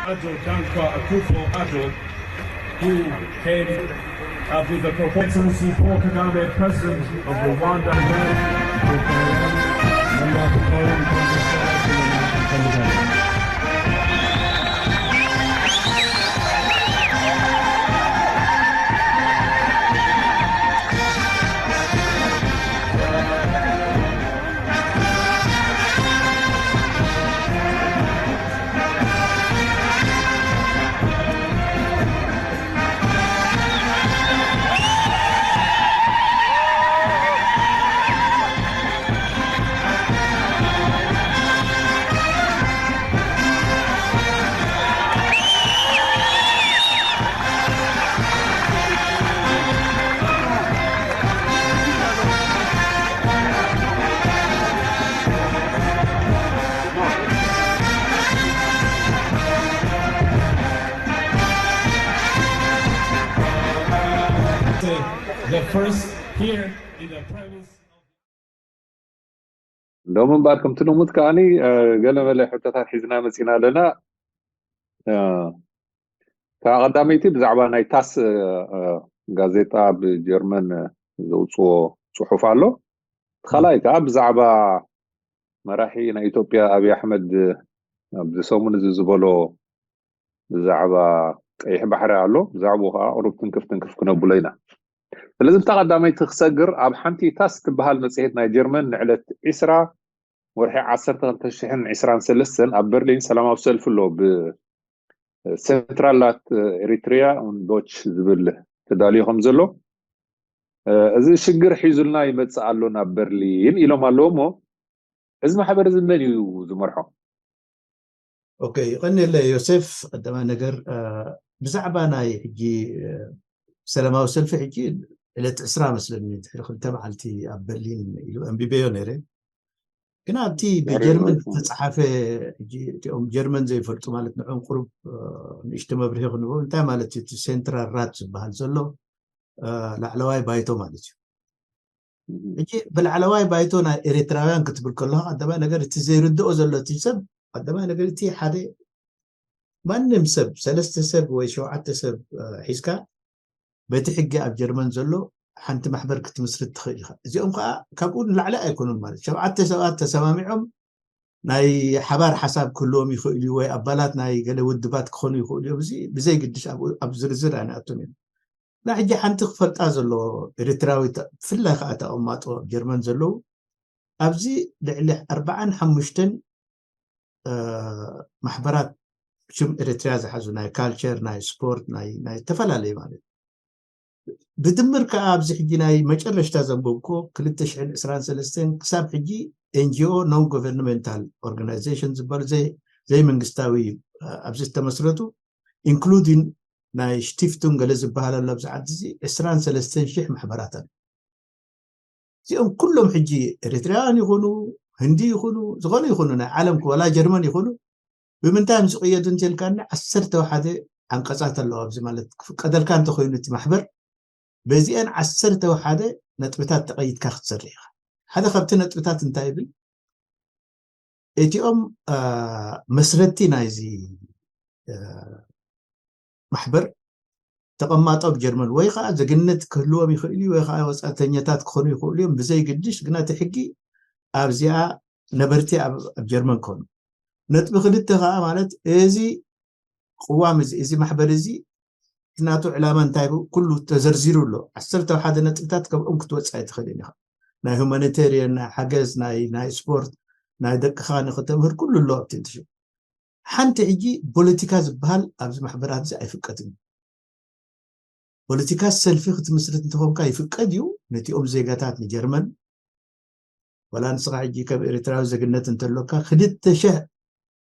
Addo Dankwa Akufo-Addo, who came up with the proposal. Excellency Paul Kagame, President of Rwanda, The first here in the presence of ሎም እምበኣር ከምቲ ልሙድ ከዓኒ ገለ መለ ሕቶታት ሒዝና መፂና ኣለና። እታ ቀዳመይቲ ብዛዕባ ናይ ታስ ጋዜጣ ብጀርመን ዘውፅዎ ፅሑፍ ኣሎ። እቲ ካልኣይ ከዓ ብዛዕባ መራሒ ናይ ኢትዮጵያ ኣብይ ኣሕመድ ኣብዚ ሰሙን እዚ ዝበሎ ብዛዕባ ቀይሕ ባሕሪ ኣሎ። ብዛዕባኡ ከዓ ቁሩብ ትንክፍ ትንክፍ ክነብሎ ኢና። ስለዚ እታ ቀዳመይቲ ክሰግር ኣብ ሓንቲ ታስ ትበሃል መፅሄት ናይ ጀርመን ንዕለት ዒስራ ወርሒ ዓሰርተ ክልተ ሽሕን ዕስራን ሰለስተን ኣብ በርሊን ሰላማዊ ሰልፊ ኣሎ ብሴንትራላት ኤሪትሪያ ኡን ዶች ዝብል ተዳልዩ ከም ዘሎ እዚ ሽግር ሒዙልና ይመፅእ ኣሎ ናብ በርሊን ኢሎም ኣለዎ እሞ እዚ ማሕበር እዚ መን እዩ ዝመርሖ? ኦኬ፣ ይቐንየለ ዮሴፍ። ቀዳማይ ነገር ብዛዕባ ናይ ሕጂ ሰላማዊ ሰልፊ ሕጂ ዕለት ዕስራ መስለኒ ድሕሪ ክልተ መዓልቲ ኣብ በርሊን ኢሉ ኣንቢበዮ ነይረ። ግን ኣብቲ ብጀርመን ዝተፅሓፈ ሕጂ እቲኦም ጀርመን ዘይፈልጡ ማለት ንዕኦም ቁሩብ ንእሽቶ መብርሂ ክንቦ እንታይ ማለት እዩ እቲ ሴንትራል ራት ዝበሃል ዘሎ ላዕለዋይ ባይቶ ማለት እዩ። ሕጂ ብላዕለዋይ ባይቶ ናይ ኤርትራውያን ክትብል ከለካ ቀዳማይ ነገር እቲ ዘይርድኦ ዘሎ እቲ ሰብ ቀዳማይ ነገር እቲ ሓደ ማንም ሰብ ሰለስተ ሰብ ወይ ሸውዓተ ሰብ ሒዝካ በቲ ሕጊ ኣብ ጀርመን ዘሎ ሓንቲ ማሕበር ክትምስርት ትኽእል ኢኻ። እዚኦም ከዓ ካብኡ ንላዕሊ ኣይኮኑን ማለት ሸውዓተ ሰባት ተሰማሚዖም ናይ ሓባር ሓሳብ ክህልዎም ይኽእል እዩ ወይ ኣባላት ናይ ገለ ውድባት ክኾኑ ይኽእሉ እዮም። እዚ ብዘይ ግድሽ ኣብ ዝርዝር ኣይንኣቱን እዮም። እና ሕጂ ሓንቲ ክፈልጣ ዘለዎ ኤርትራዊት ብፍላይ ከዓ ተቐማጦ ኣብ ጀርመን ዘለዉ ኣብዚ ልዕሊ ኣርባዓን ሓሙሽተን ማሕበራት ሽም ኤርትርያ ዝሓዙ ናይ ካልቸር ናይ ስፖርት ናይ ዝተፈላለዩ ማለት ብድምር ከዓ ኣብዚ ሕጂ ናይ መጨረሽታ ዘንበብኮ ክልተ ሽሕን ዕስራን ሰለስተን ክሳብ ሕጂ ኤንጂኦ non governmental organization ዝበሉ ዘይመንግስታዊ ኣብዚ ዝተመስረቱ ኢንክሉዲን ናይ ስቲፍቱን ገለ ዝበሃል ኣሎ ኣብዚ ዓዲ እዚ ዕስራን ሰለስተን ሽሕ ማሕበራት ኣሎ። እዚኦም ኩሎም ሕጂ ኤርትራውያን ይኹኑ ህንዲ ይኹኑ ዝኾነ ይኹኑ ናይ ዓለም ወላ ጀርመን ይኹኑ ብምንታይ እዮም ዝቕየዱ እንተልካኒ ዓሰርተ ሓደ ዓንቀፃት ኣለዋ ኣብዚ ማለት ክፍቀደልካ እንተኮይኑ እቲ ማሕበር በዚአን ዓሰርተ ሓደ ነጥብታት ተቐይድካ ክትሰርሕ ኢኻ። ሓደ ካብቲ ነጥብታት እንታይ ይብል? እቲኦም መስረቲ ናይዚ ማሕበር ተቐማጦ ኣብ ጀርመን ወይ ከዓ ዜግነት ክህልዎም ይኽእል እዩ ወይ ከዓ ወፃእተኛታት ክኾኑ ይኽእሉ እዮም ብዘይ ግድሽ ግና እቲ ሕጊ ኣብዚኣ ነበርቲ ኣብ ጀርመን ክኾኑ ነጥቢ ክልተ ከዓ ማለት እዚ ቅዋም እዚ እዚ ማሕበር እዚ ናቱ ዕላማ እንታይ ኩሉ ተዘርዚሩ ኣሎ ዓሰርተ ሓደ ነጥብታት ከምኦም ክትወፅእ ኣይትኽእልን ኢኻ ናይ ሁማኒቴሪየን ናይ ሓገዝ ናይ ናይ ስፖርት ናይ ደቅኻ ንክተምህር ኩሉ ኣሎ ኣብቲ እንትሽ ሓንቲ ሕጂ ፖለቲካ ዝበሃል ኣብዚ ማሕበራት እዚ ኣይፍቀድን ፖለቲካ ሰልፊ ክትምስርት እንተኾንካ ይፍቀድ እዩ ነቲኦም ዜጋታት ንጀርመን ወላ ንስኻ ሕጂ ከም ኤርትራዊ ዜግነት እንተሎካ ክልተ ሽሕ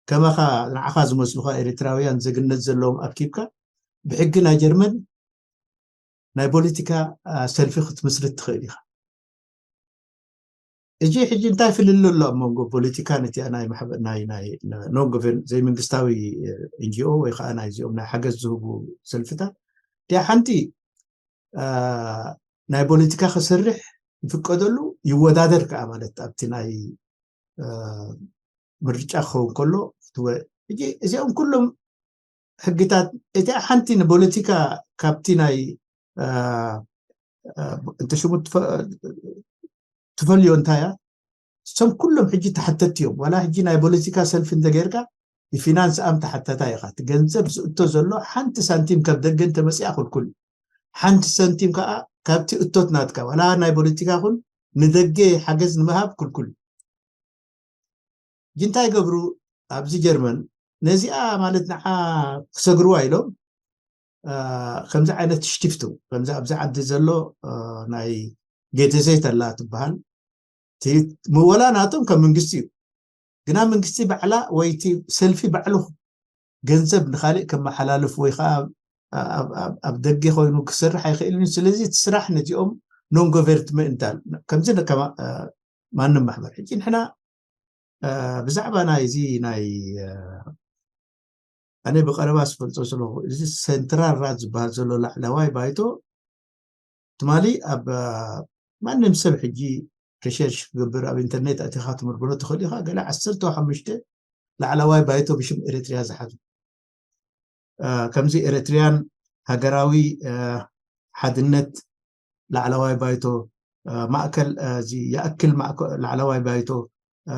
ከማኻ ንዓኻ ዝመስሉኻ ኤርትራውያን ዜግነት ዘለዎም ኣኪብካ ብሕጊ ናይ ጀርመን ናይ ፖለቲካ ሰልፊ ክትምስርት ትኽእል ኢኻ እዚ ሕጂ እንታይ ፍልል ኣሎ ኣብ መንጎ ፖለቲካ ነቲኣ ናይ ማሕበር ናይ ናይ non government ዘይመንግስታዊ ኤንጂኦ ወይ ከዓ ናይዚኦም ናይ ሓገዝ ዝህቡ ሰልፍታት እቲኣ ሓንቲ ናይ ፖለቲካ ክሰርሕ ይፍቀደሉ ይወዳደር ከዓ ማለት ኣብቲ ናይ ምርጫ ክኸውን ከሎ ክትወ ሕጂ እዚኦም ኩሎም ሕግታት፣ እቲኣ ሓንቲ ንፖለቲካ ካብቲ ናይ፣ እ፣ እ፣ እንተ ሽሙ ትፈ-፣ ትፈልዮ እንታይ እያ? እሶም ኩሎም ሕጂ ተሓተትቲ እዮም። ዋላ ሕጂ ናይ ፖለቲካ ሰልፊ እንተጌርካ፣ ብፊናንስ ኣም ተሓታታይ ኢኻ። እቲ ገንዘብ ዝእቶ ዘሎ ሓንቲ ሳንቲም ካብ ደገ እንተመፂኣ ክልኩል እዩ። ሓንቲ ሳንቲም ከዓ ካብቲ እቶት ናትካ፣ ዋላ ናይ ፖለቲካ ኹን ንደገ ሓገዝ ንምሃብ ክልኩል እዩ። ሕጂ እንታይ ይገብሩ ኣብዚ ጀርመን? ነዚኣ ማለት ንዓ ክሰግርዋ ኢሎም፣ እ፣ ከምዚ ዓይነት ሽቲፍቱ፣ ከምዚ ኣብዚ ዓዲ ዘሎ፣ እ፣ ናይ ጌተዘይት ኣላ ትበሃል። እቲ ምወላ ናቶም ከም መንግስቲ እዩ። ግና መንግስቲ ባዕላ ወይ እቲ ሰልፊ ባዕሉ ገንዘብ ንኻሊእ ከመሓላልፍ ወይ ከዓ ኣብ፣ ኣብ፣ ኣብ ደገ ኮይኑ ክሰርሕ ኣይኽእልን እዩ። ስለዚ እቲ ስራሕ ነዚኦም ኖን ጎቨርንመንታል ከምዚ ከማ-፣ እ፣ ማንም ማሕበር። ሕጂ ንሕና፣ እ፣ ብዛዕባ ናይዚ ናይ፣ እ፣ ኣነ ብቐረባ ዝፈልጦ ዘለኹ፣ እዚ ሴንትራል ራት ዝበሃል ዘሎ ላዕለዋይ ባይቶ ትማሊ ኣብ፣ እ፣ ማንም ሰብ ሕጂ ሪሰርች ክገብር ኣብ ኢንተርኔት ኣቲኻ ትምርምሮ ትኽእል ኢኻ። ገለ ዓሰርተ ሓሙሽተ ላዕለዋይ ባይቶ ብሽም ኤሪትሪያ ዝሓዙ፣ እ፣ ከምዚ ኤሪትሪያን ሃገራዊ፣ እ፣ ሓድነት ላዕለዋይ ባይቶ፣ እ፣ ማእከል፣ እ፣ እዚ ይኣክል ማእከ-፣ ላዕለዋይ ባይቶ፣ እ፣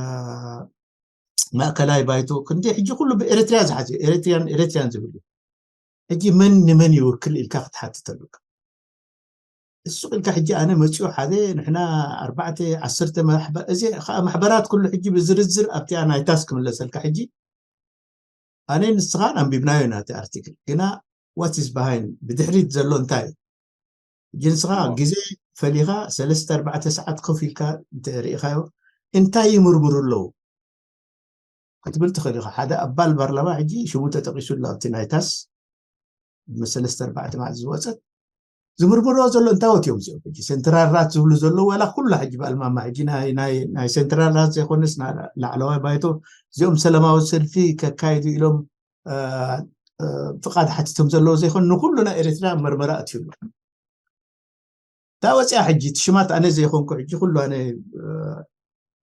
ማእከላይ ባይቶ፣ ክንዲ ሕጂ ኩሉ ብኤሪትሪያ ዝሓዘ፣ ኤሪትሪያን፣ ኤሪትሪያን ዝብል እዩ። ሕጂ መን ንመን ይውክል ኢልካ ክትሓትት ኣለካ። እሱ ኢልካ ሕጂ ኣነ መፂኡ ሓደ ንሕና ኣርባዕተ፣ ዓሰርተ ማሕበ-፣ እዚ ከዓ ማሕበራት ኩሉ ሕጂ ብዝርዝር ኣብቲኣ ናይ ታስ ክምለሰልካ። ሕጂ ኣነ ንስኻን ኣንቢብናዮ ኢና እቲ ኣርቲክል፣ ግና what is behind፣ ብድሕሪት ዘሎ እንታይ እዩ? ሕጂ ንስኻ ግዜ ፈሊኻ ሰለስተ ኣርባዕተ ሰዓት ኮፍ ኢልካ እንተ ርኢኻዮ፣ እንታይ ይምርምሩ ኣለዉ ክትብል ትኽእል ኢኻ። ሓደ ኣባል ፓርላማ ሕጂ ሽሙ ተጠቂሱ ኣሎ ኣብቲ ናይ ታስ፣ መሰለስተ ኣርባዕተ መዓልቲ ዝወፀት ዝምርምርዎ ዘሎ እንታወት እዮም እዚኦም። ሕጂ ሴንትራል ራት ዝብሉ ዘለዉ ዋላ ኩላ ሕጂ ብኣልማማ ሕጂ ናይ፣ ናይ፣ ናይ ሴንትራል ራት ዘይኮነስ ናይ ላዕለዋይ ባይቶ እዚኦም ሰላማዊ ሰልፊ ከካይዱ ኢሎም፣ እ፣ እ፣ ፍቓድ ሓቲቶም ዘለዉ ዘይኮኑ ንኩሉ ናይ ኤርትራ መርመራ ኣትዩ ኣሎ። እታ ወፂኣ ሕጂ እቲ ሽማት ኣነ ዘይኮንኩ ሕጂ ኩሉ ኣነ፣ እ፣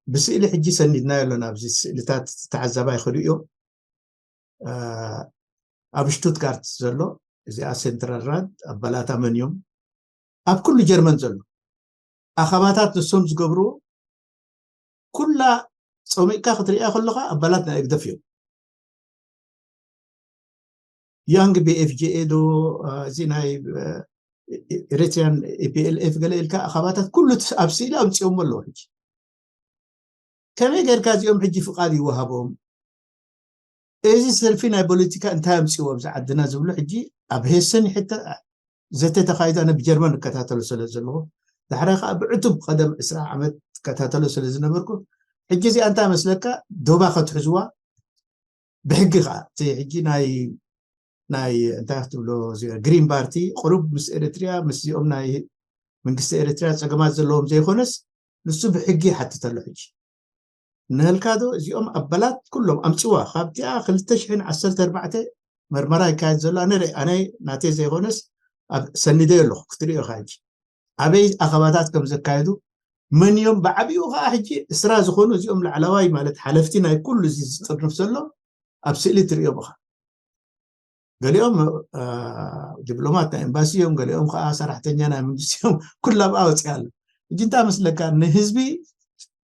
ብስእሊ ሕጂ ሰኒድናዮ ኣለና። ኣብዚ ስእልታት ተዓዛባይ ክርእዮ፣ እ፣ ኣብ ሽቱትጋርት ዘሎ እዚኣ ሴንትራል ራት ኣባላታ መን እዮም? ኣብ ኩሉ ጀርመን ዘሎ ኣኻባታት ንሶም ዝገብርዎ ኩላ ጸሚቕካ ክትርእያ ከለኻ ኣባላት ናይ ህግደፍ እዮም። ያንግ ቢ ኤፍ ጂ ኤ ዶ፣ እ፣ እዚ ናይ፣ እ፣ ኤሪትሪያን ኢ ፒ ኤል ኤፍ ገለ ኢልካ ኣኻባታት ኩሉ ት-፣ ኣብ ስእሊ ኣምጺኦሞ ኣለዉ። ሕጂ ከመይ ጌርካ እዚኦም ሕጂ ፍቓድ ይወሃቦም? እዚ ሰልፊ ናይ ፖለቲካ እንታይ ኣምጺዎ ኣብዚ ዓድና ዝብሉ ሕጂ ኣብ ሄሰን ይሕተ-፣ ዘተ ተኻይዱ። ኣነ ብጀርመን እከታተሎ ስለ ዘለኹ፣ ዳሕራይ ከዓ ብዕቱብ ቀደም ዕስራ ዓመት እከታተሎ ስለ ዝነበርኩ፣ ሕጂ እዚኣ እንታይ መስለካ፣ ዶባ ከትሕዝዋ ብሕጊ ከዓ እቲ ሕጂ ናይ፣ ናይ እንታይ ክትብሎ፣ እዚ ግሪን ፓርቲ ቅሩብ ምስ ኤሪትሪያ፣ ምስ እዚኦም ናይ መንግስቲ ኤሪትሪያ ጸገማት ዘለዎም ዘይኮነስ፣ ንሱ ብሕጊ ይሓትት ኣሎ። ሕጂ ንህልካ ዶ እዚኦም ኣባላት ኩሎም ኣምጽዋ፣ ካብቲኣ ክልተ ሽሕን ዓሰርተ ኣርባዕተ መርመራ ይካየድ ዘሎ። ኣነ ርእ-፣ ኣነ ናተይ ዘይኮነስ ኣብ ሰኒደዮ ኣለኹ፣ ክትርእዮ ኢኻ። ሕጂ ኣበይ ኣኸባታት ከም ዘካየዱ፣ መን እዮም፣ ብዓቢኡ ኸዓ ሕጂ ዕስራ ዝኾኑ እዚኦም ላዕለዋይ ማለት ሓለፍቲ ናይ ኩሉ እዚ ዝጥርንፍ ዘሎ ኣብ ስእሊ ትርእዮም ኢኻ። ገሊኦም፣ እ፣ ዲፕሎማት ናይ ኤምባሲ እዮም፣ ገሊኦም ኸዓ ሰራሕተኛ ናይ መንግስቲ እዮም። ኩሉ ኣብኣ ወፂኣ ኣሎ። ሕጂ እንታይ መስለካ፣ ንህዝቢ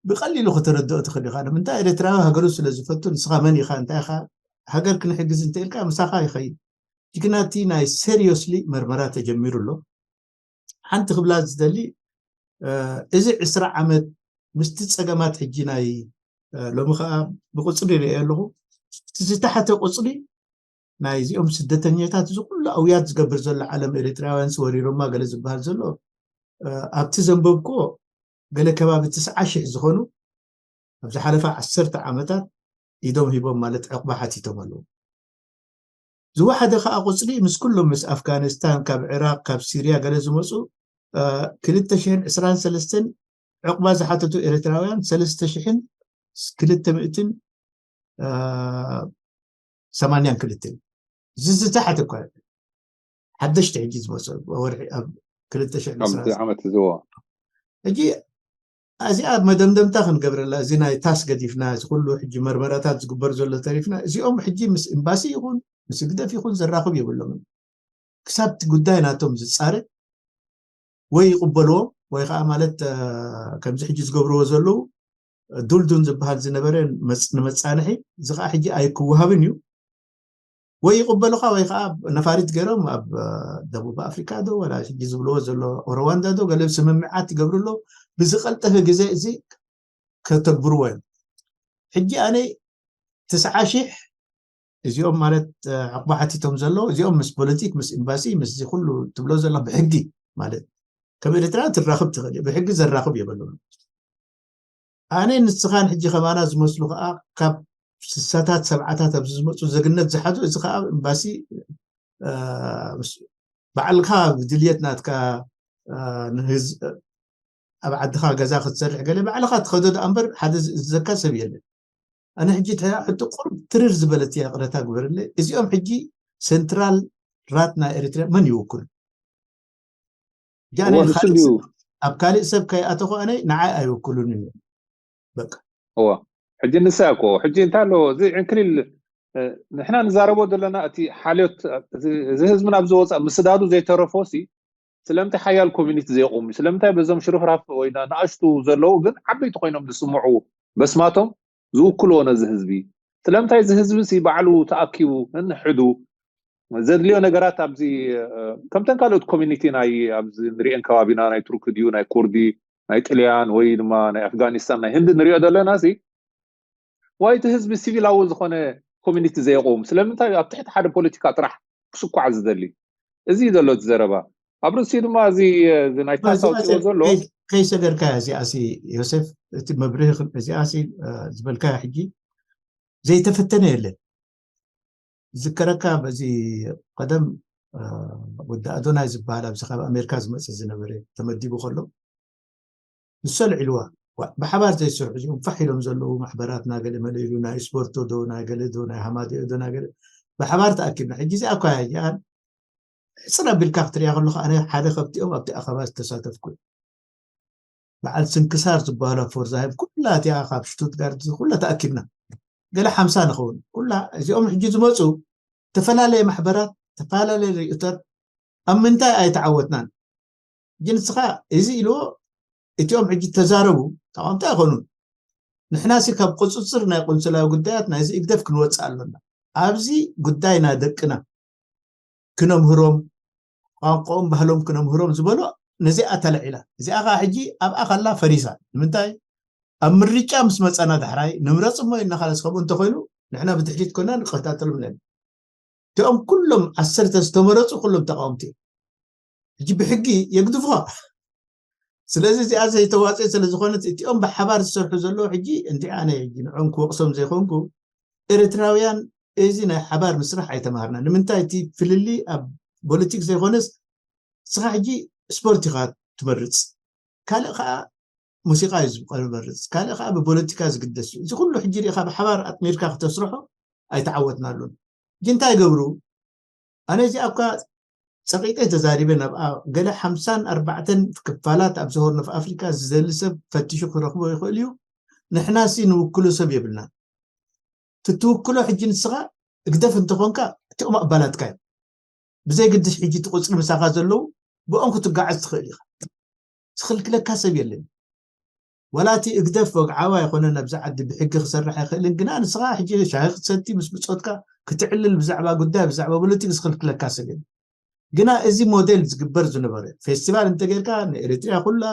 ብቐሊሉ ከተረድኦ ትኽእል ኢኻ። ንምንታይ፣ ኤርትራዊ ሃገሩ ስለ ዝፈቱ፣ ንስኻ መን ኢኻ፣ እንታይ ኢኻ፣ ሃገር ክንሕግዝ እንተ ኢልካ ምሳኻ ይኸይድ። ሕጂ ግና እቲ ናይ ሴሪዮስሊ መርመራ ተጀሚሩ ኣሎ። ሓንቲ ክብላ ዝደሊ፣ እ፣ እዚ ዕስራ ዓመት ምስቲ ጸገማት ሕጂ ናይ፣ እ፣ ሎሚ ኸኣ ብቁጽሪ ይርእዮ ኣለኹ። እቲ ዝተሓተ ቁጽሪ ናይ እዚኦም ስደተኛታት እዚ ኩሉ ኣውያት ዝገብር ዘሎ ዓለም፣ ኤርትራውያን ወሪሮማ ገለ ዝበሃል ዘሎ፣ እ፣ ኣብቲ ዘንበብኩዎ ገለ ከባቢ ትስዓ ሽሕ ዝኾኑ ኣብ ዝሓለፈ ዓሰርተ ዓመታት ኢዶም ሂቦም ማለት ዕቕባ ሓቲቶም ኣለዉ። ዝወሓደ ኸኣ ቁጽሪ ምስ ኩሎም ምስ ኣፍጋኒስታን፣ ካብ ዕራቕ፣ ካብ ሲርያ ገለ ዝመጹ፣ እ፣ ክልተ ሽሕን ዕስራን ሰለስተን ዕቕባ ዝሓተቱ ኤርትራውያን ሰለስተ ሽሕን ክልተ ሚእትን፣ እ፣ ሰማንያን ክልተን። እዚ ዝተሓተ እኳ ሓደሽቲ ሕጂ ዝመጹ ወርሒ ኣብ ክልተ ሽሕን ዕስራን ከምቲ ዓመት እዚ። ሕጂ እዚኣ መደምደምታ ክንገብረላ፣ እዚ ናይ ታስ ገዲፍና፣ እዚ ኩሉ ሕጂ መርመራታት ዝግበር ዘሎ ተሪፍና፣ እዚኦም ሕጂ ምስ ኤምባሲ ይኹን ምስ ህግደፍ ይኹን ዘራኽብ የብሎምን። ክሳብ እቲ ጉዳይ ናቶም ዝፃረ ወይ ይቕበልዎ ወይ ከዓ ማለት ከምዚ ሕጂ ዝገብርዎ ዘለዉ ዱልዱን ዝበሃል ዝነበረ ንመፃንሒ፣ እዚ ከዓ ሕጂ ኣይክወሃብን እዩ። ወይ ይቕበሉኻ ወይ ከዓ ነፋሪት ገይሮም ኣብ ደቡብ ኣፍሪካ ዶ ወላ ሕጂ ዝብልዎ ዘሎ ሩዋንዳ ዶ ገለ ስምምዓት ይገብሩ ኣለዉ። ብዝቐልጠፈ ግዜ እዚ ከተግብርዎ እዮም። ሕጂ ኣነ ትስዓ ሺሕ እዚኦም ማለት ዕቕባ ሓቲቶም ዘለዉ እዚኦም ምስ ፖለቲክ ምስ ኤምባሲ ምስ እዚ ኩሉ ትብሎ ዘለኻ ብሕጊ ማለት ከም ኤርትራ ትራኽብ ትኽእል ብሕጊ ዘራኽብ የበሉ። ኣነ ንስኻን ሕጂ ከማና ዝመስሉ ከዓ ካብ ስሳታት ሰብዓታት ኣብዚ ዝመፁ ዘግነት ዝሓዙ እዚ ከዓ ኤምባሲ ባዕልካ ብድልየት ናትካ ኣብ ዓድኻ ገዛ ክትሰርሕ ገለ ባዕልኻ ትኸዶ ደኣ እምበር ሓደ ዝእዝዘካ ሰብ የለን። ኣነ ሕጂ ሕቶ ቁርብ ትርር ዝበለት እያ ቅረታ ግበርለ። እዚኦም ሕጂ ሴንትራል ራት ናይ ኤርትራ መን ይውክሉ? ኣብ ካልእ ሰብ ከይኣተኹ ኣነ ንዓይ ኣይውክሉን እዮም። በቃ እዋ ሕጂ ንሳ እኮ ሕጂ እንታይ ኣሎ እዚ ዕንክሊል ንሕና ንዛረቦ ዘለና እቲ ሓልዮት እዚ ህዝብና ኣብ ዝወፃ ምስዳዱ ዘይተረፎ ሲ ስለምንታይ ሓያል ኮሚኒቲ ዘይቆሙ? ስለምንታይ በዞም ሽርፍራፍ ወይ ንኣሽቱ ዘለዉ ግን ዓበይቲ ኮይኖም ዝስምዑ በስማቶም ዝውክልዎ ነዚ ህዝቢ? ስለምንታይ እዚ ህዝቢ ሲ ባዕሉ ተኣኪቡ ንንሕዱ ዘድልዮ ነገራት ኣብዚ ከምተን ካልኦት ኮሚኒቲ ናይ ኣብዚ ንሪኤን ከባቢና ናይ ቱርኪ ድዩ ናይ ኩርዲ ናይ ጥልያን ወይ ድማ ናይ ኣፍጋኒስታን ናይ ህንዲ ንሪኦ ዘለና ሲ ዋይቲ ህዝቢ ሲቪላዊ ዝኾነ ኮሚኒቲ ዘየቆም ስለምንታይ ኣብ ትሕቲ ሓደ ፖለቲካ ጥራሕ ክስኳዕ ዝደሊ እዚ ዘሎ እቲ ዘረባ ኣብ ርእሲ ድማ እዚ ናይ ታሳ ውፅኦ ዘሎ ከይሰገርካ እዚኣሲ ዮሴፍ እቲ መብርህ እዚኣሲ ዝበልካ ሕጂ ዘይተፈተነ የለን። ዝከረካ በዚ ቀደም ወዲ ኣዶናይ ዝበሃል ኣብዚ ካብ ኣሜሪካ ዝመፅእ ዝነበረ ተመዲቡ ከሎ ንሶ ልዒልዋ ብሓባር ዘይሰርሑ እዚኦም ፋሕ ኢሎም ዘለዉ ማሕበራት ናገለ መለ ኢሉ ናይ ስፖርቶ ዶ ናይ ገለ ዶ ናይ ሃማደዮ ዶ ናይ ገለ ብሓባር ተኣኪብና ሕጂ እዚኣ እኳ እያ ሕፅር ኣቢልካ ክትሪኣ ከለካ ኣነ ሓደ ከብቲኦም ኣብቲ ኣኸባ ዝተሳተፍኩ በዓል ስንክሳር ዝበሃሉ ኣፎርዛይም ኩላ እቲኣ ካብ ሽቱትጋርት ኩላ ተኣኪብና ገለ ሓምሳ ንኸውን ኩላ እዚኦም ሕጂ ዝመፁ ዝተፈላለየ ማሕበራት ዝተፈላለየ ርእቶት ኣብ ምንታይ ኣይተዓወትናን ግን ንስኻ እዚ ኢልዎ እቲኦም ሕጂ ተዛረቡ ተቃምቲ ኣይኮኑን ንሕና ሲ ካብ ቁፅፅር ናይ ቁንስላዊ ጉዳያት ናይዚ እግደፍ ክንወፅእ ኣሎና ኣብዚ ጉዳይ ናይ ደቅና ክነምህሮም ቋንቋኦም ባህሎም ክነምህሮም ዝበሎ ነዚኣ ተለዒላ እዚኣ ከዓ ሕጂ ኣብኣ ከላ ፈሪሳ ንምንታይ ኣብ ምርጫ ምስ መፀና ዳሕራይ ንምረፅ እሞ ኢልና ካለስ ከምኡ እንተኮይኑ ንሕና ብድሕሪት ኮይና ንከታተሎም ነን እቲኦም ኩሎም ዓሰርተ ዝተመረፁ ኩሎም ተቃወምቲ እዮም ሕጂ ብሕጊ የግድፉኻ ስለዚ እዚኣ ዘይተዋፅእ ስለዝኮነት እቲኦም ብሓባር ዝሰርሑ ዘለዉ ሕጂ እንዲ ኣነ ሕጂ ንዖም ክወቅሶም ዘይኮንኩ ኤርትራውያን እዚ ናይ ሓባር ምስራሕ ኣይተማሃርና ንምንታይ እቲ ፍልሊ ኣብ ፖለቲክ ዘይኮነስ ንስኻ ሕጂ ስፖርት ኢኻ ትመርፅ ካልእ ከዓ ሙዚቃ እዩ ዝመርፅ ካልእ ከዓ ብፖለቲካ ዝግደስ እዩ እዚ ኩሉ ሕጂ ሪኢካ ብሓባር ኣጥሚርካ ክተስርሖ ኣይተዓወትናሉን ሕጂ እንታይ ገብሩ ኣነ እዚኣ እኳ ፀቂጠ ተዛሪበ ናብኣ ገለ ሓምሳን ኣርባዕተን ክፋላት ኣብ ዝሆርን ኦፍ ኣፍሪካ ዝደሊ ሰብ ፈቲሹ ክረክቦ ይኽእል እዩ ንሕና ሲ ንውክሎ ሰብ የብልና ትትውክሎ ሕጂ ንስኻ እግደፍ እንተኾንካ እቲኦም ኣባላትካ እዮም ብዘይ ግድስ ሕጂ እቲ ቁፅሪ ምሳኻ ዘለዉ ብኦም ክትጓዓዝ ትኽእል ኢኻ ዝኽልክለካ ሰብ የለን ዋላ እቲ እግደፍ ወግዓዊ ኣይኮነን ኣብዚ ዓዲ ብሕጊ ክሰርሕ ኣይኽእልን ግና ንስኻ ሕጂ ሻሂ ክትሰቲ ምስ ብፆትካ ክትዕልል ብዛዕባ ጉዳይ ብዛዕባ ፖለቲክ ዝኽልክለካ ሰብ የለን ግና እዚ ሞዴል ዝግበር ዝነበረ ፌስቲቫል እንተጌርካ ንኤሪትሪያ ኩላ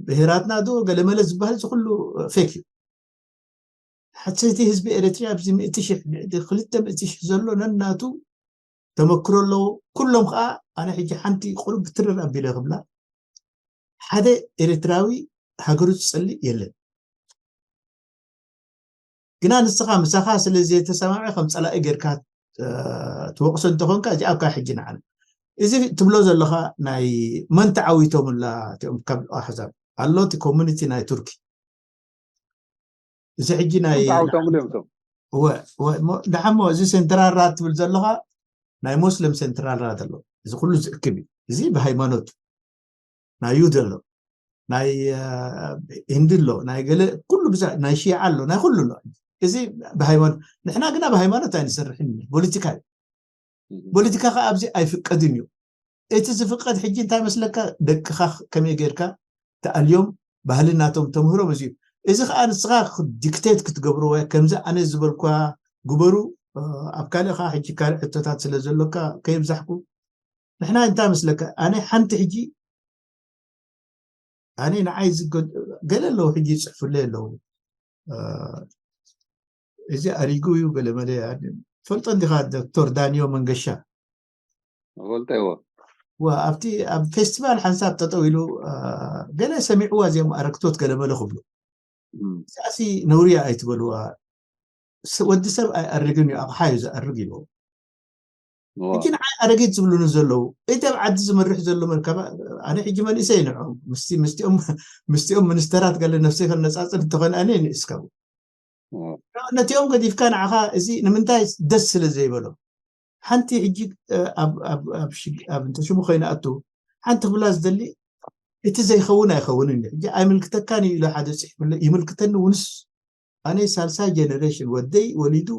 ብሄራትና ዶ ገለመለ ዝበሃል እዚ ኩሉ ፌክ እዩ ሓሰይቲ ህዝቢ ኤሪትሪያ ኣብዚ ምእቲ ሽሕ ልዕሊ ክልተ ምእቲ ሽሕ ዘሎ ነናቱ ተመክሮ ኣለዎ ኩሎም ከዓ ኣነ ሕጂ ሓንቲ ቁሩብ ትርር ኣቢለ ክብላ ሓደ ኤርትራዊ ሃገሩ ዝፀልእ የለን ግና ንስኻ ምሳኻ ስለ ዘይተሰማምዐ ከም ፀላኢ ጌርካ ትወቅሶ እንተኾንካ እዚኣ ኣብካ ሕጂ ንዓና እዚ ትብሎ ዘለኻ ናይ መን ተዓዊቶምላ እቲኦም ካብ ኣሕዛብ ኣሎ እቲ ኮሚኒቲ ናይ ቱርኪ እዚ ሕጂ ናይ ተዓዊቶምሉ እዮም እቶም ደሓሞ እዚ ሴንትራል ራት ትብል ዘለኻ ናይ ሞስሊም ሴንትራል ራት ኣሎ እዚ ኩሉ ዝእክብ እዩ እዚ ብሃይማኖት ናይ ዩድ ኣሎ ናይ ህንዲ ኣሎ ናይ ገለ ኩሉ ብዛ ናይ ሺዓ ኣሎ ናይ ኩሉ ኣሎ እዚ ብሃይማኖት ንሕና ግና ብሃይማኖት ኣይንሰርሕን፣ ፖለቲካ እዩ። ፖለቲካ ከዓ ኣብዚ ኣይፍቀድን እዩ። እቲ ዝፍቀድ ሕጂ እንታይ መስለካ? ደቅኻ ከመይ ጌርካ ተኣልዮም፣ ባህሊ ናቶም ተምህሮም፣ እዚ እዩ። እዚ ከዓ ንስኻ ዲክቴት ክትገብርዎ፣ ከምዚ ኣነ ዝበልኳ ግበሩ። ኣብ ካልእኻ ሕጂ ካልእ ሕቶታት ስለ ዘሎካ ከይብዛሕኩ፣ ንሕና እንታይ መስለካ? ኣነ ሓንቲ ሕጂ ኣነ ንዓይ ዝገ- ገለ ኣለዉ ሕጂ ይፅሕፉለይ ኣለዉ። እዚ ኣሪጉ እዩ ገለ መለ። ፈልጦ እንዲኻ ዶክተር ዳንዮ መንገሻ? ፈልጠዎ። ዋ ኣብቲ ኣብ ፌስቲቫል ሓንሳብ ጠጠው ኢሉ፣ ገለ ሰሚዕዋ እዚኦም ኣረግቶት ገለ መለ ክብሉ። እዚኣሲ ነውርያ ኣይትበልዋ። ወዲ ሰብ ኣይኣርግን እዩ፣ ኣቕሓ እዩ ዝኣርግ ኢልዎ። ሕጂ ንዓይ ኣረጊት ዝብሉኒ ዘለዉ፣ እቲ ኣብ ዓዲ ዝመርሕ ዘሎ መርከባ፣ ኣነ ሕጂ መንእሰይ ንዕኦም ምስቲ ምስቲኦም ምስቲኦም ሚኒስተራት ገለ ነፍሰይ ከነጻጽር እንተኾነ ኣነ ንእስካቡ ነቲኦም ገዲፍካ ንዓኻ እዚ ንምንታይ ደስ ስለ ዘይበሎም። ሓንቲ ሕጂ ኣብ እንተ ሽሙ ኮይነ ኣቱ ሓንቲ ክብላ ዝደሊ፣ እቲ ዘይኸውን ኣይኸውን እ ሕጂ ኣይምልክተካን እዩ ኢሎ ሓደ ፅሕፍለ ይምልክተኒ ውንስ ኣነ ሳልሳይ ጀነሬሽን ወደይ ወሊዱ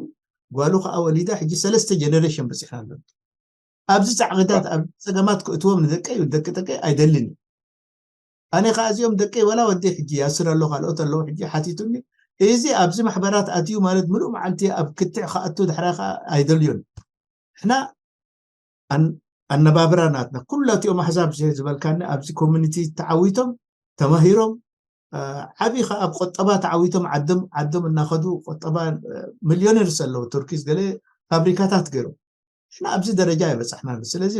ጓሉ ከዓ ወሊዳ ሕጂ ሰለስተ ጀነሬሽን በፂሕና ኣሎ። ኣብዚ ፃዕቂታት ኣብ ፀገማት ክእትዎም ንደቀይ ደቂ ደቀይ ኣይደልን እዩ። ኣነ ከዓ እዚኦም ደቀይ ወላ ወደይ ሕጂ ያስር ኣሎ ካልኦት ኣለዉ ሕጂ ሓቲቱኒ፣ እዚ ኣብዚ ማሕበራት ኣትዩ ማለት ምሉእ መዓልቲ ኣብ ክትዕ ክኣቱ ድሕራይ ከዓ ኣይደልዮን። ንሕና ኣነባብራ ናትና ኩላቲኦም ኣሕዛብ ዝበልካኒ ኣብዚ ኮሚኒቲ ተዓዊቶም ተማሂሮም ዓብይ ከዓ ኣብ ቆጠባ ተዓዊቶም ዓዶም ዓዶም እናኸዱ ቆጠባ ሚሊዮነርስ ኣለዉ ቱርኪስ ገለ ፋብሪካታት ገይሮም ንሕና ኣብዚ ደረጃ ይበፃሕና። ስለዚ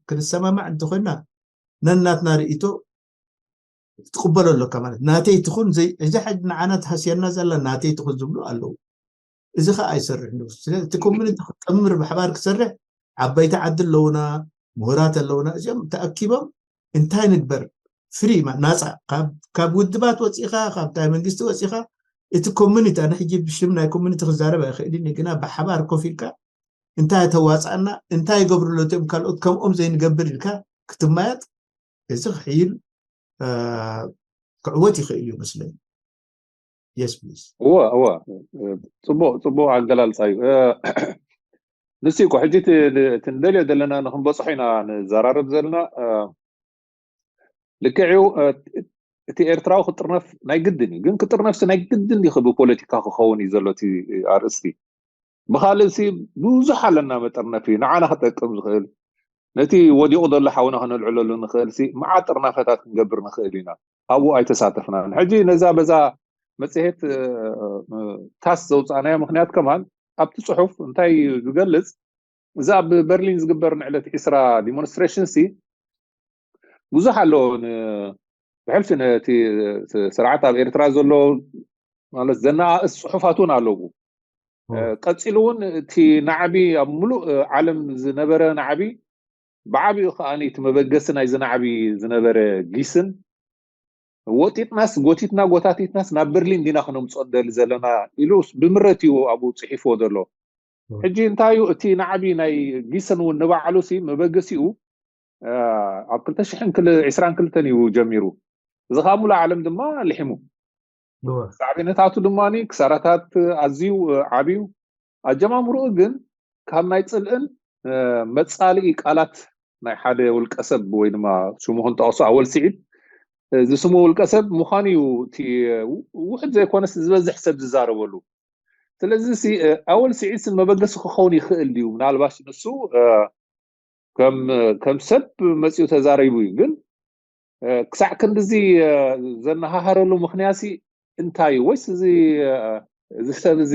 ክንሰማማዕ እንተኮይና ነናትና ርእቶ ትቅበሎ ኣለካ ማለት ናተይ ትኹን እዚ ሕጂ ንዓና ተሃስያና ዘላ ናተይ ትኹን ዝብሉ ኣለዉ። እዚ ከዓ ኣይሰርሕን እዩ። ስለዚ እቲ ኮሚኒቲ ክጥምር ብሓባር ክሰርሕ ዓበይቲ ዓዲ ኣለውና፣ ምሁራት ኣለውና። እዚኦም ተኣኪቦም እንታይ ንግበር ፍሪ ናፃ ካብ ውድባት ወፂኻ ካብ ታይ መንግስቲ ወፂኻ እቲ ኮሚኒቲ ኣነ ሕጂ ብሽም ናይ ኮሚኒቲ ክዛረብ ኣይኽእልን ግና ብሓባር ኮፍ ኢልካ እንታይ ተዋፃእና እንታይ ይገብርሎ እቶም ካልኦት ከምኦም ዘይንገብር ኢልካ ክትማየጥ እዚ ክሕይል ክዕወት ይኽእል እዩ መስለኒ። Yes please። እወ እወ ፅቡቅ ፅቡቅ ኣገላልፃ እዩ። ንስ እኮ ሕጂ እቲ ንደልዮ ዘለና ንክንበፅሖ ኢና ንዘራረብ ዘለና። ልክዕ እዩ። እቲ ኤርትራዊ ክጥርነፍ ናይ ግድን እዩ። ግን ክጥርነፍሲ ናይ ግድን ዲኸ ብፖለቲካ ክኸውን እዩ ዘሎ እቲ ኣርእስቲ? ብኻልእሲ ብዙሕ ኣለና መጠርነፊ ንዓና ክጠቅም ዝኽእል ነቲ ወዲቑ ዘሎ ሓውና ክነልዕለሉ ንኽእል ሲ መዓት ጥርናፈታት ክንገብር ንኽእል ኢና። ኣብኡ ኣይተሳተፍናን። ሕጂ ነዛ በዛ መጽሔት ታስ ዘውፃእናያ ምክንያት ከማን ኣብቲ ፅሑፍ እንታይ ዝገልፅ እዚ ኣብ በርሊን ዝግበር ንዕለት ዒስራ ዲሞንስትሬሽን ሲ ብዙሕ ኣሎ። ብሕልፊ ነቲ ስርዓት ኣብ ኤርትራ ዘሎ ማለት ዘነኣእስ ፅሑፋት እውን ኣለዉ። ቀፂሉ እውን እቲ ናዕቢ ኣብ ሙሉእ ዓለም ዝነበረ ናዕቢ ብዓቢኡ ከዓ እቲ መበገሲ ናይዚ ናዕቢ ዝነበረ ጊስን ወጢጥናስ ጎቲትና ጎታቲትናስ ናብ በርሊን ዲና ክነምፅኦ ንደሊ ዘለና ኢሉ ብምረት እዩ ኣብኡ ፅሒፍዎ ዘሎ። ሕጂ እንታይ እዩ እቲ ናዕቢ ናይ ጊሰን እውን ንባዕሉ ሲ መበገሲኡ ኣብ ክልተ ሽሕን ዕስራን ክልተን እዩ ጀሚሩ። እዚ ከዓ ሙሉእ ዓለም ድማ ልሒሙ። ሳዕቤነታቱ ድማ ክሳራታት ኣዝዩ ዓብዩ። ኣጀማምርኡ ግን ካብ ናይ ፅልእን መፃልኢ ቃላት ናይ ሓደ ውልቀሰብ ወይ ድማ ሽሙ ክንጠቕሶ ኣወል ስዒድ ዝስሙ ውልቀሰብ ምዃኑ እዩ እቲ ውሕድ ዘይኮነስ ዝበዝሕ ሰብ ዝዛረበሉ። ስለዚ ኣወል ስዒድ ስን መበገሲ ክኸውን ይኽእል ድዩ? ምናልባሽ ንሱ ከም ሰብ መፂኡ ተዛሪቡ እዩ። ግን ክሳዕ ክንድዚ ዘነሃሃረሉ ምክንያት እንታይ እዩ? ወይስ እዚ ሰብ እዚ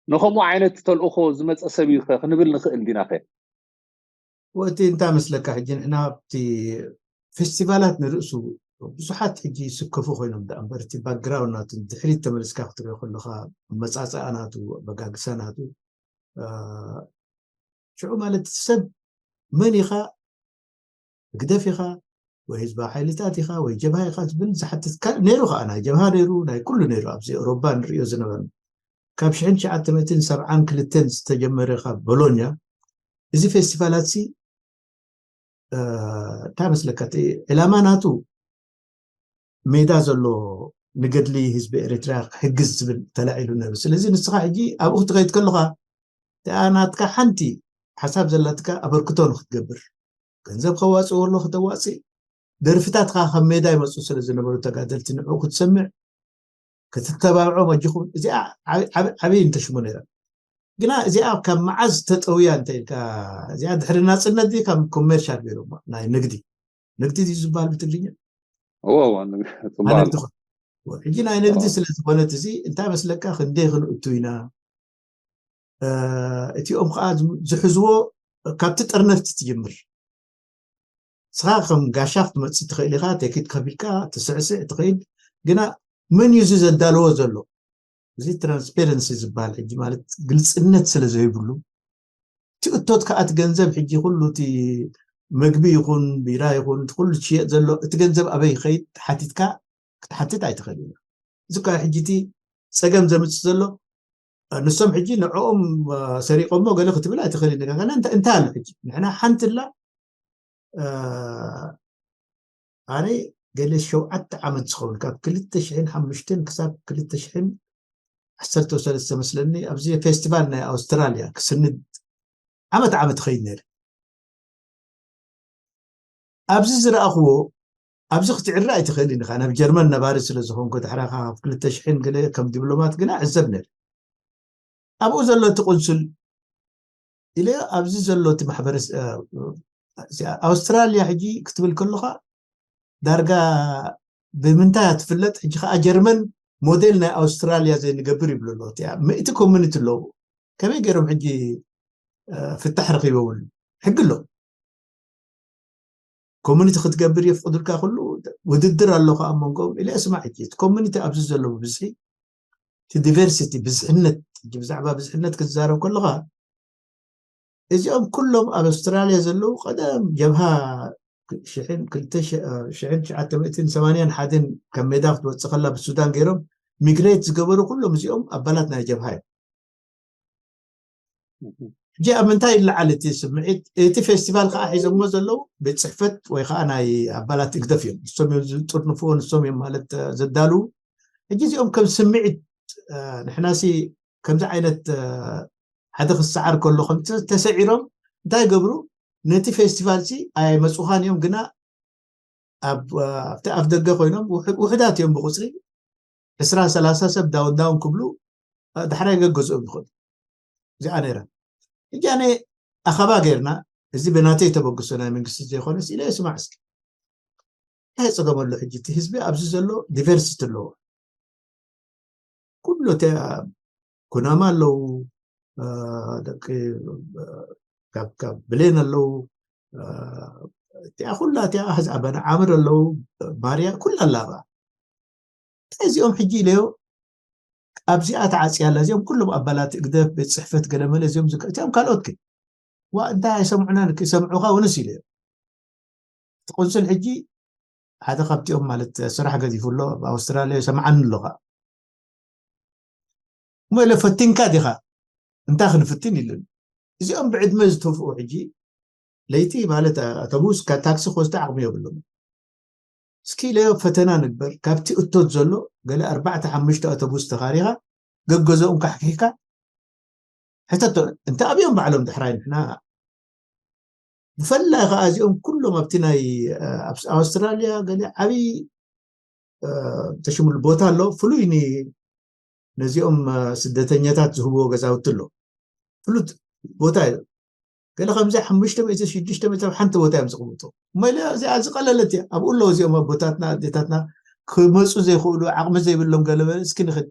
ንከምኡ ዓይነት ተልእኮ ዝመፀ ሰብ እዩ ክንብል ንኽእል ዲና ከ? ወቲ እንታይ መስለካ ሕጂ ንሕና ኣብቲ ፌስቲቫላት ንርእሱ ብዙሓት ሕጂ ይስከፉ ኮይኖም ዳ እምበር እቲ ባክግራውንድ ናቱ ድሕሪት ተመልስካ ክትሪኦ ከለካ መጻጻኣ ናቱ ኣበጋግሳ ናቱ ሽዑ ማለት ሰብ መን ኢኻ ህግደፍ ኢኻ ወይ ህዝባዊ ሓይልታት ኢኻ ወይ ጀብሃ ኢኻ ዝብል ዝሓትት ካልእ ነይሩ ከዓ ናይ ጀብሃ ነይሩ ናይ ኩሉ ነይሩ ኣብዚ ኤውሮፓ ንሪኦ ዝነበርና ካብ ሽሕን ትሽዓተ ሚእትን ሰብዓን ክልተን ዝተጀመረ ካብ ቦሎኛ እዚ ፌስቲቫላት ሲ እንታይ መስለካ እቲ ዕላማ ናቱ ሜዳ ዘሎ ንገድሊ ህዝቢ ኤርትራ ክሕግዝ ዝብል ተላዒሉ ነይሩ። ስለዚ ንስኻ ሕጂ ኣብኡ ክትኸይድ ከለኻ እቲኣ ናትካ ሓንቲ ሓሳብ ዘላትካ ኣበርክቶ ንክትገብር፣ ገንዘብ ከዋፅእ ከሎ ክተዋፅእ፣ ደርፍታትካ ካብ ሜዳ ይመፁ ስለ ዝነበሩ ተጋደልቲ ንዕኡ ክትሰምዕ ክትተባብዖም ኣጅኹም። እዚኣ ዓብ- ዓብ- ዓብይ እንተሽሞ ነይራ። ግና እዚኣ ካብ መዓዝ ተጠውያ እንተ ኢልካ፣ እዚኣ ድሕሪ ናፅነት ድዩ ካብ ኮሜርሻል ገይሮማ፣ ናይ ንግዲ፣ ንግዲ ድዩ ዝበሃል ብትግርኛ? እዎ እዎ ንግ- ጽቡቕ ናይ ኣሎ። ንግዲ ኮ- ሕጂ ናይ ንግዲ እዎ። ስለ ዝኾነት እዚ እንታይ መስለካ፣ ክንደይ ክንእቱ ኢና? እ፣ እቲኦም ከዓ ዝም- ዝሕዝዎ ካብቲ ጥርነፍቲ ትጅምር። ንስኻ ከም ጋሻ ክትመፅእ ትኽእል ኢኻ፣ ቴክት ከፊልካ ትስዕስዕ ትኽእል። ግና መን እዩ እዚ ዘዳለዎ ዘሎ? እዚ ትራንስፔረንሲ ዝበሃል ሕጂ ማለት ግልፅነት ስለ ዘይብሉ፣ እቲ እቶት ከዓ እቲ ገንዘብ ሕጂ ኩሉ እቲ መግቢ ይኹን ቢራ ይኹን እቲ ኩሉ ዝሽየጥ ዘሎ እቲ ገንዘብ ኣበይ ይኸይድ ሓቲትካ ክትሓትት ኣይትኽእል ኢና። እዚ ከዓ ሕጂ እቲ ፀገም ዘምፅእ ዘሎ ንሶም ሕጂ ንዕኦም ሰሪቆሞ ገለ ክትብል ኣይትኽእል ኢኻ። እንታይ ኣሎ ሕጂ ንሕና ሓንቲ ላ ኣነ ገለ ሸውዓተ ዓመት ዝኸውን ካብ ክልተ ሽሕን ሓሙሽተን ክሳብ ክልተ ሽሕን ዓሰርተ ሰለስተ መስለኒ ኣብዚ ፌስቲቫል ናይ ኣውስትራልያ ክስንድ ዓመት ዓመት ኸይድ ነይረ። ኣብዚ ዝረኣኽዎ ኣብዚ ክትዕረ ኣይትኽእል ኢኻ። ናብ ጀርመን ነባሪ ስለ ዝኾንኩ ድሕራ ካብ ክልተ ሽሕን ገለ ከም ዲፕሎማት ግና ዕዘብ ነይረ። ኣብኡ ዘሎ እቲ ቁንስል ኢለ ኣብዚ ዘሎ እቲ ማሕበረሰብ ኣውስትራልያ ሕጂ ክትብል ከለኻ ዳርጋ ብምንታይ እያ ትፍለጥ? ሕጂ ከዓ ጀርመን ሞዴል ናይ ኣውስትራልያ ዘይንገብር ይብሉ ኣለዉ። እቲኣ ምእቲ ኮሚኒቲ ኣለዉ። ከመይ ገይሮም ሕጂ ፍታሕ ረኺበውሉ? ሕጊ ኣሎ። ኮሚኒቲ ክትገብር የፍቅዱልካ ኩሉ ውድድር ኣሎ ከዓ መንጎም ኢለ ስማዕ። ሕጂ እቲ ኮሚኒቲ ኣብዚ ዘሎ ብብዝሒ እቲ ዲቨርሲቲ ብዝሕነት፣ ሕጂ ብዛዕባ ብዝሕነት ክትዛረብ ከለኻ እዚኦም ኩሎም ኣብ ኣውስትራልያ ዘለዉ ቀደም ጀብሃ ሽሕን ክልተ ሽሕን ትሽዓተ ሚእትን ሰማንያን ሓደን ካብ ሜዳ ክትወፅእ ከላ ብሱዳን ገይሮም ሚግሬት ዝገበሩ ኩሎም እዚኦም ኣባላት ናይ ጀብሃ እዮም። ሕጂ ኣብ ምንታይ ይለዓል እቲ ስምዒት? እቲ ፌስቲቫል ከዓ ሒዞሞ ዘለዉ ቤት ፅሕፈት ወይ ከዓ ናይ ኣባላት ህግደፍ እዮም። ንሶም እዮም ዝጥርንፍዎ፣ ንሶም እዮም ማለት ዘዳልዉ። ሕጂ እዚኦም ከም ስምዒት ንሕናሲ ከምዚ ዓይነት ሓደ ክሰዓር ከሎ ከም ተሰዒሮም እንታይ ይገብሩ? ነቲ ፌስቲቫል ሲ ኣይመፁኻን እዮም፣ ግና ኣብቲ ኣፍ ደገ ኮይኖም ውሕዳት እዮም ብቁፅሪ ዕስራ ሰላሳ ሰብ ዳውን ዳውን ክብሉ ዳሕራይ ገገዝኦም ይኽእሉ። እዚኣ ነይራ። ሕጂ ኣነ ኣኸባ ገይርና እዚ ብናተይ ተበግሶ ናይ መንግስቲ ዘይኮነስ ኢለ ስማዕ እስኪ እንታይ ፀገም ኣሎ? ሕጂ እቲ ህዝቢ ኣብዚ ዘሎ ዲቨርሲቲ ኣለዎ። ኩሉ እቲ ኩናማ ኣለዉ፣ ደቂ ካብ ብሌን ኣለዉ፣ እቲኣ ኩላ እቲኣ ኣበና ዓምር ኣለዉ፣ ባርያ ኩላ ኣላ። እዚኦም ሕጂ ኢለዮ ኣብዚኣ ተዓፅያ ኣላ። እዚኦም ኩሎም ኣባላት ህግደፍ ቤት ፅሕፈት ገለመለ እዚኦም ዝከ እዚኦም ካልኦት ግን ዋ እንታይ ኣይሰምዑናን ክሰምዑኻ ውንስ ኢለዮ። እቲ ቁንስል ሕጂ ሓደ ካብቲኦም ማለት ስራሕ ገዲፉ ኣሎ ኣብ ኣውስትራልያ ሰምዓኒ ኣለኻ እሞ ኢለ ፈቲንካ ዲኻ እንታይ ክንፍትን ኢሉን። እዚኦም ብዕድመ ዝተፍኡ ሕጂ ለይቲ ማለት ኣተቡስ ካብ ታክሲ ክወስዱ ዓቕሚ የብሎም። እስኪ ኢለዮ ፈተና ንግበር ካብቲ እቶት ዘሎ ገለ ኣርባዕተ ሓሙሽተ ኣተቡስ ተኻሪኻ ገገዘኦም ካሕኪሕካ ሕተቶ እንተ ኣብዮም ባዕሎም ድሕራይ ንሕና ብፈላይ ከዓ እዚኦም ኩሎም ኣብቲ ናይ ኣውስትራልያ ገለ ዓብይ ተሽምሉ ቦታ ኣሎ ፍሉይ ነዚኦም ስደተኛታት ዝህብዎ ገዛውቲ ኣሎ ፍሉጥ ቦታ እዩ ገለ ከምዚ ሓሙሽተ ሚእቲ ሽዱሽተ ሚእቲ ኣብ ሓንቲ ቦታ እዮም ዝቕምጡ እሞ ኢለ እዚኣ ዝቐለለት እያ ኣብኡ ኣለዉ እዚኦም ኣቦታትና ኣዴታትና ክመፁ ዘይክእሉ ዓቕሚ ዘይብሎም ገለበለ እስኪ ንኽድ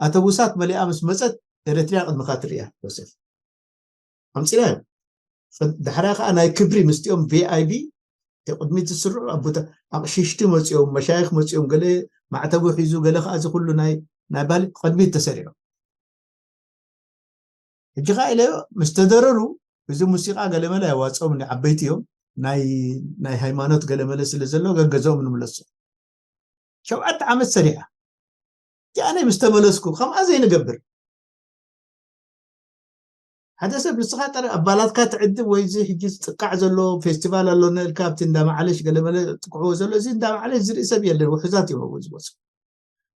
ኣተቡሳት መሊኣ ምስ መፀት ኤረትርያ ቅድምኻ ትርእያ ዮሴፍ ኣምፂና እዮም ዳሕራ ከዓ ናይ ክብሪ ምስቲኦም ቪኣይቢ ቅድሚት ዝስርዑ ኣቦታ ኣቕሽሽቲ መፂኦም መሻይክ መፂኦም ገለ ማዕተቡ ሒዙ ገለ ከዓ እዚ ኩሉ ናይ ናይ ባሊ ቅድሚት ተሰሪዑ ሕጂ ከዓ ኢለዮ ምስ ተደረሩ እዚ ሙዚቃ ገለመለ ኣዋፅኦም ዓበይቲ እዮም ናይ ሃይማኖት ገለመለ ስለ ዘሎ ገገዘኦም ንምለሶ ሸውዓተ ዓመት ሰሪዓ ኣነ ምስ ተመለስኩ ከምኣ ዘይንገብር ሓደ ሰብ ንስኻ ጠረ ኣባላትካ ትዕድም ወይ እዚ ሕጂ ዝጥቃዕ ዘሎ ፌስቲቫል ኣሎ ነልካ ኣብቲ እንዳ ማዓለሽ ገለመለ ጥቅዕዎ ዘሎ እዚ እንዳ ማዓለሽ ዝርኢ ሰብ የለን ውሕዛት እዮም ኣብኡ ዝመፁ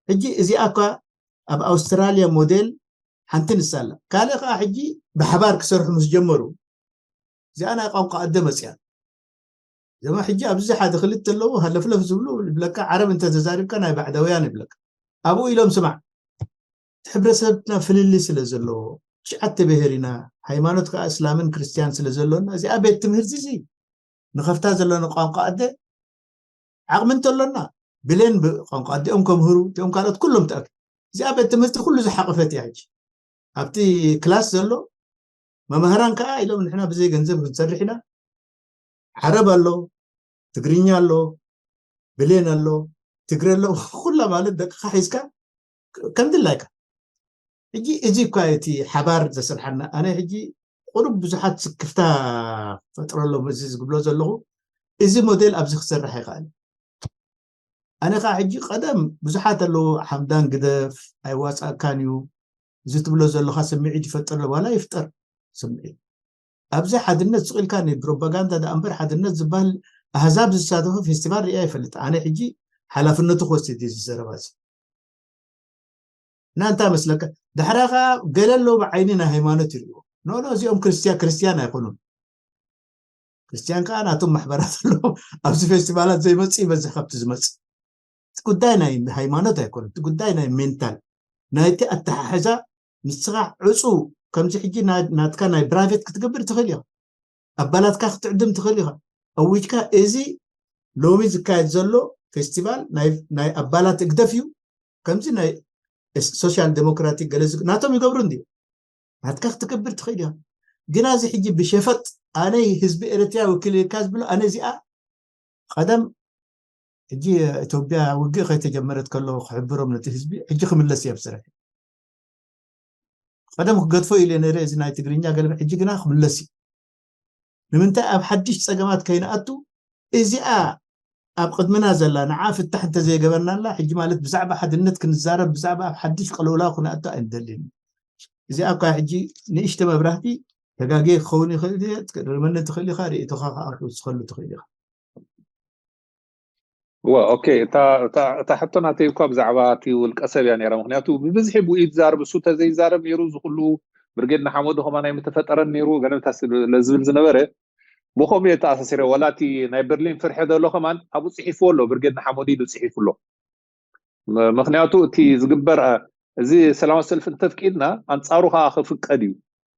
ሕጂ እዚኣ እኳ ኣብ ኣውስትራልያ ሞዴል ሓንቲ ንሳ ኣላ። ካልእ ከዓ ሕጂ ብሓባር ክሰርሑ ምስ ጀመሩ እዚኣ ናይ ቋንቋ ኣደ መፅያ። ዘማ ሕጂ ኣብዚ ሓደ ክልተ ኣለዉ ሃለፍለፍ ዝብሉ ይብለካ። ዓረብ እንተተዛሪብካ ናይ ባዕዳውያን ይብለካ። ኣብኡ ኢሎም ስማዕ፣ ሕብረተሰብና ፍልልይ ስለ ዘለዎ፣ ትሽዓተ ብሄር ኢና፣ ሃይማኖት ከዓ እስላምን ክርስትያን ስለ ዘሎና እዚኣ ቤት ትምህርቲ እዚ ንኸፍታ ዘለና ቋንቋ ኣደ ዓቕሚ እንተሎና ብሌን ብ- ቋንቋ ኣዲኦም ከምህሩ፣ እቲኦም ካልኦት ኩሎም ተኣኪ እዚኣ ቤት ትምህርቲ ኩሉ ዝሓቐፈት እያ። ሕጂ ኣብቲ ክላስ ዘሎ መምህራን ከዓ ኢሎም ንሕና ብዘይ ገንዘብ ክንሰርሕ ኢና። ዓረብ ኣሎ፣ ትግርኛ ኣሎ፣ ብሌን ኣሎ፣ ትግረ ኣሎ። ኩላ ማለት ደቅኻ ሒዝካ ከም ድላይካ። ሕጂ እዚ እኳ እቲ ሓባር ዘስርሓና። ኣነ ሕጂ ቁሩብ ብዙሓት ስክፍታ ፈጥረሎም እዚ ዝግብሎ ዘለኹ። እዚ ሞዴል ኣብዚ ክሰርሕ ኣይኽእል። ኣነ ከዓ ሕጂ ቀደም ብዙሓት ኣለዉ ሓምዳን ግደፍ ኣይዋፃእካን እዩ እዚ ትብሎ ዘለካ ስምዒት ይፈጥር ዋላ ይፍጠር ስምዒት ኣብዚ ሓድነት ስቕ ኢልካ ናይ ፕሮፓጋንዳ ደኣ እምበር ሓድነት ዝበሃል ኣህዛብ ዝሳተፎ ፌስቲቫል ሪኣ ይፈልጥ። ኣነ ሕጂ ሓላፍነቱ ክወስድ እዩ እዚ ዘረባ እዚ። እና እንታይ መስለካ? ዳሕራ ከዓ ገለ ኣለዉ ብዓይኒ ናይ ሃይማኖት ይርእዎ። ኖ ኖ እዚኦም ክርስትያ ክርስትያን ኣይኮኑን። ክርስትያን ከዓ ናቶም ማሕበራት ኣለዎም። ኣብዚ ፌስቲቫላት ዘይመፅእ ይበዝሕ ካብቲ ዝመፅእ። እቲ ጉዳይ ናይ ሃይማኖት ኣይኮነን። እቲ ጉዳይ ናይ ሜንታል ናይቲ ኣተሓሕዛ ንስኻ ዕፁ ከምዚ ሕጂ ና- ናትካ ናይ ብራይቬት ክትገብር ትኽእል ኢኻ። ኣባላትካ ክትዕድም ትኽእል ኢኻ። ኣዊጅካ እዚ ሎሚ ዝካየድ ዘሎ ፌስቲቫል ናይ ናይ ኣባላት ህግደፍ እዩ። ከምዚ ናይ ሶሻል ዴሞክራቲክ ገለ ዝግ- ናቶም ይገብሩ እንዲ ናትካ ክትገብር ትኽእል ኢኻ። ግና እዚ ሕጂ ብሸፈጥ ኣነ ህዝቢ ኤርትራ ወኪል ኢልካ ዝብሎ ኣነ እዚኣ ቀደም ሕጂ ኢትዮጵያ ውግእ ከይተጀመረት ከሎ ክሕብሮም ነቲ ህዝቢ ሕጂ ክምለስ እየ ኣብ ስራሕ ቀደም ክገድፎ ኢለ ነረ እዚ ናይ ትግርኛ ገለ ሕጂ ግና ክምለስ እዩ ንምንታይ ኣብ ሓድሽ ፀገማት ከይንኣቱ እዚኣ ኣብ ቅድምና ዘላ ንዓ ፍታሕ እንተዘይገበርናላ ሕጂ ማለት ብዛዕባ ሓድነት ክንዛረብ ብዛዕባ ኣብ ሓድሽ ቅልውላው ክንኣቱ ኣይንደልን እዚኣ እኳ ሕጂ ንእሽተ መብራህቲ ተጋጌ ክኸውን ይኽእል እየ ክትርመኒ ትኽእል ኢኻ ርእቶኻ ከዓ ክትውስኸሉ ትኽእል ኢኻ እወ ኦኬ እታ እታ እታ ሕቶ ናተይ እኳ ብዛዕባ እቲ ውልቀ ሰብ እያ ነይራ ምክንያቱ ብብዝሒ ብኡ እዩ ዝዛረብ እሱ ተዘይዛረብ ነይሩ እዚ ኩሉ ብርጌድ ንሓመዱ ከማን ኣይምተፈጠረን ነይሩ ገለ እንታ ስለ ዝብል ዝነበረ ብከምኡ እየ ተኣሳሲረ ዋላ እቲ ናይ በርሊን ፍርሒ ዘሎ ከማን ኣብኡ ፅሒፍዎ ኣሎ ብርጌድ ንሓመዱ ኢሉ ፅሒፉ ኣሎ ምክንያቱ እቲ ዝግበር እዚ ሰላማዊ ሰልፊ እንተፍቂድና ኣንፃሩ ከዓ ክፍቀድ እዩ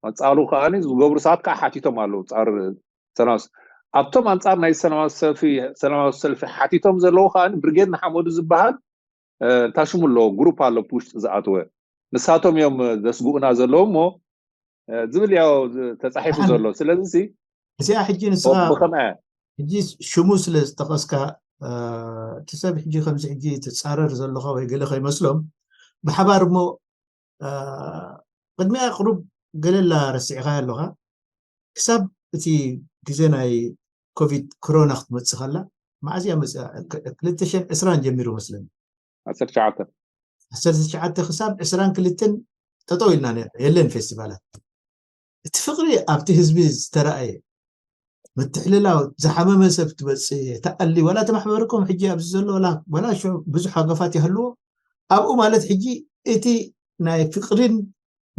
ኣንፃሩ ከዓ ዝገብሩ ሰባት ከዓ ሓቲቶም ኣለዉ ፃር ሰላማዊ ኣብቶም ኣንፃር ናይ ሰላማዊ ሰልፊ ሰላማዊ ሰልፊ ሓቲቶም ዘለዉ ከዓ ብርጌድ ንሓመዱ ዝበሃል እንታሽሙ ኣለዎ ግሩፕ ኣሎ ብውሽጢ ዝኣተወ ንሳቶም እዮም ዘስግኡና ዘለዉ እሞ ዝብል ያው ተፃሒፉ ዘሎ ስለዚ እዚኣ ሕጂ ንስኻ ብከምኣ ሕጂ ሽሙ ስለ ዝጠቐስካ እቲ ሰብ ሕጂ ከምዚ ሕጂ ትፃረር ዘለኻ ወይ ገለ ከይመስሎም ብሓባር እሞ ቅድሚኣ ቅሩብ ገለላ ረሲዕኻ ኣለኻ ክሳብ እቲ ግዜ ናይ ኮቪድ ኮሮና ክትመፅእ ከላ መዓዝያ መፅኣ ክልተ ሽሕን ዕስራን ጀሚሩ መስለኒ ዓሰርተ ትሽዓተ ዓሰርተ ትሽዓተ ክሳብ ዕስራን ክልተን ጠጠው ኢልና ነርና የለን ፌስቲቫላት እቲ ፍቅሪ ኣብቲ ህዝቢ ዝተረኣየ ምትሕልላው ዝሓመመ ሰብ ትበፅእ ተኣሊ ዋላ እቲ ማሕበርኩም ሕጂ ኣብዚ ዘሎ ዋላ ዋላ ሽዑ ብዙሕ ሃገፋት ይህልዎ ኣብኡ ማለት ሕጂ እቲ ናይ ፍቅሪን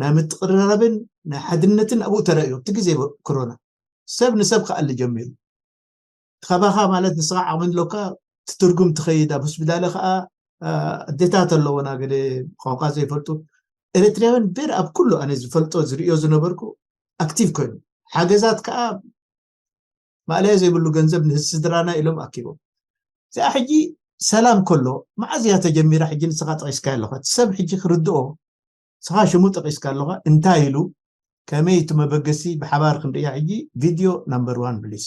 ናይ ምትቅርራብን ናይ ሓድነትን ኣብኡ ተረእዩ ኣብቲ ግዜ ኮሮና ሰብ ንሰብ ክኣሊ ጀሚሩ ካባኻ ማለት ንስኻ ዓቕሚ ኣለካ ትትርጉም ትኸይድ ኣብ ሆስፒታል ከዓ ኣዴታት ኣለዎና ገለ ቋንቋ ዘይፈልጡ ኤርትራውያን ቤር ኣብ ኩሉ ኣነ ዝፈልጦ ዝርእዮ ዝነበርኩ ኣክቲቭ ኮይኑ ሓገዛት ከዓ ማእለያ ዘይብሉ ገንዘብ ንስድራና ኢሎም ኣኪቦም እዚኣ ሕጂ ሰላም ከሎ መዓዝ እያ ተጀሚራ ሕጂ ንስኻ ጠቂስካ ኣለኻ እቲ ሰብ ሕጂ ክርድኦ ንስኻ ሽሙ ጠቂስካ ኣለኻ እንታይ ኢሉ ከመይ እቲ መበገሲ ብሓባር ክንርእያ ሕጂ ቪድዮ ናምበር ዋን ፕሊስ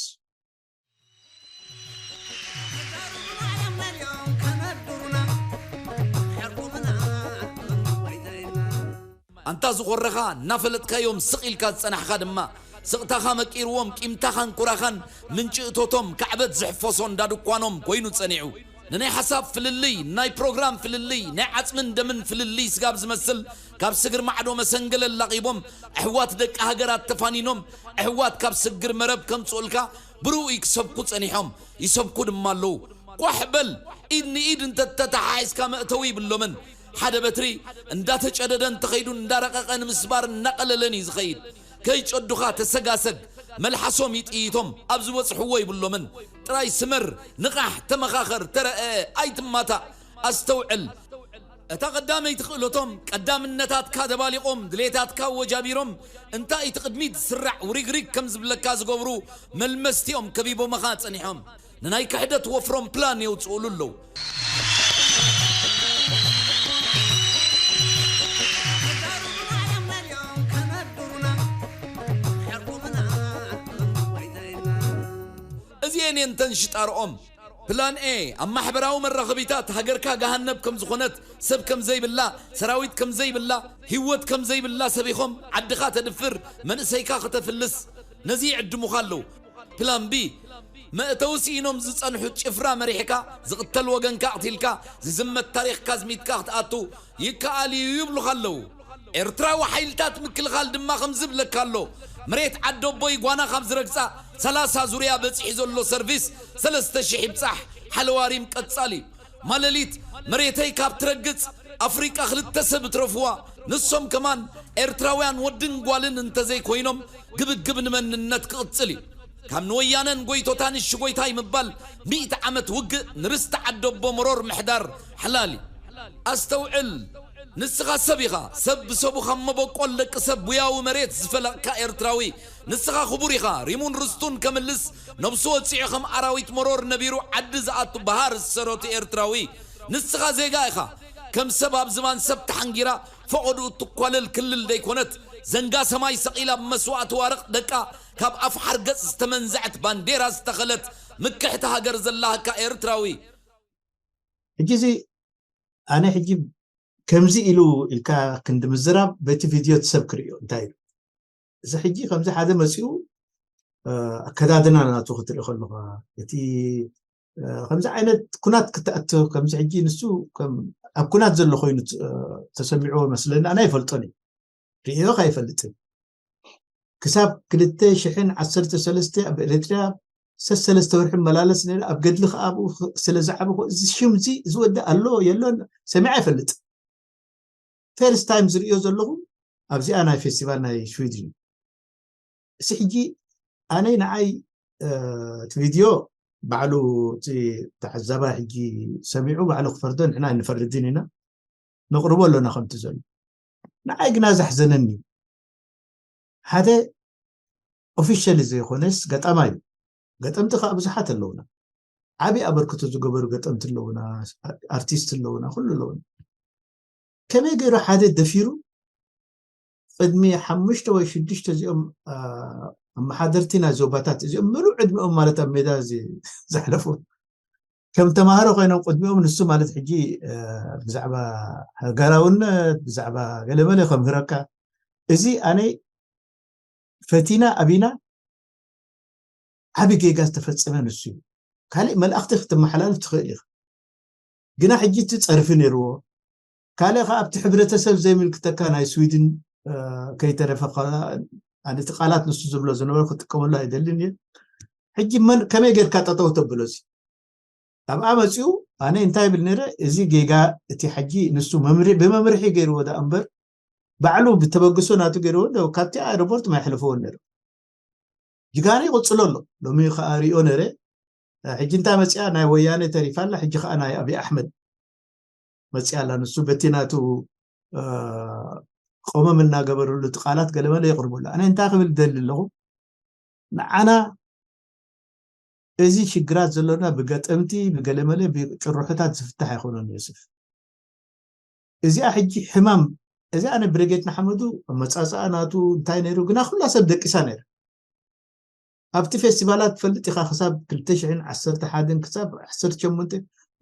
ኣንታ ዝኾረኻ እናፈለጥካዮም ስቕ ኢልካ ዝጸናሕኻ ድማ ስቕታኻ መቂርዎም ቂምታኻን ኩራኻን ምንጪ እቶቶም ካዕበት ዝሕፈሶ እንዳ ድኳኖም ኮይኑ ጸኒዑ ንናይ ሓሳብ ፍልልይ ናይ ፕሮግራም ፍልልይ ናይ ዓጽምን ደምን ፍልልይ ስጋብ ዝመስል ካብ ስግር ማዕዶ መሰንገለ ኣላቒቦም ኣሕዋት ደቂ ሃገራት ተፋኒኖም ኣሕዋት ካብ ስግር መረብ ከምጽኡልካ ብርኡይ ክሰብኩ ጸኒሖም ይሰብኩ ድማ ኣለዉ ቋሕ በል፣ ኢድ ንኢድ እንተተተሓሒዝካ መእተዊ ይብሎምን። ሓደ በትሪ እንዳተጨደደ እንተኸይዱ እንዳረቐቐ ንምስባር እናቐለለን እዩ ዝኸይድ። ከይጨዱኻ ተሰጋሰግ፣ መልሓሶም ይጥይቶም ኣብ ዝበጽሕዎ ይብሎምን። ጥራይ ስመር፣ ንቓሕ፣ ተመኻኸር፣ ተረኣእ፣ ኣይትማታእ፣ ኣስተውዕል። እታ ቀዳመይቲ ክእለቶም ቀዳምነታትካ ደባሊቖም ድሌታትካ ወጃቢሮም እንታይ እቲ ቅድሚት ዝስራዕ ውሪግሪግ ከም ዝብለካ ዝገብሩ መልመስቲኦም ከቢቦምኻ ጸኒሖም ንናይ ክሕደት ወፍሮም ፕላን የውፅኡሉ ኣለዉ። እዚኤን እየን ተን ሽጣርኦም። ፕላን ኤ ኣብ ማሕበራዊ መራኸቢታት ሃገርካ ገሃነብ ከም ዝኾነት፣ ሰብ ከም ዘይብላ፣ ሰራዊት ከም ዘይብላ፣ ህይወት ከም ዘይብላ ሰቢኾም ዓድኻ ተድፍር፣ መንእሰይካ ከተፍልስ ነዚ ይዕድሙኻ ኣለዉ። ፕላን ቢ መእተዊ ስኢኖም ዝጸንሑ ጭፍራ መሪሕካ ዝቕተል ወገንካ ኣቕቲልካ ዝዝመት ታሪኽካ ኣዝሚትካ ክትኣቱ ይከኣል እዩ ይብሉኻ ኣለዉ። ኤርትራዊ ሓይልታት ምክልኻል ድማ ከም ዝብለካ ኣሎ። መሬት ዓደቦይ ጓና ካብ ዝረግጻ ሰላሳ ዙርያ በጺሑ ዘሎ ሰርቪስ ሰለስተ ሽሕ ይብጻሕ ሓለዋሪም ቀጻሊ እዩ። ማለሊት መሬተይ ካብ ትረግጽ ኣፍሪቃ ክልተ ሰብ እትረፍዋ ንሶም ከማን ኤርትራውያን ወድን ጓልን እንተዘይኮይኖም ግብግብ ንመንነት ክቕጽል እዩ። ካብ ንወያነን ጎይቶታን እሺ ጎይታይ ምባል ሚእቲ ዓመት ውግእ ንርስቲ ዓደቦ መሮር ምሕዳር ሓላል እዩ። ኣስተውዕል። ንስኻ ሰብ ኢኻ። ሰብ ብሰቡ ካብ መበቆል ደቂ ሰብ ቡያዊ መሬት ዝፈለቕካ ኤርትራዊ። ንስኻ ክቡር ኢኻ። ሪሙን ርስቱን ከምልስ ነብሱ ወጺዑ ከም ኣራዊት መሮር ነቢሩ ዓዲ ዝኣቱ በሃር ዝሰረቱ ኤርትራዊ። ንስኻ ዜጋ ኢኻ። ከም ሰብ ኣብ ዝባን ሰብ ተሓንጊራ ፈቐድኡ እትኳለል ክልል ደይኮነት ዘንጋ ሰማይ ሰቒላ ብመስዋእቲ ዋርቕ ደቃ ካብ ኣፍ ሓርገጽ ዝተመንዘዐት ባንዴራ ዝተኸለት ምክሕቲ ሃገር ዘላሃካ ኤርትራዊ። ሕጂ እዚ ኣነ ሕጂ ከምዚ ኢሉ ኢልካ ክንዲ ምዝራብ በቲ ቪድዮ እቲ ሰብ ክርእዮ እንታይ ኢሉ እዚ ሕጂ ከምዚ ሓደ መፂኡ ኣከዳድና ናቱ ክትርኢ ከለካ እቲ ከምዚ ዓይነት ኩናት ክትኣቱ ከምዚ ሕጂ ንሱ ኣብ ኩናት ዘሎ ኮይኑ ተሰሚዕዎ መስለኒ ኣነ ኣይፈልጦን እዩ ርእዮ ኣይፈልጥን ክሳብ ክልተ ሽሕን ዓሰርተ ሰለስተ ኣብ ኤርትራ ሰሰለስተ ወርሒ መላለስ ነይረ ኣብ ገድሊ ከዓ ኣብኡ ስለ ዝዓበኹ እዚ ሽም እዚ ዝወዲ ኣሎ የሎን ሰሚዐ ኣይፈልጥ ፈርስት ታይም ዝርእዮ ዘለኹ ኣብዚኣ ናይ ፌስቲቫል ናይ ሽዊድን እዩ እዚ ሕጂ ኣነይ ንዓይ እቲ ቪድዮ ባዕሉ እቲ ተዓዛባይ ሕጂ ሰሚዑ ባዕሉ ክፈርዶ ንሕና ኣይንፈርድን ኢና ነቕርቦ ኣሎና ከምቲ ዘሎ ንዓይ ግና ዘሕዘነኒ ሓደ ኦፊሻሊ ዘይኮነስ ገጣማይ እዩ ገጠምቲ ከዓ ብዙሓት ኣለውና ዓብዪ ኣበርክቶ ዝገበሩ ገጠምቲ ኣለውና ኣርቲስት ኣለውና ኩሉ ኣለውና ከመይ ገይሩ ሓደ ደፊሩ ቅድሚ ሓሙሽተ ወይ ሽዱሽተ እዚኦም ኣመሓደርቲ ናይ ዞባታት እዚኦም ምሉእ ዕድሚኦም ማለት ኣብ ሜዳ ዘሕለፉ ከም ተማሃሮ ኮይኖም ቅድሚኦም ንሱ ማለት ሕጂ ብዛዕባ ሃገራውነት ብዛዕባ ገለመለ ከምህረካ እዚ ኣነ ፈቲና ኣቢና ዓቢ ጌጋ ዝተፈጸመ ንሱ እዩ። ካልእ መልእኽቲ ክትመሓላልፍ ትኽእል ኢኻ። ግና ሕጂ እቲ ጸርፊ ነይርዎ። ካልእ ከኣ ኣብቲ ሕብረተሰብ ዘይምልክተካ ናይ ስዊድን ከይተረፈ ኣነ እቲ ቃላት ንሱ ዝብሎ ዝነበረ ክጥቀመሉ ኣይደልን እየ። ሕጂ መን ከመይ ጌርካ ጠጠው ተብሎ እዚ ኣብኣ መጺኡ ኣነ እንታይ ይብል ነይረ እዚ ጌጋ እቲ ሕጂ ንሱ መምርሒ ብመምርሒ ገይርዎ ደኣ እምበር ባዕሉ ብተበግሶ ናቱ ገይርዎ ዶ ካብቲ ኣየርፖርት ማይሕልፍዎ ነይሩ ጅጋነ ይቕጽሎ ኣሎ ሎሚ ከዓ ሪኦ ነይረ ሕጂ እንታይ መፅያ ናይ ወያነ ተሪፋ ኣላ ሕጂ ከዓ ናይ ኣብይ ኣሕመድ መፅያ ኣላ ንሱ በቲ ናቱ ቆመም እናገበረሉ እቲ ቃላት ገለመለ የቕርቡ ኣላ ኣነ እንታይ ክብል ደሊ ኣለኹ ንዓና እዚ ሽግራት ዘሎና ብገጠምቲ ብገለመለ ብጭርሖታት ዝፍታሕ ኣይኮነን ዮስፍ እዚኣ ሕጂ ሕማም እዚኣ ናይ ብረጌድ ንሓመዱ ኣመፃፅኣ ናቱ እንታይ ነይሩ ግና ኩላ ሰብ ደቂሳ ነይሩ ኣብቲ ፌስቲቫላት ትፈልጥ ኢኻ ክሳብ ክልተ ሽሕን ዓሰርተ ሓደን ክሳብ ዓሰርተ ሸሞንተ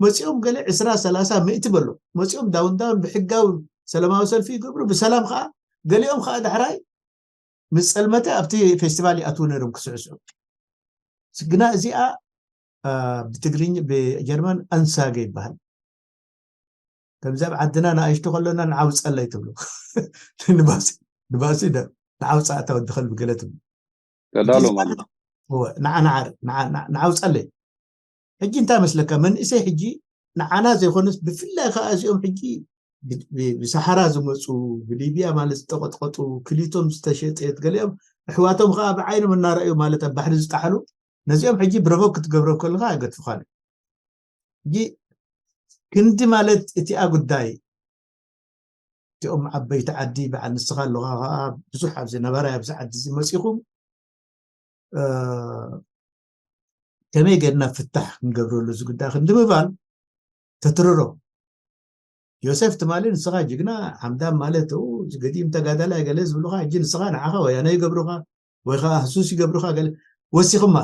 መፂኦም ገለ ዕስራ ሰላሳ ሚእቲ በሎ መፂኦም ዳውንዳውን ብሕጋዊ ሰላማዊ ሰልፊ ይገብሩ ብሰላም ከዓ ገሊኦም ከዓ ዳሕራይ ምስ ጸልመተ ኣብቲ ፌስቲቫል ይኣትዉ ነይሮም ክስዕስዑ ግና እዚኣ ብትግርኝ ብጀርመን ኣንሳገ ይበሃል ከምዚ ኣብ ዓድና ንኣሽቱ ከለና ንዓውፀለይ ትብሉ ንባሲ ንባሲ ደ ንዓውፃ ኣታ ወዲ ከልቢ ገለ ትብሉ ተዳሎ ማለት ንዓናዓር ንዓውፀለይ ሕጂ እንታይ መስለካ፣ መንእሰይ ሕጂ ንዓና ዘይኮነስ ብፍላይ ከዓ እዚኦም ሕጂ ብ- ብ- ብሰሓራ ዝመፁ፣ ብሊብያ ማለት ዝተቐጥቀጡ፣ ክሊቶም ዝተሸጠት፣ ገሊኦም ኣሕዋቶም ከዓ ብዓይኖም እናረኣዩ ማለት ኣብ ባሕሪ ዝጠሓሉ፣ ነዚኦም ሕጂ ብረቮ ክትገብሮ ከለካ ኣይገድፉኻን። ሕጂ ክንዲ ማለት እቲኣ ጉዳይ እቲኦም ዓበይቲ ዓዲ በዓል ንስኻ ኣለኻ ከዓ ብዙሕ ኣብዚ ነባራይ ኣብዚ ዓዲ እዚ መፂኹም ከመይ ጌርና ፍታሕ ክንገብረሉ እዚ ጉዳይ ክንዲ ምባል ተትርሮ። ዮሴፍ ትማሊ ንስኻ ጅግና ሓምዳም ማለት ኡ ገዲም ተጋዳላይ ገለ ዝብሉኻ፣ ሕጂ ንስኻ ንዓኻ ወያነ ይገብሩኻ ወይ ከዓ ህሱስ ይገብሩኻ ገለ ወሲኹማ።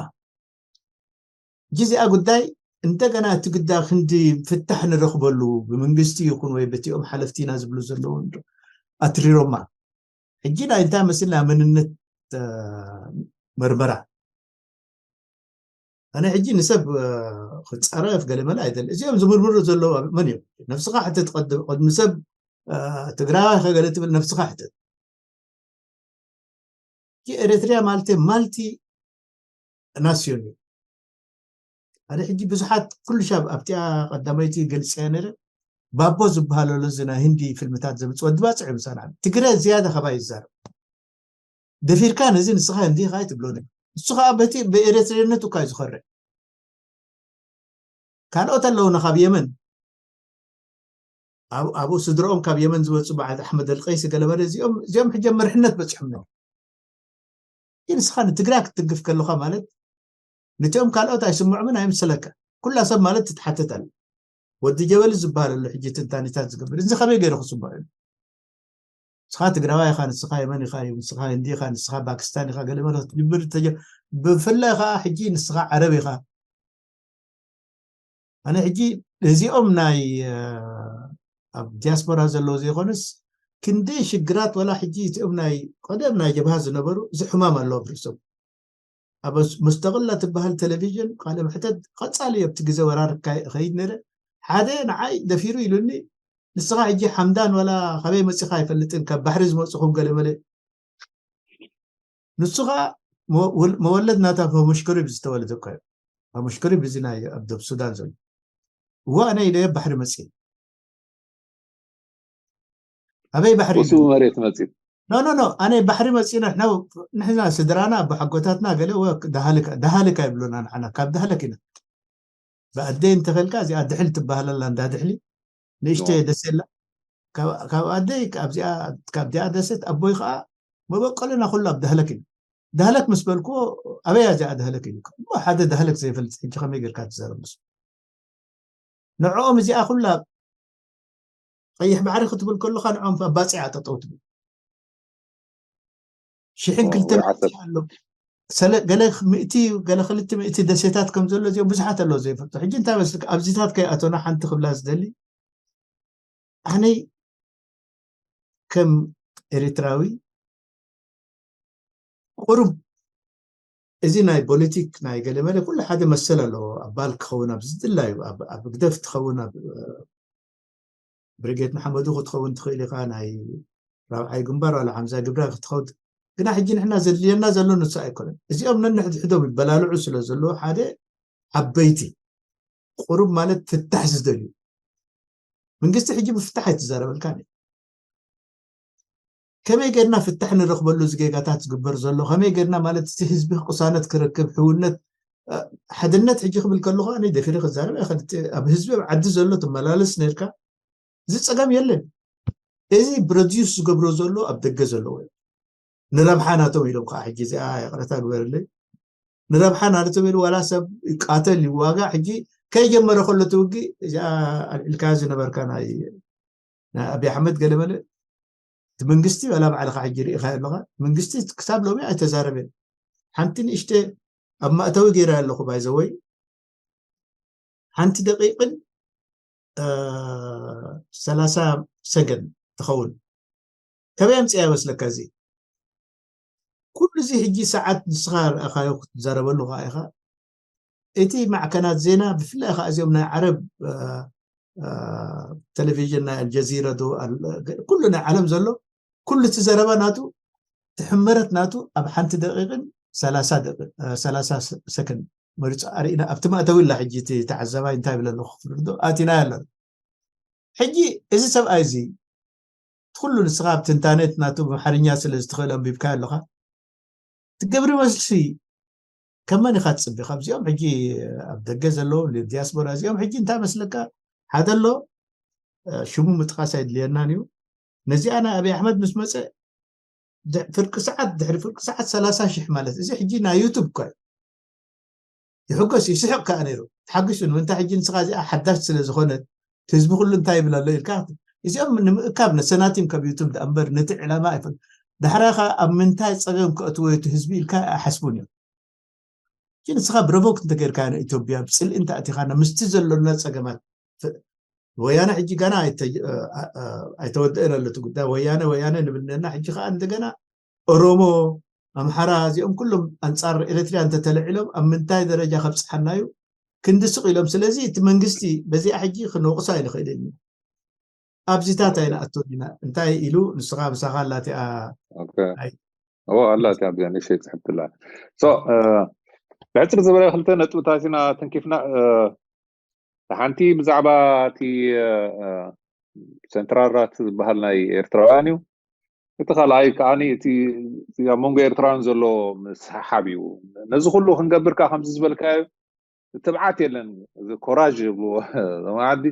ሕጂ እዚኣ ጉዳይ እንደገና እቲ ግዳ ክንዲ ፍታሕ ንረኽበሉ ብመንግስቲ ይኹን ወይ በቲኦም ሓለፍቲና ዝብሉ ዘለዉ ኣትሪሮማ። ሕጂ ናይ እንታይ መስል ናይ መንነት መርመራ ኣነ ሕጂ ንሰብ ክፀረፍ ገለ መላ ኣይደል። እዚኦም ዝምርምሩ ዘለዉ መን እዮም? ነብስኻ ሕተት። ቅድሚ ሰብ ትግራዋይ ከገለ ትብል ነብስኻ ሕተት። ኤሪትሪያ ማለት ማልቲ ናስዮን እዩ። ኣነ ሕጂ ብዙሓት ኩሉ ሻብ ኣብቲኣ ቀዳመይቲ ገልፂያ ነረ ባቦ ዝበሃለሉ እዚ ናይ ህንዲ ፊልምታት ዘምፅ ወዲ ባፅዕ ምሳና ትግረ ዝያዳ ካባይ ይዛረብ። ደፊርካ ነዚ ንስኻ ህንዲ ኢኻ ኣይትብሎን። እሱ ከዓ በቲ ብኤሪትሪያነቱ እኳ እዩ ዝኸርዕ። ካልኦት ኣለውና ካብ የመን፣ ኣብኡ ስድረኦም ካብ የመን ዝመፁ በዓል ኣሕመድ ኣልቀይሲ ገለመለ እዚኦም እዚኦም ሕጂ መርሕነት በፂሖም ነው። ግን ንስኻ ንትግራይ ክትትንክፍ ከለኻ ማለት ነቲኦም ካልኦት ኣይስምዖምን ኣይምስለካ። ኩላ ሰብ ማለት ትትሓተት ኣለ። ወዲ ጀበሊ ዝበሃል ኣሎ ሕጂ ትንታኒታት ዝገብር እዚ ከመይ ገይሩ ክስምዖ እዩ? ንስኻ ትግራዋይ ኢኻ፣ ንስኻ የመን ኢኻ፣ ንስኻ ህንዲ ኢኻ፣ ንስኻ ፓኪስታን ኢኻ፣ ገለ ማለት ክትጅምር ተጀ- ብፍላይ ከዓ ሕጂ ንስኻ ዓረብ ኢኻ። ኣነ ሕጂ እዚኦም ናይ ኣብ ዲያስፖራ ዘለዉ ዘይኮነስ ክንደይ ሽግራት ወላ ሕጂ እቲኦም ናይ ቀደም ናይ ጀብሃ ዝነበሩ እዚ ሕማም ኣለዎ ብርእሶም። ኣብ መስተቕላ ትበሃል ቴሌቪዥን ቃለ መሕተት ቀፃሊ ኣብቲ ግዜ ወራር ከይድ ነረ ሓደ ንዓይ ደፊሩ ኢሉኒ፣ ንስኻ ሕጂ ሓምዳን ዋላ ካበይ መፂኻ ኣይፈልጥን ካብ ባሕሪ ዝመፅኹም ገለመለ። ንሱ ከዓ መወለድ ናታ ፈሙሽክሪብ ዝተወለደ እኮ እዩ። ፈሙሽክሪብ እዚ ናይ ኣብ ደብ ሱዳን ዘሎ። እዋ ኣነ ኢለ ባሕሪ መፂ ኣበይ ባሕሪ ውሱ መሬት መፂ ኖ ኖ ኖ ኣነ ባሕሪ መፂና ንሕና ስድራና ኣቦሓጎታትና ገለ ዳሃልካ ይብሉና ንዓና ካብ ዳህለክ ኢና። ብኣደይ እንተፈልካ እዚኣ ድሕል ትበሃለላ እንዳ ድሕሊ ንእሽተ ደሴላ ካብ ኣደይ ካብዚኣ ደሴት ኣቦይ ከዓ መበቀልና ኩሉ ኣብ ዳህለክ ኢና። ዳህለክ ምስ በልኩ ኣበያ እዚኣ ዳህለክ ኢሉ ሓደ ዳህለክ ዘይፈልጥ ሕጂ ከመይ ጌርካ ትዛረብ ምስ ንዕኦም እዚኣ ኩላ ቀይሕ ባሕሪ ክትብል ከለካ ንዕኦም ኣባፂዓ ጠጠው ትብል ሽሕን ክልተ ኣሎ። ገለ ምእቲ ገለ ክልተ ምእቲ ደሴታት ከም ዘሎ እዚኦም ብዙሓት ኣለዉ ዘይፈልጡ። ሕጂ እንታይ መስልካ ኣብዚታት ከይኣቶና ሓንቲ ክብላ ዝደሊ ኣነይ ከም ኤርትራዊ ቁሩብ እዚ ናይ ፖለቲክ ናይ ገለመለ ኩሉ ሓደ መሰል ኣለዎ። ኣባል ክኸውን ኣብ ዝድላዩ ኣብ ግደፍ ትኸውን ኣብ ብሪጌድ ንሓመዱ ክትኸውን ትኽእል ኢኻ። ናይ ራብዓይ ግንባር ዋላ ሓምዛ ግብራ ክትኸውን ግና ሕጂ ንሕና ዘድልየና ዘሎ ንሱ ኣይኮነን። እዚኦም ነንሕድሕዶም ይበላልዑ ስለ ዘለዉ ሓደ ዓበይቲ ቁሩብ ማለት ፍታሕ ዝደልዩ መንግስቲ ሕጂ ብፍታሕ ኣይትዛረበልካን እዩ። ከመይ ጌርና ፍታሕ ንረኽበሉ እዚ ጌጋታት ዝግበር ዘሎ ከመይ ጌርና ማለት እቲ ህዝቢ ቅሳነት ክረክብ ሕውነት ሓድነት ሕጂ ክብል ከለኹ ኣነ ደፊረ ክዛረብ ኣብ ህዝቢ ኣብ ዓዲ ዘሎ ትመላለስ ነርካ እዚ ፀገም የለን። እዚ ብረድዩስ ዝገብሮ ዘሎ ኣብ ደገ ዘለዎ እዩ። ንረብሓ ናቶም ኢሎም ከዓ ሕጂ እዚኣ ይቕረታ ግበርለይ ንረብሓ ናቶም ኢሉ ዋላ ሰብ ይቃተል ይዋጋእ ሕጂ ከይጀመረ ከሎ እቲ ውግእ እዚኣ ኣልዒልካ ዝነበርካ ናይ ናይ ኣብይ ኣሕመድ ገለመለ እቲ መንግስቲ ዋላ ባዕልካ ሕጂ ርኢኻ ኣለኻ መንግስቲ ክሳብ ሎሚ ኣይተዛረበን። ሓንቲ ንእሽተ ኣብ ማእተዊ ገይረ ኣለኹ ባይዘወይ ሓንቲ ደቂቅን ሰላሳ ሰገን ትኸውን ከበይ ኣምፅያ ይመስለካ እዚ ኩሉ እዚ ሕጂ ሰዓት ንስኻ ርኣኻዮ ክትዛረበሉ ከዓ ኢኻ እቲ ማዕከናት ዜና ብፍላይ ከዓ እዚኦም ናይ ዓረብ ቴሌቪዥን ናይ ኣልጀዚራ ዶ ኩሉ ናይ ዓለም ዘሎ ኩሉ እቲ ዘረባ ናቱ ትሕመረት ናቱ ኣብ ሓንቲ ደቂቅን ሰላሳ ሰከንድ መሪፁ ኣርእና ኣብቲ መእተዊ ላ ሕጂ እቲ ተዓዛባይ እንታይ ይብል ኣለኹ ክፍርዶ ኣቲና ኣለና። ሕጂ እዚ ሰብኣይ እዚ ኩሉ ንስኻ ኣብ ትንታነት ናቱ ብኣምሓርኛ ስለ ዝትኽእል ኣንቢብካ ኣለኻ ትገብሪ መስልሲ ከመን ኢኻ ትፅቢ ካብዚኦም ሕጂ ኣብ ደገ ዘለዉ ዲያስፖራ እዚኦም ሕጂ እንታይ መስለካ ሓደ ኣሎ ሽሙ ምጥቃስ ኣይድልየናን እዩ ነዚኣ ናይ ኣብይ ኣሕመድ ምስ መፀ ፍርቂ ሰዓት ድሕሪ ፍርቂ ሰዓት ሰላሳ ሽሕ ማለት እዚ ሕጂ ናይ ዩቱብ እኳ እዩ ይሕጎስ ይስሕቕ ከዓ ነይሩ ተሓጒሱ ንምንታይ ሕጂ ንስኻ እዚኣ ሓዳሽ ስለ ዝኾነት ህዝቢ ኩሉ እንታይ ይብል ኣሎ ኢልካ እዚኦም ንምእካብ ነሰናቲም ካብ ዩቱብ ዳኣ እምበር ነቲ ዕላማ ኣይፈል ዳሕራኻ ኣብ ምንታይ ፀገም ከእትዎ እቲ ህዝቢ ኢልካ ኣይሓስቡን እዮም ሕጂ ንስኻ ብረቮክ እንተገይርካ ንኢትዮጵያ ብፅልኢ እንተኣቲኻና ምስቲ ዘሎና ፀገማት ወያነ ሕጂ ገና ኣይተወደአን ኣሎ እቲ ጉዳይ ወያነ ወያነ ንብል ነና ሕጂ ከዓ እንደገና ኦሮሞ ኣምሓራ እዚኦም ኩሎም ኣንፃር ኤርትርያ እንተተልዒሎም ኣብ ምንታይ ደረጃ ከብፅሓና እዩ ክንዲ ስቕ ኢሎም ስለዚ እቲ መንግስቲ በዚኣ ሕጂ ክንወቕሶ ኣይንኽእልን ኢና ኣብዚታት ኣይንኣቶን ኢና እንታይ ኢሉ ንስኻ ምሳኻ ኣላቲኣ ኣላ እቲኣ ኣብዚኣ ንእሽተይ ፅሕፍቲ ኣላ ብሕፅር ዝበለ ክልተ ነጥብታት ኢና ተንኪፍና ሓንቲ ብዛዕባ እቲ ሰንትራል ራት ዝበሃል ናይ ኤርትራውያን እዩ እቲ ካልኣይ ከዓ እቲ ኣብ መንጎ ኤርትራውያን ዘሎ ምስሓሓብ እዩ ነዚ ኩሉ ክንገብር ከዓ ከምዚ ዝበልካዮ ትብዓት የለን ኮራዥ ይብልዎ ዓዲ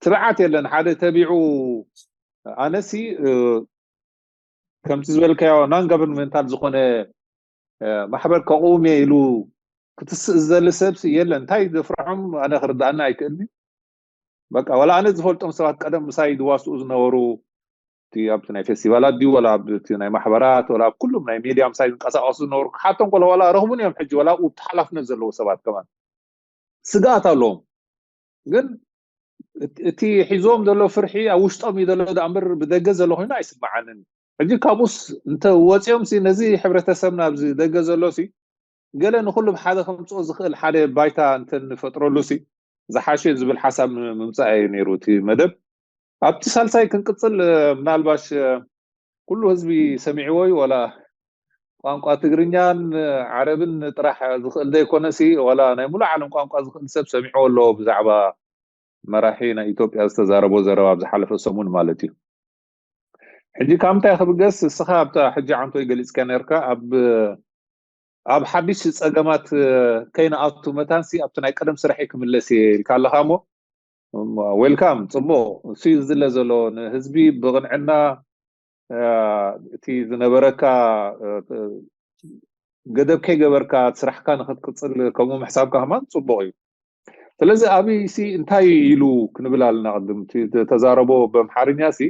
ትብዓት የለን ሓደ ተቢዑ ኣነሲ ከምቲ ዝበልካዮ non governmental ዝኾነ ማሕበር ከቕውም እየ ኢሉ ክትስእ ዝደሊ ሰብ የለን እንታይ ዘፍርሖም ኣነ ክርድኣና ኣይክእልኒ በቃ ወላ ኣነ ዝፈልጦም ሰባት ቀደም ምሳይ ዝዋስኡ ዝነበሩ ኣብቲ ናይ ፌስቲቫላት ድዩ ወላ ኣብቲ ናይ ማሕበራት ወላ ኣብ ኩሉም ናይ ሜድያ ምሳይ ዝንቀሳቀሱ ዝነበሩ ክሓቶም ከሎ ወላ ረኽቡን እዮም ሕጂ ወላ ኣብኡ ተሓላፍነት ዘለዎ ሰባት ከማን ስግኣት ኣለዎም ግን እቲ ሒዞም ዘሎ ፍርሒ ኣብ ውሽጦም እዩ ዘሎ ዳ እምበር ብደገ ዘሎ ኮይኑ ኣይስምዓንን ሕጂ ካብኡስ እንተ ወፂኦም ሲ ነዚ ሕብረተሰብና ኣብዚ ደገ ዘሎ ሲ ገለ ንኩሉ ብሓደ ከምፅኦ ዝኽእል ሓደ ባይታ እንተ ንፈጥረሉ ሲ ዝሓሸ ዝብል ሓሳብ ምምፃእ እዩ ነይሩ እቲ መደብ ኣብቲ ሳልሳይ ክንቅፅል ምናልባሽ ኩሉ ህዝቢ ሰሚዕዎ እዩ ወላ ቋንቋ ትግርኛን ዓረብን ጥራሕ ዝኽእል ዘይኮነሲ ዋላ ናይ ሙሉእ ዓለም ቋንቋ ዝኽእል ሰብ ሰሚዕዎ ኣለዎ ብዛዕባ መራሒ ናይ ኢትዮጵያ ዝተዛረቦ ዘረባ ኣብ ዝሓለፈ ሰሙን ማለት እዩ ሕጂ ካብ ምንታይ ክብገስ እስኻ ኣብታ ሕጂ ዓንቶይ ገሊፅካ ነርካ ኣብ ኣብ ሓድሽ ፀገማት ከይንኣቱ መታንሲ ኣብቲ ናይ ቀደም ስራሕ ክምለስ እየ ኢልካ ኣለኻ እሞ ዌልካም ፅቡቅ እሱ ዝድለ ዘሎ ንህዝቢ ብቕንዕና እቲ ዝነበረካ ገደብ ከይገበርካ ስራሕካ ንክትቅፅል ከምኡ ምሕሳብካ ከማን ፅቡቅ እዩ ስለዚ ኣብይ ሲ እንታይ ኢሉ ክንብል ኣለና ቅድም ተዛረቦ በምሓርኛ ሲ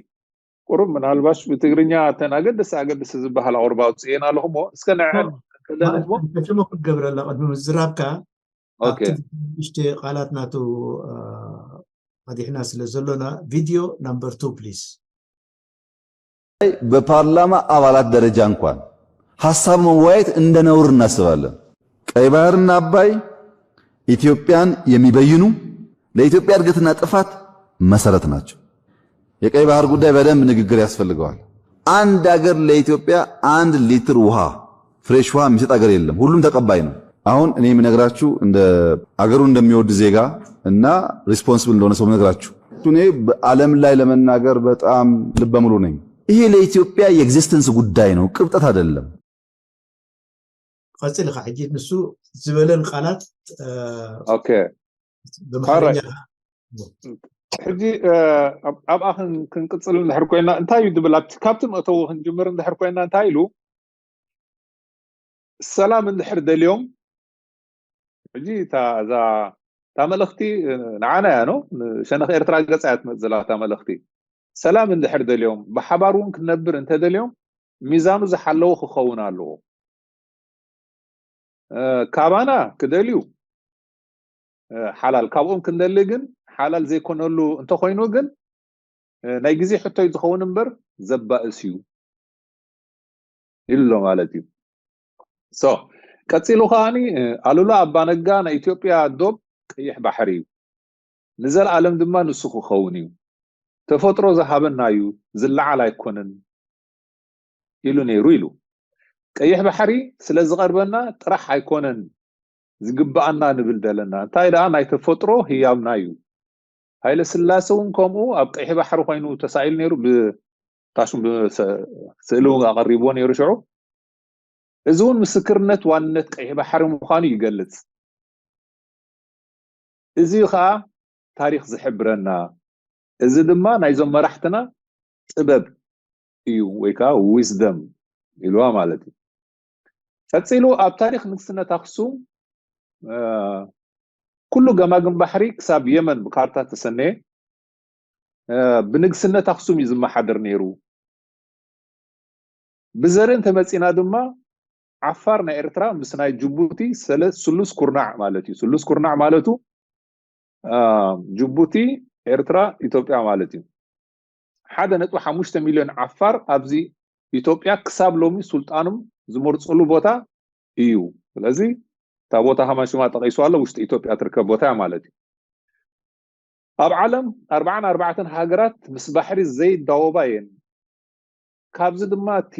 ቁሩብ ምናልባሽ ብትግርኛ እተን ኣገደሲ ኣገደሲ ዝበሃል ኣቁርባ ኣውፅኤን ኣለኹ እሞ እስከ ንዐን ከለንሞ ተሽሞ ክትገብረላ ቅድሚ ምዝራብካ ኣብቲ ንሽተ ቃላት ናቱ ቀዲሕና ስለ ዘሎና ቪድዮ ናምበር ቱ ፕሊዝ በፓርላማ አባላት ደረጃ እንኳን ሀሳብ መወያየት እንደ ነውር እናስባለን። ቀይ ባህርና አባይ ኢትዮጵያን የሚበይኑ ለኢትዮጵያ እድገትና ጥፋት መሰረት ናቸው። የቀይ ባህር ጉዳይ በደንብ ንግግር ያስፈልገዋል። አንድ አገር ለኢትዮጵያ አንድ ሊትር ውሃ ፍሬሽ ውሃ የሚሰጥ አገር የለም። ሁሉም ተቀባይ ነው። አሁን እኔ የምነግራችሁ እንደ አገሩ እንደሚወድ ዜጋ እና ሪስፖንስብል እንደሆነ ሰው ነግራችሁ እኔ በዓለም ላይ ለመናገር በጣም ልበ ሙሉ ነኝ። ይሄ ለኢትዮጵያ የኤግዚስተንስ ጉዳይ ነው፣ ቅብጠት አይደለም። ቀጽል ኢኻ ሕጂ ንሱ ዝበለን ቃላት ኦኬ ብኣምሓርኛ ሕጂ ኣብኣ ክንቅፅል እንድሕር ኮይና እንታይ እዩ ድብል ኣብቲ ካብቲ መእተዊ ክንጅምር እንድሕር ኮይና እንታይ ኢሉ ሰላም እንድሕር ደልዮም ሕጂ እዛ እታ መልእኽቲ ንዓና እያ ነው ሸነኽ ኤርትራ ገፃ እያ ትመፅእ ዘላ እታ መልእኽቲ ሰላም እንድሕር ደልዮም ብሓባር እውን ክንነብር እንተደልዮም ሚዛኑ ዝሓለወ ክኸውን ኣለዎ ካባና ክደልዩ ሓላል ካብኦም ክንደሊ ግን ሓላል ዘይኮነሉ እንተኮይኑ ግን ናይ ግዜ ሕቶይ ዝኸውን እምበር ዘባእስ እዩ ኢሉ ኣሎ ማለት እዩ ሶ ቀፂሉ ከዓኒ ኣሉላ ኣባነጋ ናይ ኢትዮጵያ ዶብ ቀይሕ ባሕሪ እዩ ንዘለኣለም ድማ ንሱ ክኸውን እዩ ተፈጥሮ ዝሃበና እዩ ዝለዓል ኣይኮነን ኢሉ ነይሩ ኢሉ ቀይሕ ባሕሪ ስለ ዝቐርበና ጥራሕ ኣይኮነን ዝግባኣና ንብል ዘለና። እንታይ ደኣ ናይ ተፈጥሮ ህያብና እዩ። ሃይለ ስላሴ እውን ከምኡ ኣብ ቀይሕ ባሕሪ ኮይኑ ተሳኢሉ ነይሩ። ብታሽም ስእሊ እውን ኣቐሪብዎ ነይሩ ሽዑ። እዚ እውን ምስክርነት ዋንነት ቀይሕ ባሕሪ ምዃኑ ይገልጽ። እዚ ከዓ ታሪኽ ዝሕብረና፣ እዚ ድማ ናይዞም መራሕትና ጥበብ እዩ ወይ ከዓ wisdom ኢልዋ ማለት እዩ። ቀፂሉ ኣብ ታሪኽ ንግስነት ኣክሱም ኩሉ ገማግም ባሕሪ ክሳብ የመን ብካርታ ተሰነየ ብንግስነት ኣክሱም እዩ ዝመሓደር ነይሩ። ብዘርኢ እንተመፂና ድማ ዓፋር ናይ ኤርትራ ምስ ናይ ጅቡቲ ስሉስ ኩርናዕ ማለት እዩ። ስሉስ ኩርናዕ ማለቱ ጅቡቲ፣ ኤርትራ፣ ኢትዮጵያ ማለት እዩ። ሓደ ነጥቢ ሓሙሽተ ሚሊዮን ዓፋር ኣብዚ ኢትዮጵያ ክሳብ ሎሚ ሱልጣኖም ዝመርፅሉ ቦታ እዩ። ስለዚ እታ ቦታ ከማን ሽማ ጠቒሱ ኣሎ፣ ውሽጢ ኢትዮጵያ ትርከብ ቦታ እያ ማለት እዩ። ኣብ ዓለም ኣርባዓን ኣርባዕተን ሃገራት ምስ ባሕሪ ዘይዳወባ እየን። ካብዚ ድማ እቲ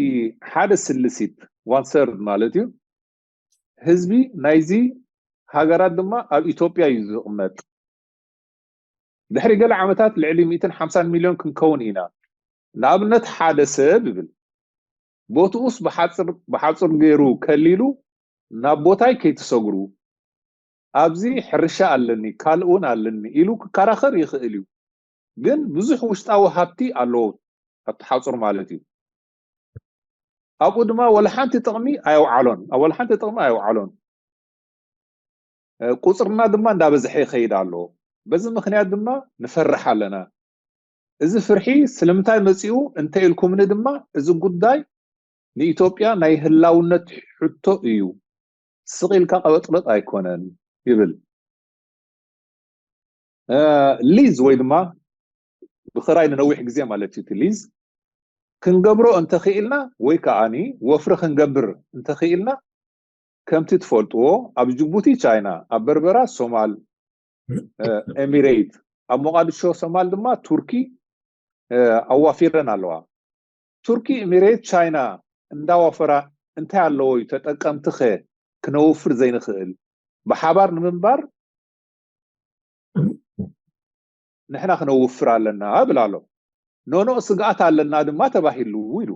ሓደ ስልሲት፣ one third ማለት እዩ፣ ህዝቢ ናይዚ ሃገራት ድማ ኣብ ኢትዮጵያ እዩ ዝቕመጥ። ድሕሪ ገለ ዓመታት ልዕሊ ሚእትን ሓምሳን ሚሊዮን ክንከውን ኢና። ንኣብነት ሓደ ሰብ ይብል ቦትኡስ ብሓፅር ብሓፁር ገይሩ ከሊሉ ናብ ቦታይ ከይትሰግሩ፣ ኣብዚ ሕርሻ ኣለኒ ካልእ እውን ኣለኒ ኢሉ ክከራኸር ይኽእል እዩ። ግን ብዙሕ ውሽጣዊ ሃብቲ ኣለዎ ኣብቲ ሓፁር ማለት እዩ። ኣብኡ ድማ ወላ ሓንቲ ጥቕሚ ኣየውዓሎን ኣብ ወላ ሓንቲ ጥቕሚ ኣየውዓሎን። ቁፅርና ድማ እንዳበዝሐ ይኸይድ ኣሎ። በዚ ምክንያት ድማ ንፈርሕ ኣለና። እዚ ፍርሒ ስለምንታይ መፂኡ እንተ ኢልኩምኒ ድማ እዚ ጉዳይ ንኢትዮጵያ ናይ ህላውነት ሕቶ እዩ። ስቕ ኢልካ ቀበጥበጥ ኣይኮነን ይብል። ሊዝ ወይ ድማ ብክራይ ንነዊሕ ግዜ ማለት እዩ። እቲ ሊዝ ክንገብሮ እንተኽኢልና ወይ ከዓኒ ወፍሪ ክንገብር እንተኽኢልና ከምቲ ትፈልጥዎ ኣብ ጅቡቲ ቻይና፣ ኣብ በርበራ ሶማል፣ ኤሚሬት፣ ኣብ ሞቃዲሾ ሶማል ድማ ቱርኪ ኣዋፊረን ኣለዋ። ቱርኪ፣ ኤሚሬት፣ ቻይና እንዳወፈራ እንታይ ኣለዎ እዩ ተጠቀምቲ ከ ክነውፍር ዘይንኽእል? ብሓባር ንምንባር ንሕና ክነውፍር ኣለና እብል ኣሎ። ኖኖ ስግኣት ኣለና ድማ ተባሂሉ ኢሉ።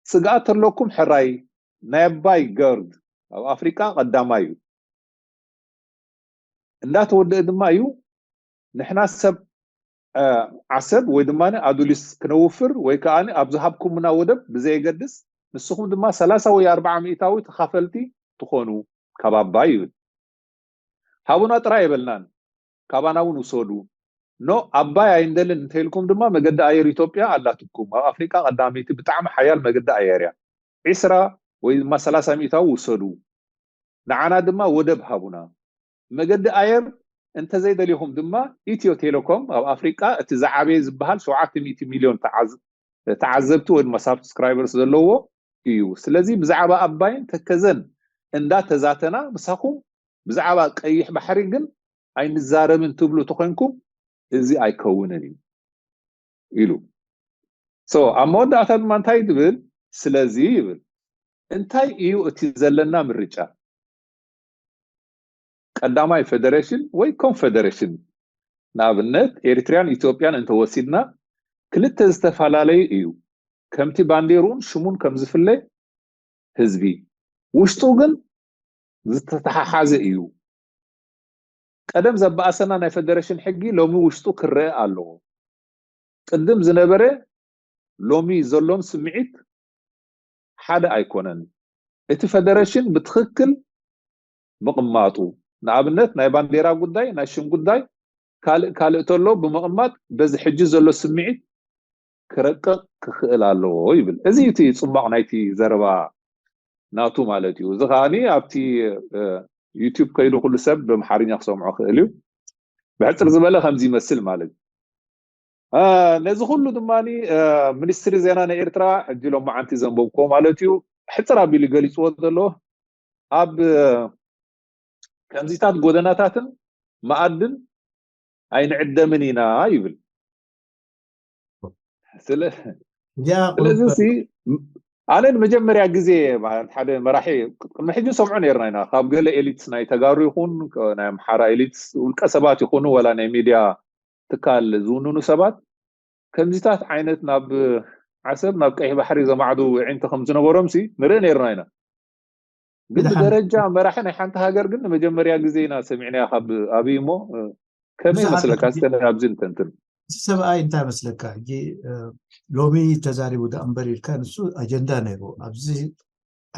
ስግኣት ተለኩም ሕራይ ናይ ኣባይ ገርድ ኣብ ኣፍሪቃ ቀዳማይ እዩ እንዳተወደአ ድማ እዩ። ንሕና ሰብ ዓሰብ ወይ ድማ ኣዱሊስ ክነውፍር ወይ ከዓ ኣብ ዝሃብኩምና ወደብ ብዘየገድስ ንስኹም ድማ ሰላሳ ወይ ኣርባዓ ሚእታዊ ተኻፈልቲ ትኾኑ ካብ ኣባይ ይብል። ሃቡና ጥራይ የበልናን ካባና እውን ውሰዱ። ኖ ኣባይ ኣይንደልን እንተኢልኩም ድማ መገዲ ኣየር ኢትዮጵያ ኣላትኩም። ኣብ ኣፍሪቃ ቀዳመይቲ ብጣዕሚ ሓያል መገዲ ኣየር እያ። ዒስራ ወይ ድማ ሰላሳ ሚእታዊ ውሰዱ። ንዓና ድማ ወደብ ሃቡና። መገዲ ኣየር እንተዘይደሊኹም ድማ ኢትዮ ቴሌኮም ኣብ ኣፍሪቃ እቲ ዝዓበየ ዝበሃል ሸውዓተ ሚእቲ ሚልዮን ተዓዘብቲ ወይ ድማ ሳብስክራይበርስ ዘለዎ እዩ። ስለዚ ብዛዕባ ኣባይን ተከዘን እንዳተዛተና ምሳኹም ብዛዕባ ቀይሕ ባሕሪ ግን ኣይንዛረብን ትብሉ ተኾይንኩም እዚ ኣይከውንን እዩ ኢሉ። ሶ ኣብ መወዳእታ ድማ እንታይ ትብል? ስለዚ ይብል እንታይ እዩ እቲ ዘለና ምርጫ? ቀዳማይ ፌደሬሽን ወይ ኮንፌደሬሽን? ንኣብነት ኤሪትሪያን ኢትዮጵያን እንተወሲድና ክልተ ዝተፈላለዩ እዩ። ከምቲ ባንዴርኡን ሽሙን ከምዝፍለ ህዝቢ ውሽጡ ግን ዝተተሓሓዘ እዩ። ቀደም ዘበኣሰና ናይ ፌደሬሽን ሕጊ ሎሚ ውሽጡ ክረአ ኣለዎ። ቅድም ዝነበረ ሎሚ ዘሎን ስምዒት ሓደ ኣይኮነን። እቲ ፌደሬሽን ብትኽክል ምቕማጡ፣ ንኣብነት ናይ ባንዴራ ጉዳይ፣ ናይ ሽም ጉዳይ ካልእ ካልእ ተሎ ብምቕማጥ በዚ ሕጂ ዘሎ ስምዒት ክረቅቕ ክኽእል ኣለዎ ይብል። እዚ እቲ ፅሟቕ ናይቲ ዘረባ ናቱ ማለት እዩ። እዚ ከዓኒ ኣብቲ ዩቱብ ከይዱ ኩሉ ሰብ ብምሓርኛ ክሰምዖ ክእል እዩ። ብሕፅር ዝበለ ከምዚ ይመስል ማለት እዩ። ነዚ ኩሉ ድማ ሚኒስትሪ ዜና ናይ ኤርትራ ሕጂ ሎማዓንቲ ዘንበብኮ ማለት እዩ ሕፅር ኣቢሉ ገሊፅዎ ዘሎ ኣብ ከምዚታት ጎደናታትን መኣድን ኣይንዕደምን ኢና ይብል። ስለዚ ኣነ ንመጀመርያ ግዜ ማለት ሓደ መራሒ ቅድሚ ሕጂ ሰምዖ ነርና ኢና ካብ ገለ ኤሊትስ ናይ ተጋሩ ይኹን ናይ ኣምሓራ ኤሊትስ ውልቀ ሰባት ይኹኑ ወላ ናይ ሚድያ ትካል ዝውንኑ ሰባት ከምዚታት ዓይነት ናብ ዓሰብ ናብ ቀይሕ ባሕሪ ዘማዕዱ ዕንተ ከም ዝነበሮም ሲ ንርኢ ነርና ኢና። ግን ብደረጃ መራሒ ናይ ሓንቲ ሃገር ግን ንመጀመርያ ግዜ ኢና ሰሚዕናያ ካብ ኣብይ እሞ ከመይ መስለካ? እስከ ኣብዚ ንተንትን። እዚ ሰብኣይ እንታይ መስለካ? ሕጂ ሎሚ ተዛሪቡ ዳ እምበር ኢልካ ንሱ ኣጀንዳ ነይሩ። ኣብዚ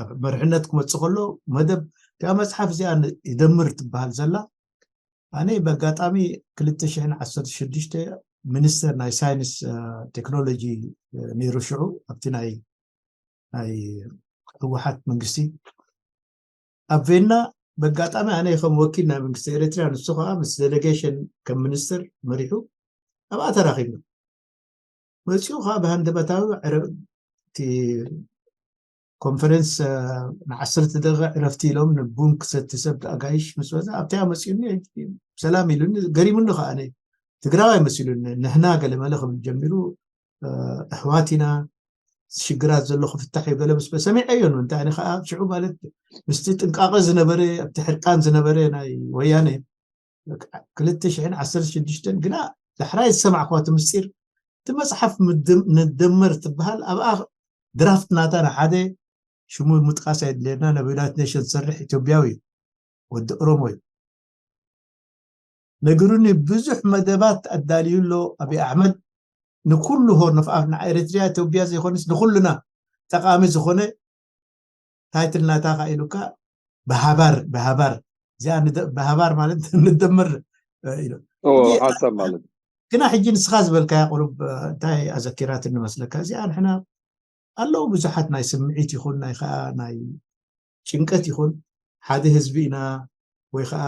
ኣብ መርሕነት ክመፅእ ከሎ መደብ እቲኣ መፅሓፍ እዚኣ ይደምር ትበሃል ዘላ ኣነ በኣጋጣሚ ክልተ ሽሕን ዓሰርተ ሽዱሽተ ሚኒስተር ናይ ሳይንስ ቴክኖሎጂ ነይሩ ሽዑ ኣብቲ ናይ ናይ ህወሓት መንግስቲ ኣብ ቬና በጋጣሚ ኣነ ከም ወኪል ናይ መንግስቲ ኤርትራ ንሱ ከዓ ምስ ዴሌጌሽን ከም ሚኒስትር መሪሑ ኣብኣ ተራኺብና መፂኡ ከዓ ብሃንደበታዊ ዕረብቲ ኮንፈረንስ ንዓሰርተ ደቂቃ ዕረፍቲ ኢሎም ንቡን ክሰቲ ሰብ ኣጋይሽ ምስ በዛ ኣብታ መፂኡኒ ሰላም ኢሉኒ ገሪሙኒ ከዓ ትግራዋይ መሲሉኒ ንሕና ገለመለ ክብል ጀሚሩ ኣሕዋት ኢና ሽግራት ዘሎ ክፍታሕ እዩ ገለ ምስ ሰሚዐ እዮ ንምንታይ ኣነ ከዓ ሽዑ ማለት ምስቲ ጥንቃቐ ዝነበረ ኣብቲ ሕርቃን ዝነበረ ናይ ወያነ ክልተ ሽሕን ዓሰርተ ሽዱሽተን ግና ዳሕራይ ዝሰማዕኳ እቲ ምስጢር እቲ መፅሓፍ ንደመር ትበሃል ኣብኣ ድራፍት ናታ ንሓደ ሽሙ ምጥቃስ ኣይድልየና ናብ ዩናይትድ ኔሽን ዝሰርሕ ኢትዮጵያዊ እዩ ወዲ ኦሮሞ እዩ ነግሩኒ ብዙሕ መደባት ኣዳልዩ ኣሎ ኣብይ ኣሕመድ ንኩሉ ሆርን ኦፍ ኣፍሪካ ኤርትሪያ ኢትዮጵያ ዘይኮነስ ንኩልና ጠቃሚ ዝኾነ ታይትል ናታ ኢሉካ ብሃባር ብሃባር እዚኣ ብሃባር ማለት ንደምር ኢሉ ሓሳብ ማለት ግና ሕጂ ንስኻ ዝበልካያ ቁሩብ እንታይ ኣዘኪራትኒ መስለካ እዚኣ ንሕና ኣለዉ ብዙሓት ናይ ስምዒት ይኹን ናይ ከዓ ናይ ጭንቀት ይኹን ሓደ ህዝቢ ኢና ወይ ከዓ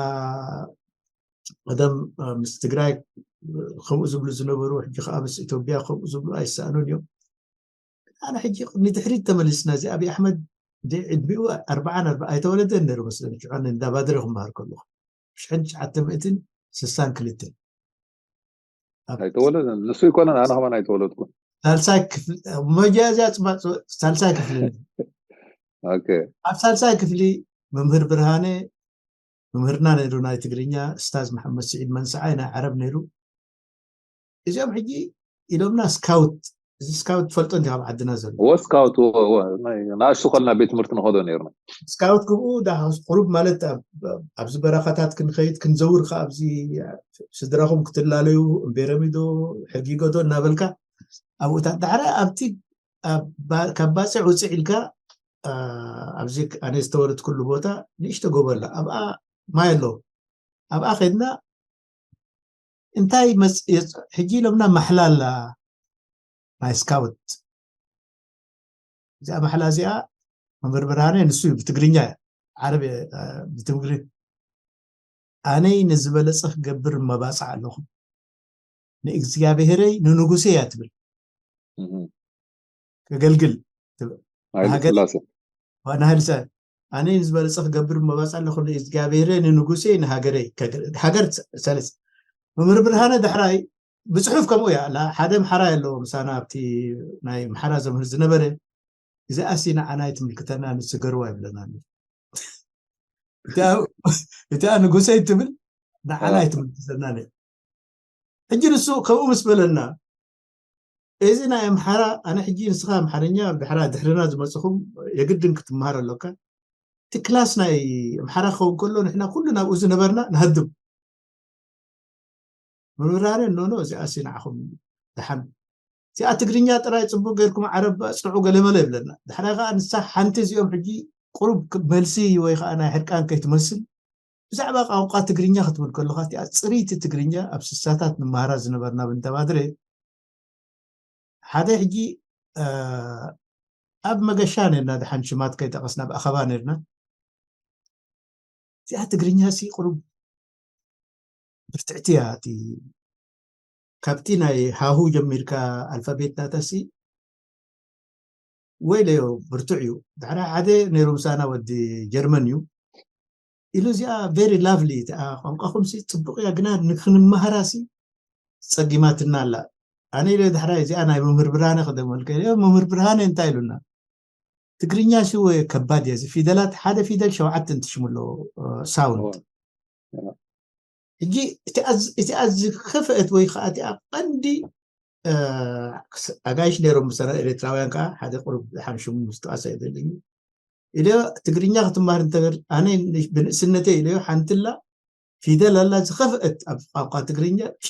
ቀደም ምስ ትግራይ ከምኡ ዝብሉ ዝነበሩ ሕጂ ከዓ ምስ ኢትዮጵያ ከምኡ ዝብሉ ኣይሰኣኑን እዮም ኣነ ሕጂ ንድሕሪት ተመሊስና እዚ ኣብይ ኣሕመድ ዕድሚኡ ኣርባዓን ኣርባ ኣይተወለደን ነሩ መስለኒ ሽዑ እንዳባድረ ክምሃር ከለኹ ሽሕን ትሽዓተ ሚእትን ስሳን ክልተን ኣይተወለደን ንሱ ይኮነን ኣነ ከማን ኣይተወለድኩን ሳልሳይ ክፍሊ መጃዝያ ፅባፅ ሳልሳይ ክፍሊ ኣብ ሳልሳይ ክፍሊ መምህር ብርሃነ መምህርና ነይሩ ናይ ትግርኛ እስታዝ መሓመድ ስዒድ መንስዓይ ናይ ዓረብ ነይሩ እዚኦም ሕጂ ኢሎምና ስካውት እዚ ስካውት ትፈልጦ እንዲ ካብ ዓድና ዘሎ እወ ስካውት ንኣሽቱ ከልና ቤት ትምህርቲ ንኸዶ ነርና ስካውት ክብኡ ቁሩብ ማለት ኣብዚ በረኻታት ክንኸይድ ክንዘውር ከ ኣብዚ ስድራኹም ክትላለዩ እምቤረሚዶ ሕጊጎዶ እናበልካ ኣብኡታት ዳሕረ ኣብቲ ካብ ባፅዕ ውፅዕ ኢልካ ኣብዚ ኣነ ዝተወለድኩሉ ቦታ ንእሽተ ጎቦ ኣላ ኣብኣ ማይ ኣሎ ኣብኣ ከድና እንታይ ሕጂ ኢሎምና ማሕላ ኣላ ናይ ስካውት እዚኣ ማሕላ እዚኣ መምህር ብርሃነ ንሱ እዩ ብትግርኛ ዓረብ ብትግሪ ኣነይ ንዝበለፀ ክገብር መባፅዕ ኣለኹ ንእግዚኣብሔረይ ንንጉሰ እያ ትብል ከገልግል ስላሴ ናህልሰ ኣነ ዝበለፀ ክገብር መባፅ ኣለኩ እግዚኣብሔረ ንንጉሴ ንሃገረይ ሃገር ሰለስ መምህር ብርሃነ ዳሕራይ ብፅሑፍ ከምኡ እያ ኣላ ሓደ ምሓራ ኣለዎ ምሳና ኣብቲ ናይ ምሓራ ዘምህር ዝነበረ እዚ ኣሲ ንዓናይ ትምልክተና ንስገርዋ ይብለና እቲኣ ንጉሰይ ትብል ንዓናይ ትምልክተና ሕጂ ንሱ ከምኡ ምስ በለና እዚ ናይ ኣምሓራ ኣነ ሕጂ ንስኻ ኣምሓርኛ ድሕራ ድሕርና ዝመፅኹም የግድን ክትምሃር ኣለካ እቲ ክላስ ናይ ኣምሓራ ክኸውን ከሎ ንሕና ኩሉ ናብኡ ዝነበርና ንሃድም ምምራረ ኖኖ እዚኣ ሲ ንዓኹም ድሓን እዚኣ ትግርኛ ጥራይ ፅቡቅ ገይርኩም ዓረብ ኣፅንዑ ገለመለ ይብለና ድሕራይ ከዓ ንሳ ሓንቲ እዚኦም ሕጂ ቁሩብ መልሲ ወይ ከዓ ናይ ሕርቃን ከይትመስል ብዛዕባ ቋንቋ ትግርኛ ክትብል ከለካ እቲኣ ፅርይቲ ትግርኛ ኣብ ስሳታት ንመሃራ ዝነበርና ብንተባድረ ሓደ ሕጂ ኣብ መገሻ ነርና ድሓን ሽማት ከይጠቀስና ኣብ ኣኸባ ነርና እዚኣ ትግርኛ ሲ ቁሩብ ብርትዕቲ እያ እቲ ካብቲ ናይ ሃሁ ጀሚርካ ኣልፋቤት ናታ ሲ ወይለዮ ብርቱዕ እዩ ድሕሪ ሓደ ነይሩ ምሳና ወዲ ጀርመን እዩ ኢሉ እዚኣ very lovely እቲኣ ቋንቋኹም ሲ ፅቡቅ እያ ግና ንክንመሃራ ሲ ፀጊማትና ኣላ ኣነ ኢለ ድሕራይ እዚኣ ናይ መምህር ብርሃነ ክደመልከ መምህር ብርሃነ እንታይ ኢሉና ትግርኛ ሽወ ከባድ እየ። እዚ ፊደላት ሓደ ፊደል ሸውዓተ እንትሽሙ ኣለዎ ሳውንድ። ሕጂ እቲ ኣዝ- እቲ ኣዚ ዝኸፍአት ወይ ከዓ እቲኣ ቀንዲ እ፣ ኣጋይሽ ነይሮም ምሰና ኤርትራውያን ከዓ ሓደ ቁሩብ ሓምሽሙ ምስትቃስ ኣይደልን እዩ ኢለ ትግርኛ ክትማር እንተበር ኣነ ብንእስነተይ ኢለዮ ሓንትላ ፊደል ኣላ ዝኸፍአት ኣብ ቋንቋ ትግርኛ ቄ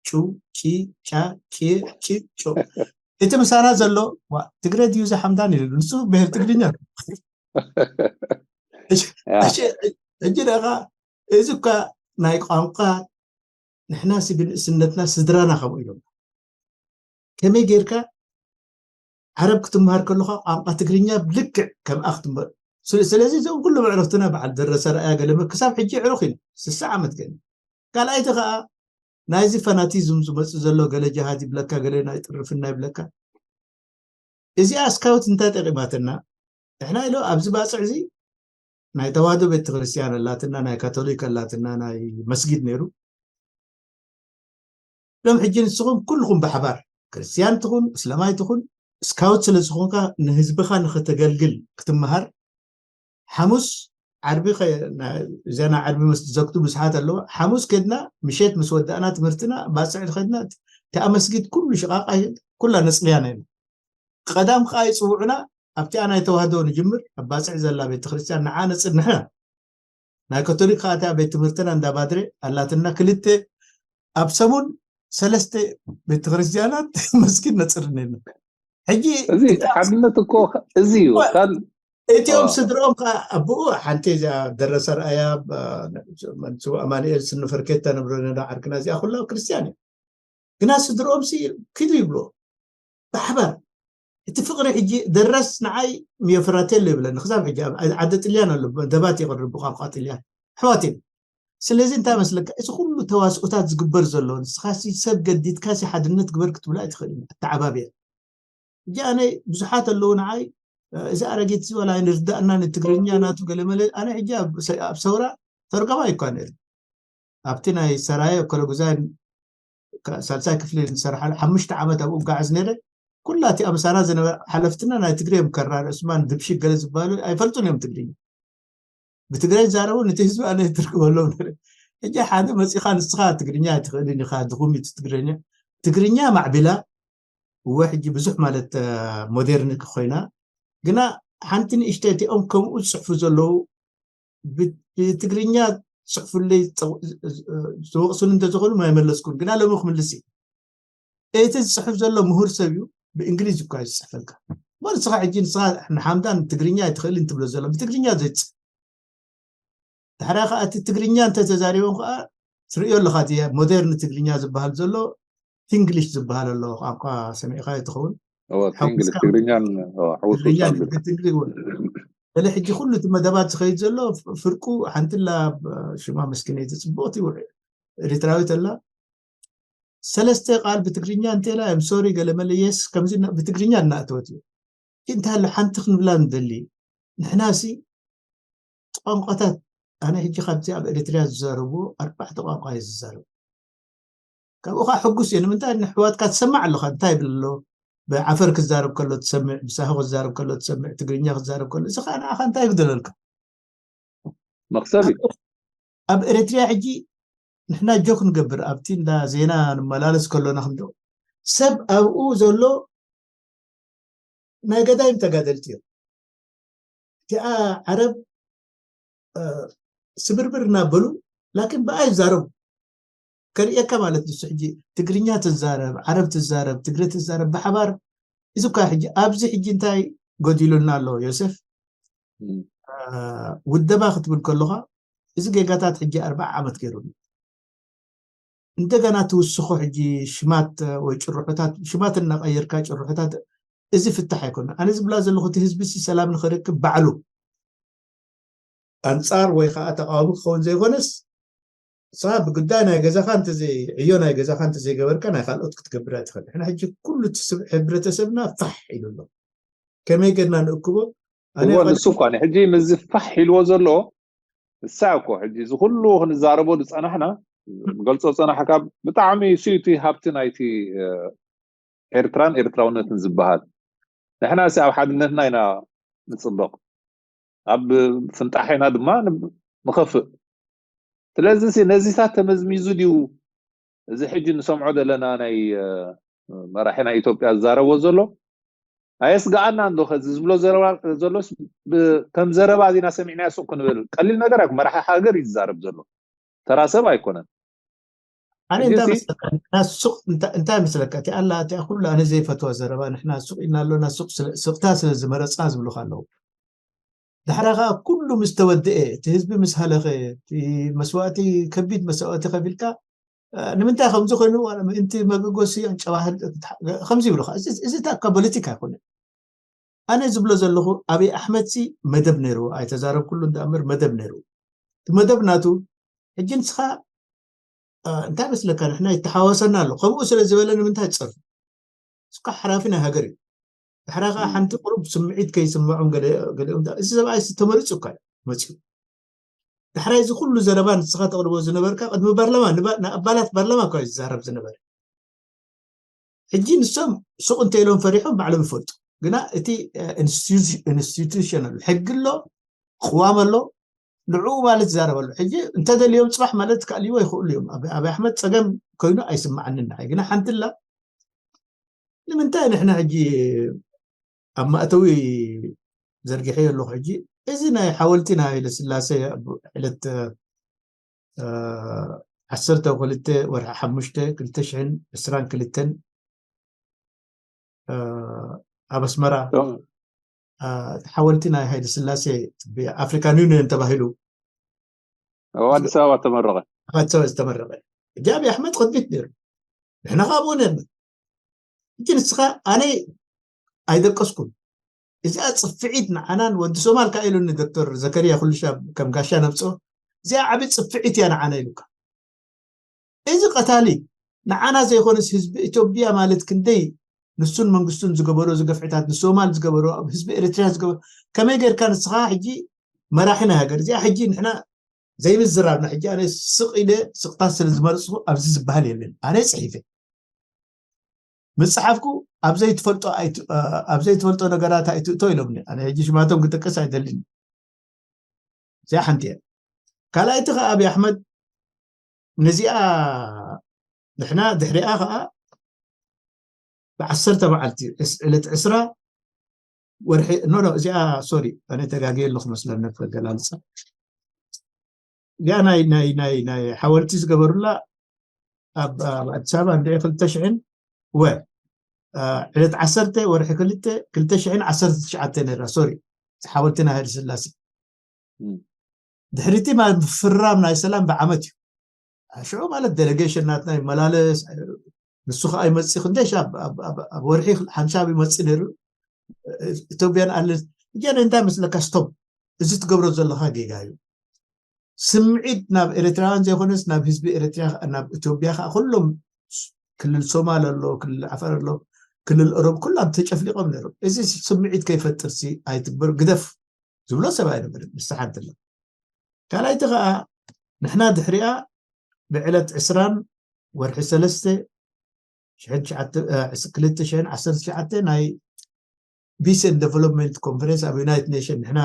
ጩ ጪ ጫ ቄ ጭ ጮ እቲ ምሳና ዘሎ ዋ ትግረ ድዩ ዝሓምዳን ኢሉ ንሱ ብሄር ትግርኛ ሕጂ ደኻ እዚ እኳ ናይ ቋንቋ ንሕና ሲ ብንእስነትና ስድራና ከምኡ ኢሎም ከመይ ጌርካ ዓረብ ክትምሃር ከለካ ቋንቋ ትግርኛ ብልክዕ ከምኣ ክትምሃር ስለዚ እዞም ኩሉ መዕረፍትና በዓል ደረሰ ረኣያ ገለመ ክሳብ ሕጂ ዕሩኽ ኢና ስሳ ዓመት ገለ ካልኣይቲ ከዓ ናይዚ ፈናቲዝም ዝመፅእ ዘሎ ገለ ጅሃድ ይብለካ ገለ ናይ ጥርፍና ይብለካ እዚኣ እስካውት እንታይ ጠቂማትና ንሕና ኢሎ ኣብዚ ባፅዕ እዚ ናይ ተዋህዶ ቤተክርስትያን ኣላትና ናይ ካቶሊክ ኣላትና ናይ መስጊድ ነይሩ ሎም ሕጂ ንስኹም ኩልኹም ብሓባር ክርስትያን ትኹን እስላማይ ትኹን ስካውት ስለ ዝኾንካ ንህዝብኻ ንኸተገልግል ክትመሃር ሓሙስ ዓርቢ እዚና ዓርቢ ምስ ዘግቱ ብዙሓት ኣለዎ ሓሙስ ከድና ምሸት ምስ ወዳእና ትምህርትና ባፅዕ ከድና እቲኣ መስጊድ ኩሉ ሽቓቃ ኩላ ነፅልያ ነይና ቀዳም ከዓ ይፅውዑና ኣብቲኣ ናይ ተዋህዶ ንጅምር ኣብ ባፅዕ ዘላ ቤተክርስትያን ንዓ ነፅር ንሕና ናይ ካቶሊክ ከዓ እቲኣ ቤት ትምህርትና እንዳ ባድሬ ኣላትና ክልተ ኣብ ሰሙን ሰለስተ ቤተክርስትያናት መስጊድ ነፅር ነይና ሕጂ እዚ ሓድነት እኮ እዚ እዩ ካል እቲኦም ስድርኦም ከዓ ኣቦኡ ሓንቲ እዚኣ ደረሰ ርኣያ ኣማንኤል ስንፈርኬታ ንብሎ ነዳ ዓርክና እዚኣ ኩላ ክርስትያን እዩ ግና ስድርኦም ሲ ክዱ ይብሎ ብሓባር እቲ ፍቅሪ ሕጂ ደረስ ንዓይ ሚዮ ፍራቴሎ ይብለኒ ክሳብ ሕጂ ኣብ ዓደ ጥልያን ኣሎ ደባት ይቅርብ ብቋንቋ ጥልያን ኣሕዋት እዮም ስለዚ እንታይ መስለካ እዚ ኩሉ ተዋስኦታት ዝግበር ዘሎ ንስኻ ሲ ሰብ ገዲድካ ሲ ሓድነት ግበር ክትብላ ኣይትኽእል ኣተዓባብያ ሕጂ ኣነ ብዙሓት ኣለዉ ንዓይ እዚ ኣረጊት እዚ ወላ ንርዳእና ንትግርኛ ናቱ ገለመለ ኣነ ሕጂ ኣብ ሰውራ ተርጋማ ኣይኳ ነይሩ ኣብቲ ናይ ሰራየ ኮለጉዛይ ሳልሳይ ክፍሊ ንሰርሓሉ ሓሙሽተ ዓመት ኣብኡ ጋዕዝ ነይረ ኩላ እቲኣ ምሳና ዝነበረ ሓለፍትና ናይ ትግሬ እዮም ከራር ዑስማን ድብሺ ገለ ዝበሃሉ ኣይፈልጡን እዮም ትግርኛ ብትግረ ይዛረቡ ነቲ ህዝቢ ኣነ ትርክበሎም ነረ ሕጂ ሓደ መፂኻ ንስኻ ትግርኛ ኣይትኽእልን ኢኻ ድኹም እዩ ትግርኛ ትግርኛ ማዕቢላ እወ ሕጂ ብዙሕ ማለት ሞዴርን ኮይና ግና ሓንቲ ንእሽተይ እቲኦም ከምኡ ዝፅሕፉ ዘለዉ ብትግርኛ ዝፅሕፉለይ ዝወቅሱኒ እንተዝኽእሉ ኣይመለስኩን ግና ሎሚ ክምልስ እዩ እቲ ዝፅሕፍ ዘሎ ምሁር ሰብ እዩ ብእንግሊዝ እኳ እዩ ዝፅሕፈልካ እሞ ንስኻ ሕጂ ንስኻ ንሓምዳን ትግርኛ ኣይትኽእልን ትብሎ ዘሎ ብትግርኛ ዘይፅሕ ድሕራ ከዓ እቲ ትግርኛ እንተተዛሪቦም ከዓ ትርእዮ ኣለካ እቲ ሞደርን ትግርኛ ዝበሃል ዘሎ ቲንግሊሽ ዝበሃል ኣሎ ቋንቋ ሰሚዕካ ትኸውን ትግርኛን ገለ ሕጂ ኩሉ እቲ መደባት ዝኸይድ ዘሎ ፍርቁ ሓንትላ ሽማ መስኪነይቲ ፅቡቅቲ ኤሪትራዊት ኣላ ሰለስተ ቃል ብትግርኛ እንተላ ም ሶሪ ገለመለ የስ ከምዚ ብትግርኛ እናእተወት እዩ እንታይ ኣሎ ሓንቲ ክንብላ ንደሊ ንሕና ሲ ቋንቋታት ኣነ ሕጂ ካብዚ ኣብ ኤሪትርያ ዝዛረብዎ ኣርባዕተ ቋንቋ እየ ዝዛረብ ካብኡ ከዓ ሕጉስ እየ ንምንታይ ንሕዋትካ ትሰማዕ ኣለካ እንታይ ይብል ኣሎ ብዓፈር ክዛረብ ከሎ ትሰምዕ ብሳሆ ክዛረብ ከሎ ትሰምዕ ትግርኛ ክዛረብ ከሎ እዚ ከዓ ንዓካ እንታይ ይጉደለልካ መክሰብ እዩ ኣብ ኤሪትርያ ሕጂ ንሕና ጆክ ንገብር ኣብቲ እንዳ ዜና ንመላለስ ከሎና ክንዶ ሰብ ኣብኡ ዘሎ ናይ ገዳይም ተጋደልቲ እዮም እቲኣ ዓረብ ስብርብር እናበሉ ላኪን ብኣ ይዛረቡ ከርእየካ ማለት ንሱ ሕጂ ትግርኛ ትዛረብ ዓረብ ትዛረብ ትግረ ትዛረብ ብሓባር እዚ እኳ ሕጂ ኣብዚ ሕጂ እንታይ ጎዲሉና ኣሎ ዮሴፍ ውደባ ክትብል ከለካ እዚ ጌጋታት ሕጂ ኣርባዓ ዓመት ገይሩኒ እንደገና ትውስኮ ሕጂ ሽማት ወይ ጭርሖታት ሽማት እናቀየርካ ጭርሖታት እዚ ፍታሕ ኣይኮነ ኣነ ዝብላ ዘለኹ እቲ ህዝቢ ሲ ሰላም ንክረክብ ባዕሉ ኣንፃር ወይ ከዓ ተቃዋሚ ክኸውን ዘይኮነስ ንስኻ ብጉዳይ ናይ ገዛኻ እንተዘይ ዕዮ ናይ ገዛኻ እንተዘይገበርካ ናይ ካልኦት ክትገብር ኣይትኽእል ንሕና ሕጂ ኩሉ ሕብረተሰብና ፋሕ ኢሉ ኣሎ ከመይ ገድና ንእክቦ እዎ ንሱ እኳ ሕጂ ምዚ ፋሕ ኢልዎ ዘሎ እሳ እኮ ሕጂ እዚ ኩሉ ክንዛረቦ ዝፀናሕና ገልፆ ፀናሕካ ብጣዕሚ ስዩቲ ሃብቲ ናይቲ ኤርትራን ኤርትራውነትን ዝበሃል ንሕና ሲ ኣብ ሓድነትና ኢና ንፅበቕ፣ ኣብ ፍንጣሒና ድማ ንብ- ንኸፍእ። ስለዚ ሲ ነዚታት ተመዝሚዙ ድዩ እዚ ሕጂ ንሰምዖ ዘለና ናይ እ፣ መራሒ ናይ ኢትዮጵያ ዝዛረቦ ዘሎ? ኣየስግኣና እንዶ ከዚ ዝብሎ ዘረባ ዘሎስ ብ- ከም ዘረባ ዚና ሰሚዕናዮ ሱቕ ክንብል? ቀሊል ነገር ኣይኮ፣ መራሒ ሃገር እዩ ዝዛረብ ዘሎ፣ ተራ ሰብ ኣይኮነን። ኣነ ሕጂ እንታይ ሲ- መስለካ፣ ንሕና ሱቕ እንታይ እንታይ መስለካ፣ እቲ ኣላ እቲኣ ኩሉ ኣነ ዘይፈትዋ ዘረባ፣ ንሕና ሱቕ ኢልና ኣሎና፣ ሱቕ ስለ- ስቕታ ስለ ዝመረፅና ዝብሉኻ ኣለዉ። ድሕራ ከዓ ኩሉ ምስ ተወደኤ፣ እቲ ህዝቢ ምስ ሃለኸ፣ እቲ መስዋእቲ፣ ከቢድ መስዋእቲ ከፊልካ፣ እ፣ ንምንታይ ከምዚ ኮይኑ፣ ዋላ ምእንቲ መገጎሲ ኣንጨባህል ከምዚ ይብሉኻ። እዚ እዚ እታ እኳ ፖለቲካ ኣይኮነን። ኣነ ዝብሎ ዘለኹ፣ ኣብይ ኣሕመድ ሲ መደብ ነይርዎ፣ ኣይተዛረብኩሉ እንዳእምር መደብ ነይርዎ። እቲ መደብ ናቱ ሕጂ ንስኻ፣ እ፣ እንታይ መስለካ፣ ንሕና ይተሓዋወሰና ኣሎ። ከምኡ ስለ ዝበለ ንምንታይ ትፀርፉ? እስካ ሓራፊ ናይ ሃገር እዩ። ድሕራ ከዓ ሓንቲ ቁሩብ ስምዒት ከይስምዖም ገለ- ገሊኦም ዳ- እዚ ሰብኣይ ሲ ተመሪፁ እኳ እዩ መፂኡ። ድሕራይ እዚ ኩሉ ዘረባ ንስኻ ተቕርቦ ዝነበርካ፣ ቅድሚ ፓርላማ ንባ- ንኣባላት ፓርላማ እኳ እዩ ዝዛረብ ዝነበረ። ሕጂ ንሶም ሱቕ እንተ ኢሎም ፈሪሖም ባዕሎም ይፈልጡ። ግና እቲ ኢንስቲቱሽናል ሕጊ ኣሎ፣ ቅዋም ኣሎ፣ ንዕኡ ማለት ይዛረብ ኣሎ። ሕጂ እንተደልዮም ፅባሕ ማለት ክኣልይዎ ይኽእሉ እዮም። ኣብ ኣሕመድ ፀገም ኮይኑ ኣይስማዓንን ንዓይ። ግና ሓንቲ ኣላ፣ ንምንታይ ንሕና ሕጂ ኣብ ማእተዊ ዘርጊሐዮ ኣለኹ? ሕጂ እዚ ናይ ሓወልቲ ናይ ሃይለ ስላሴ ዕለት ዓሰርተ ክልተ ወርሒ ሓሙሽተ ክልተ ሽሕን ዕስራን ክልተን ኣብ ኣስመራ፣ እቲ ሓወልቲ ናይ ሃይለ ስላሴ ብኣፍሪካን ዩኒየን ተባሂሉ ኣብ ኣዲስ ኣበባ ተመረቐ። ኣብ ኣዲስ ኣበባ ዝተመረቐ። ሕጂ ኣብይ ኣሕመድ ቅድሚት ነይሩ፣ ንሕና ከዓ ኣብኡ ነርና። ሕጂ ንስኻ፣ ኣነ ኣይደቀስኩን። እዚኣ ፅፍዒት ንዓናን ወዲ ሶማል ከዓ ኢሉኒ ዶክተር ዘከርያ ኩሉ ሻብ ከም ጋሻ ነምፅኦ፣ እዚኣ ዓብይ ፅፍዒት እያ ንዓና ኢሉካ። እዚ ቀታሊ ንዓና ዘይኮነስ ህዝቢ ኢትዮጵያ ማለት ክንደይ ንሱን መንግስቱን ዝገበሮ ዝገፍዕታት፣ ንሶማል ዝገበሮ፣ ኣብ ህዝቢ ኤርትራ ዝገበሮ፣ ከመይ ጌርካ ንስኻ ሕጂ መራሒ ናይ ሃገር እዚኣ ሕጂ ንሕና ዘይምዝራብና፣ ሕጂ ኣነ ስቕ ኢለ ስቕታት ስለ ዝመረፅኩ ኣብዚ ዝበሃል የለን። ኣነ ፅሒፈ ምፅሓፍኩ ኣብ ዘይትፈልጦ ኣይት- ኣብ ዘይትፈልጦ ነገራት ኣይትእቶ ኢሎምኒ። ኣነ ሕጂ ሽማቶም ክጠቅስ ኣይደልን። እዚኣ ሓንቲ እያ። ካልኣይቲ ከዓ ኣብይ ኣሕመድ ነዚኣ ንሕና ድሕሪኣ ከዓ ብዓሰርተ መዓልቲ ዕስ- ዕለት ዕስራ ወርሒ ኖ ኖ እዚኣ ሶሪ ኣነ ተጋግየ ኣለኹ መስለኒ ኣገላልፃ። እዚኣ ናይ ናይ ናይ ናይ ሓወልቲ ዝገበሩላ ኣብ ኣብ ኣዲስ ኣበባ እንደ ክልተ ሽሕን ወ አ፣ ዕለት ዓሰርተ ወርሒ ክልተ ክልተ ሽሕን ዓሰርተ ትሽዓተ ነራ ሶሪ ሓወልቲ ናይ ሃይለ ስላሴ እም። ድሕሪቲ ማለት ምፍራም ናይ ሰላም ብዓመት እዩ። ሽዑ ማለት ዴሌጌሽን ናትና ይመላለስ፣ ንሱ ከዓ ይመፅእ ክንደይ ሻብ ኣብ- ኣብ- ኣብ ወርሒ ሓንሻብ ይመፅእ ነይሩ። ኢትዮጵያን ኣለ እጀን እንታይ መስለካ ስቶፕ፣ እዚ ትገብሮ ዘለካ ጌጋ እዩ። ስምዒት ናብ ኤርትራውያን ዘይኮነስ ናብ ህዝቢ ኤርትራ፣ ናብ ኢትዮጵያ ከዓ ኩሎም ክልል ሶማል ኣሎ፣ ክልል ዓፈር ኣሎ፣ ክልል ኦሮም ኩሎም ተጨፍሊቆም ነይሮም። እዚ ስምዒት ከይፈጥር ሲ ኣይትግበር ግደፍ ዝብሎ ሰብ ኣይነበረን። ንስሓ እንተሎ ካልኣይቲ ከዓ ንሕና ድሕሪኣ ብዕለት ዕስራን ወርሒ ሰለስተ ሽሕን ትሽዓተ- እ፣ ክልተ ሽሕን ዓሰርተ ትሽዓተ ናይ ፒስ ኤንድ ዴቨሎፕመንት ኮንፈረንስ ኣብ ዩናይትድ ኔሽን ንሕና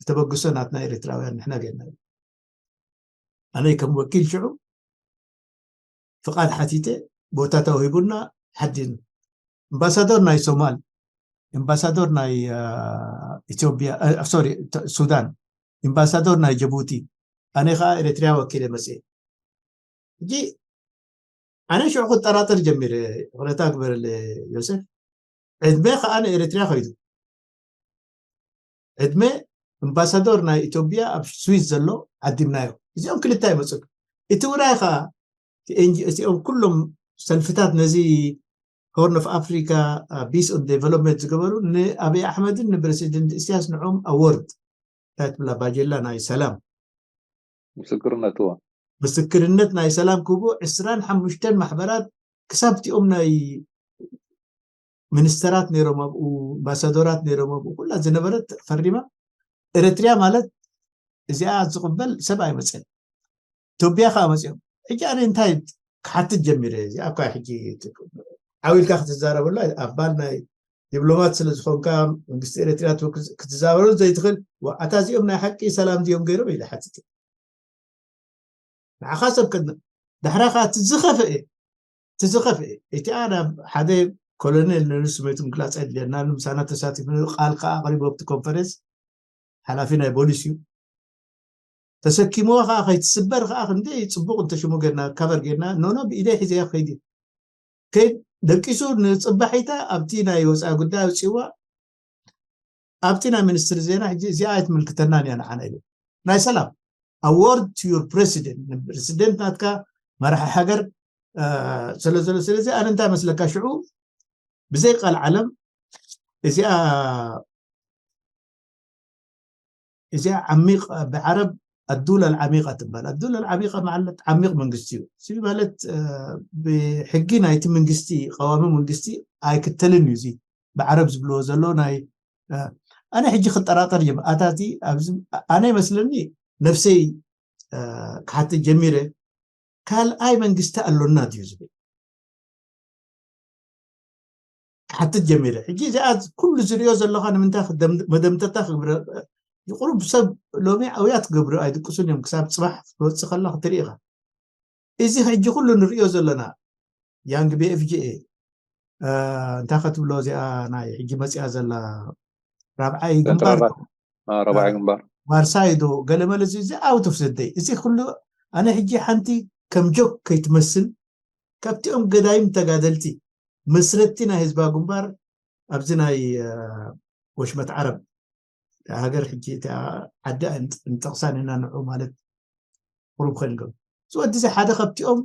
ዝተበግሶ ናትና ኤርትራውያን ንሕና ጌርና። ኣነ ከም ወኪል ሽዑ ፍቓድ ሓቲተ ቦታ ተዋሂቡና ሓዲን ኣምባሳዶር ናይ ሶማል፣ ኣምባሳዶር ናይ እ፣ ኢትዮጵያ እ፣ ሶሪ ተ- ሱዳን፣ ኣምባሳዶር ናይ ጅቡቲ፣ ኣነ ከዓ ኤርትርያ ወኪለ መፅየ። ሕጂ ኣነ ሽዑ ክጠራጠር ጀሚረ። ይቕረታ ግበረለ ዮሴፍ፣ ዕድመ ከዓ ንኤርትርያ ከይዱ። ዕድመ ኣምባሳዶር ናይ ኢትዮጵያ ኣብ ስዊስ ዘሎ ዓዲምናዮ። እዚኦም ክልተ ኣይመፁን። እቲ ውራይ ከዓ እቲ ኤንጂ እዚኦም ኩሎም ሰልፍታት ነዚ ሆርን ኦፍ ኣፍሪካ ፒስ ኦን ዴቨሎፕመንት ዝገበሩ ንኣብይ ኣሕመድን ንፕረሲደንት እስያስ ንዕኦም ኣዎርድ እንታይ ትብላ ባጀላ ናይ ሰላም ምስክርነትዎ ምስክርነት ናይ ሰላም ክህቡ ዕስራን ሓሙሽተን ማሕበራት ክሳብ እቲኦም ናይ ሚኒስተራት ነይሮም ኣብኡ ኣምባሳዶራት ነይሮም ኣብኡ ኩላ ዝነበረት ፈሪማ። ኤርትርያ ማለት እዚኣ ዝቕበል ሰብ ኣይመፅን። ኢትዮጵያ ከዓ መፅኦም። ሕጂ ኣነ እንታይ ክሓትት ጀሚረ? እዚኣ እኳ ሕጂ ዓው ኢልካ ክትዛረበሉ ኣባል ናይ ዲፕሎማት ስለ ዝኾንካ መንግስቲ ኤርትራ ክትዛረብ ዘይትኽእል? ዋዓታ እዚኦም ናይ ሓቂ ሰላም ድዮም ገይሮም ኢለ ሓቲተ። ንዓኻ ሰብ ከድና ዳሕራኻ እቲ ዝኸፍአ እቲ ዝኸፍአ እቲኣ ናብ ሓደ ኮሎኔል ንሱ መይቱ ምግላፅ የድልየና ምሳና ተሳቲፉ ቃል ከዓ ኣቕሪቡ ኣብቲ ኮንፈረንስ ሓላፊ ናይ ቦሊስ እዩ። ተሰኪምዎ ከዓ ከይትስበር ከዓ ክንደይ ፅቡቅ እንተሽሙ ጌርና ካቨር ጌርና ኖኖ ብኢደይ ሒዘያ ከይዲ ከይድ ደቂሱ ንፅባሒታ ኣብቲ ናይ ወፃኢ ጉዳይ ኣውፅዋ ኣብቲ ናይ ሚኒስትሪ ዜና ሕጂ እዚኣ ኣይትምልክተናን እያ ንዓና ኢሉ ናይ ሰላም award to your president ፕሬዚደንት ናትካ መራሒ ሃገር ስለ ዘሎ ስለዚ ኣነ እንታይ መስለካ ሽዑ ብዘይ ቃል ዓለም እዚኣ እዚኣ ዓሚቕ ብዓረብ ኣዱላ ዓሚቓ ትበሃል ኣዱላ ዓሚቓ ማለት ዓሚቕ መንግስቲ እዩ እዚ ማለት ብሕጊ ናይቲ መንግስቲ ቀዋሚ መንግስቲ ኣይክተልን እዩ እዚ ብዓረብ ዝብልዎ ዘሎ ናይ ኣነ ሕጂ ክጠራጠር ጀም ኣታቲ ኣብዚ ኣነ ይመስለኒ ነፍሰይ ክሓትት ጀሚረ ካልኣይ መንግስቲ ኣሎና ድዩ ዝብል ክሓትት ጀሚረ ሕጂ እዚኣ ኩሉ ዝሪኦ ዘለካ ንምንታይ መደምተታ ክግብረ ይቁሩብ ሰብ ሎሚ ኣውያ ትገብሩ ኣይድቅሱን እዮም ክሳብ ፅባሕ ክትወፅእ ከላ ክትርኢ ኢኻ እዚ ሕጂ ኩሉ ንሪኦ ዘለና ያንግ ቢ ኤፍ ጂ ኤ እንታይ ከትብሎ እዚኣ ናይ ሕጂ መፅያ ዘላ ራብዓይ ግንባር ራብዓይ ግንባር ዋርሳይ ዶ ገለመለ እዚ out of the day እዚ ኩሉ ኣነ ሕጂ ሓንቲ ከም ጆክ ከይትመስል ካብቲኦም ገዳይም ተጋደልቲ መስረቲ ናይ ህዝባ ግንባር ኣብዚ ናይ ወሽመት ዓረብ ሃገር ሕጂ እቲኣ ዓዲ ንጠቕሳን ኢና ንዑ ማለት ቁሩብ ኮይንገም እዚ ወዲ እዚ ሓደ ካብቲኦም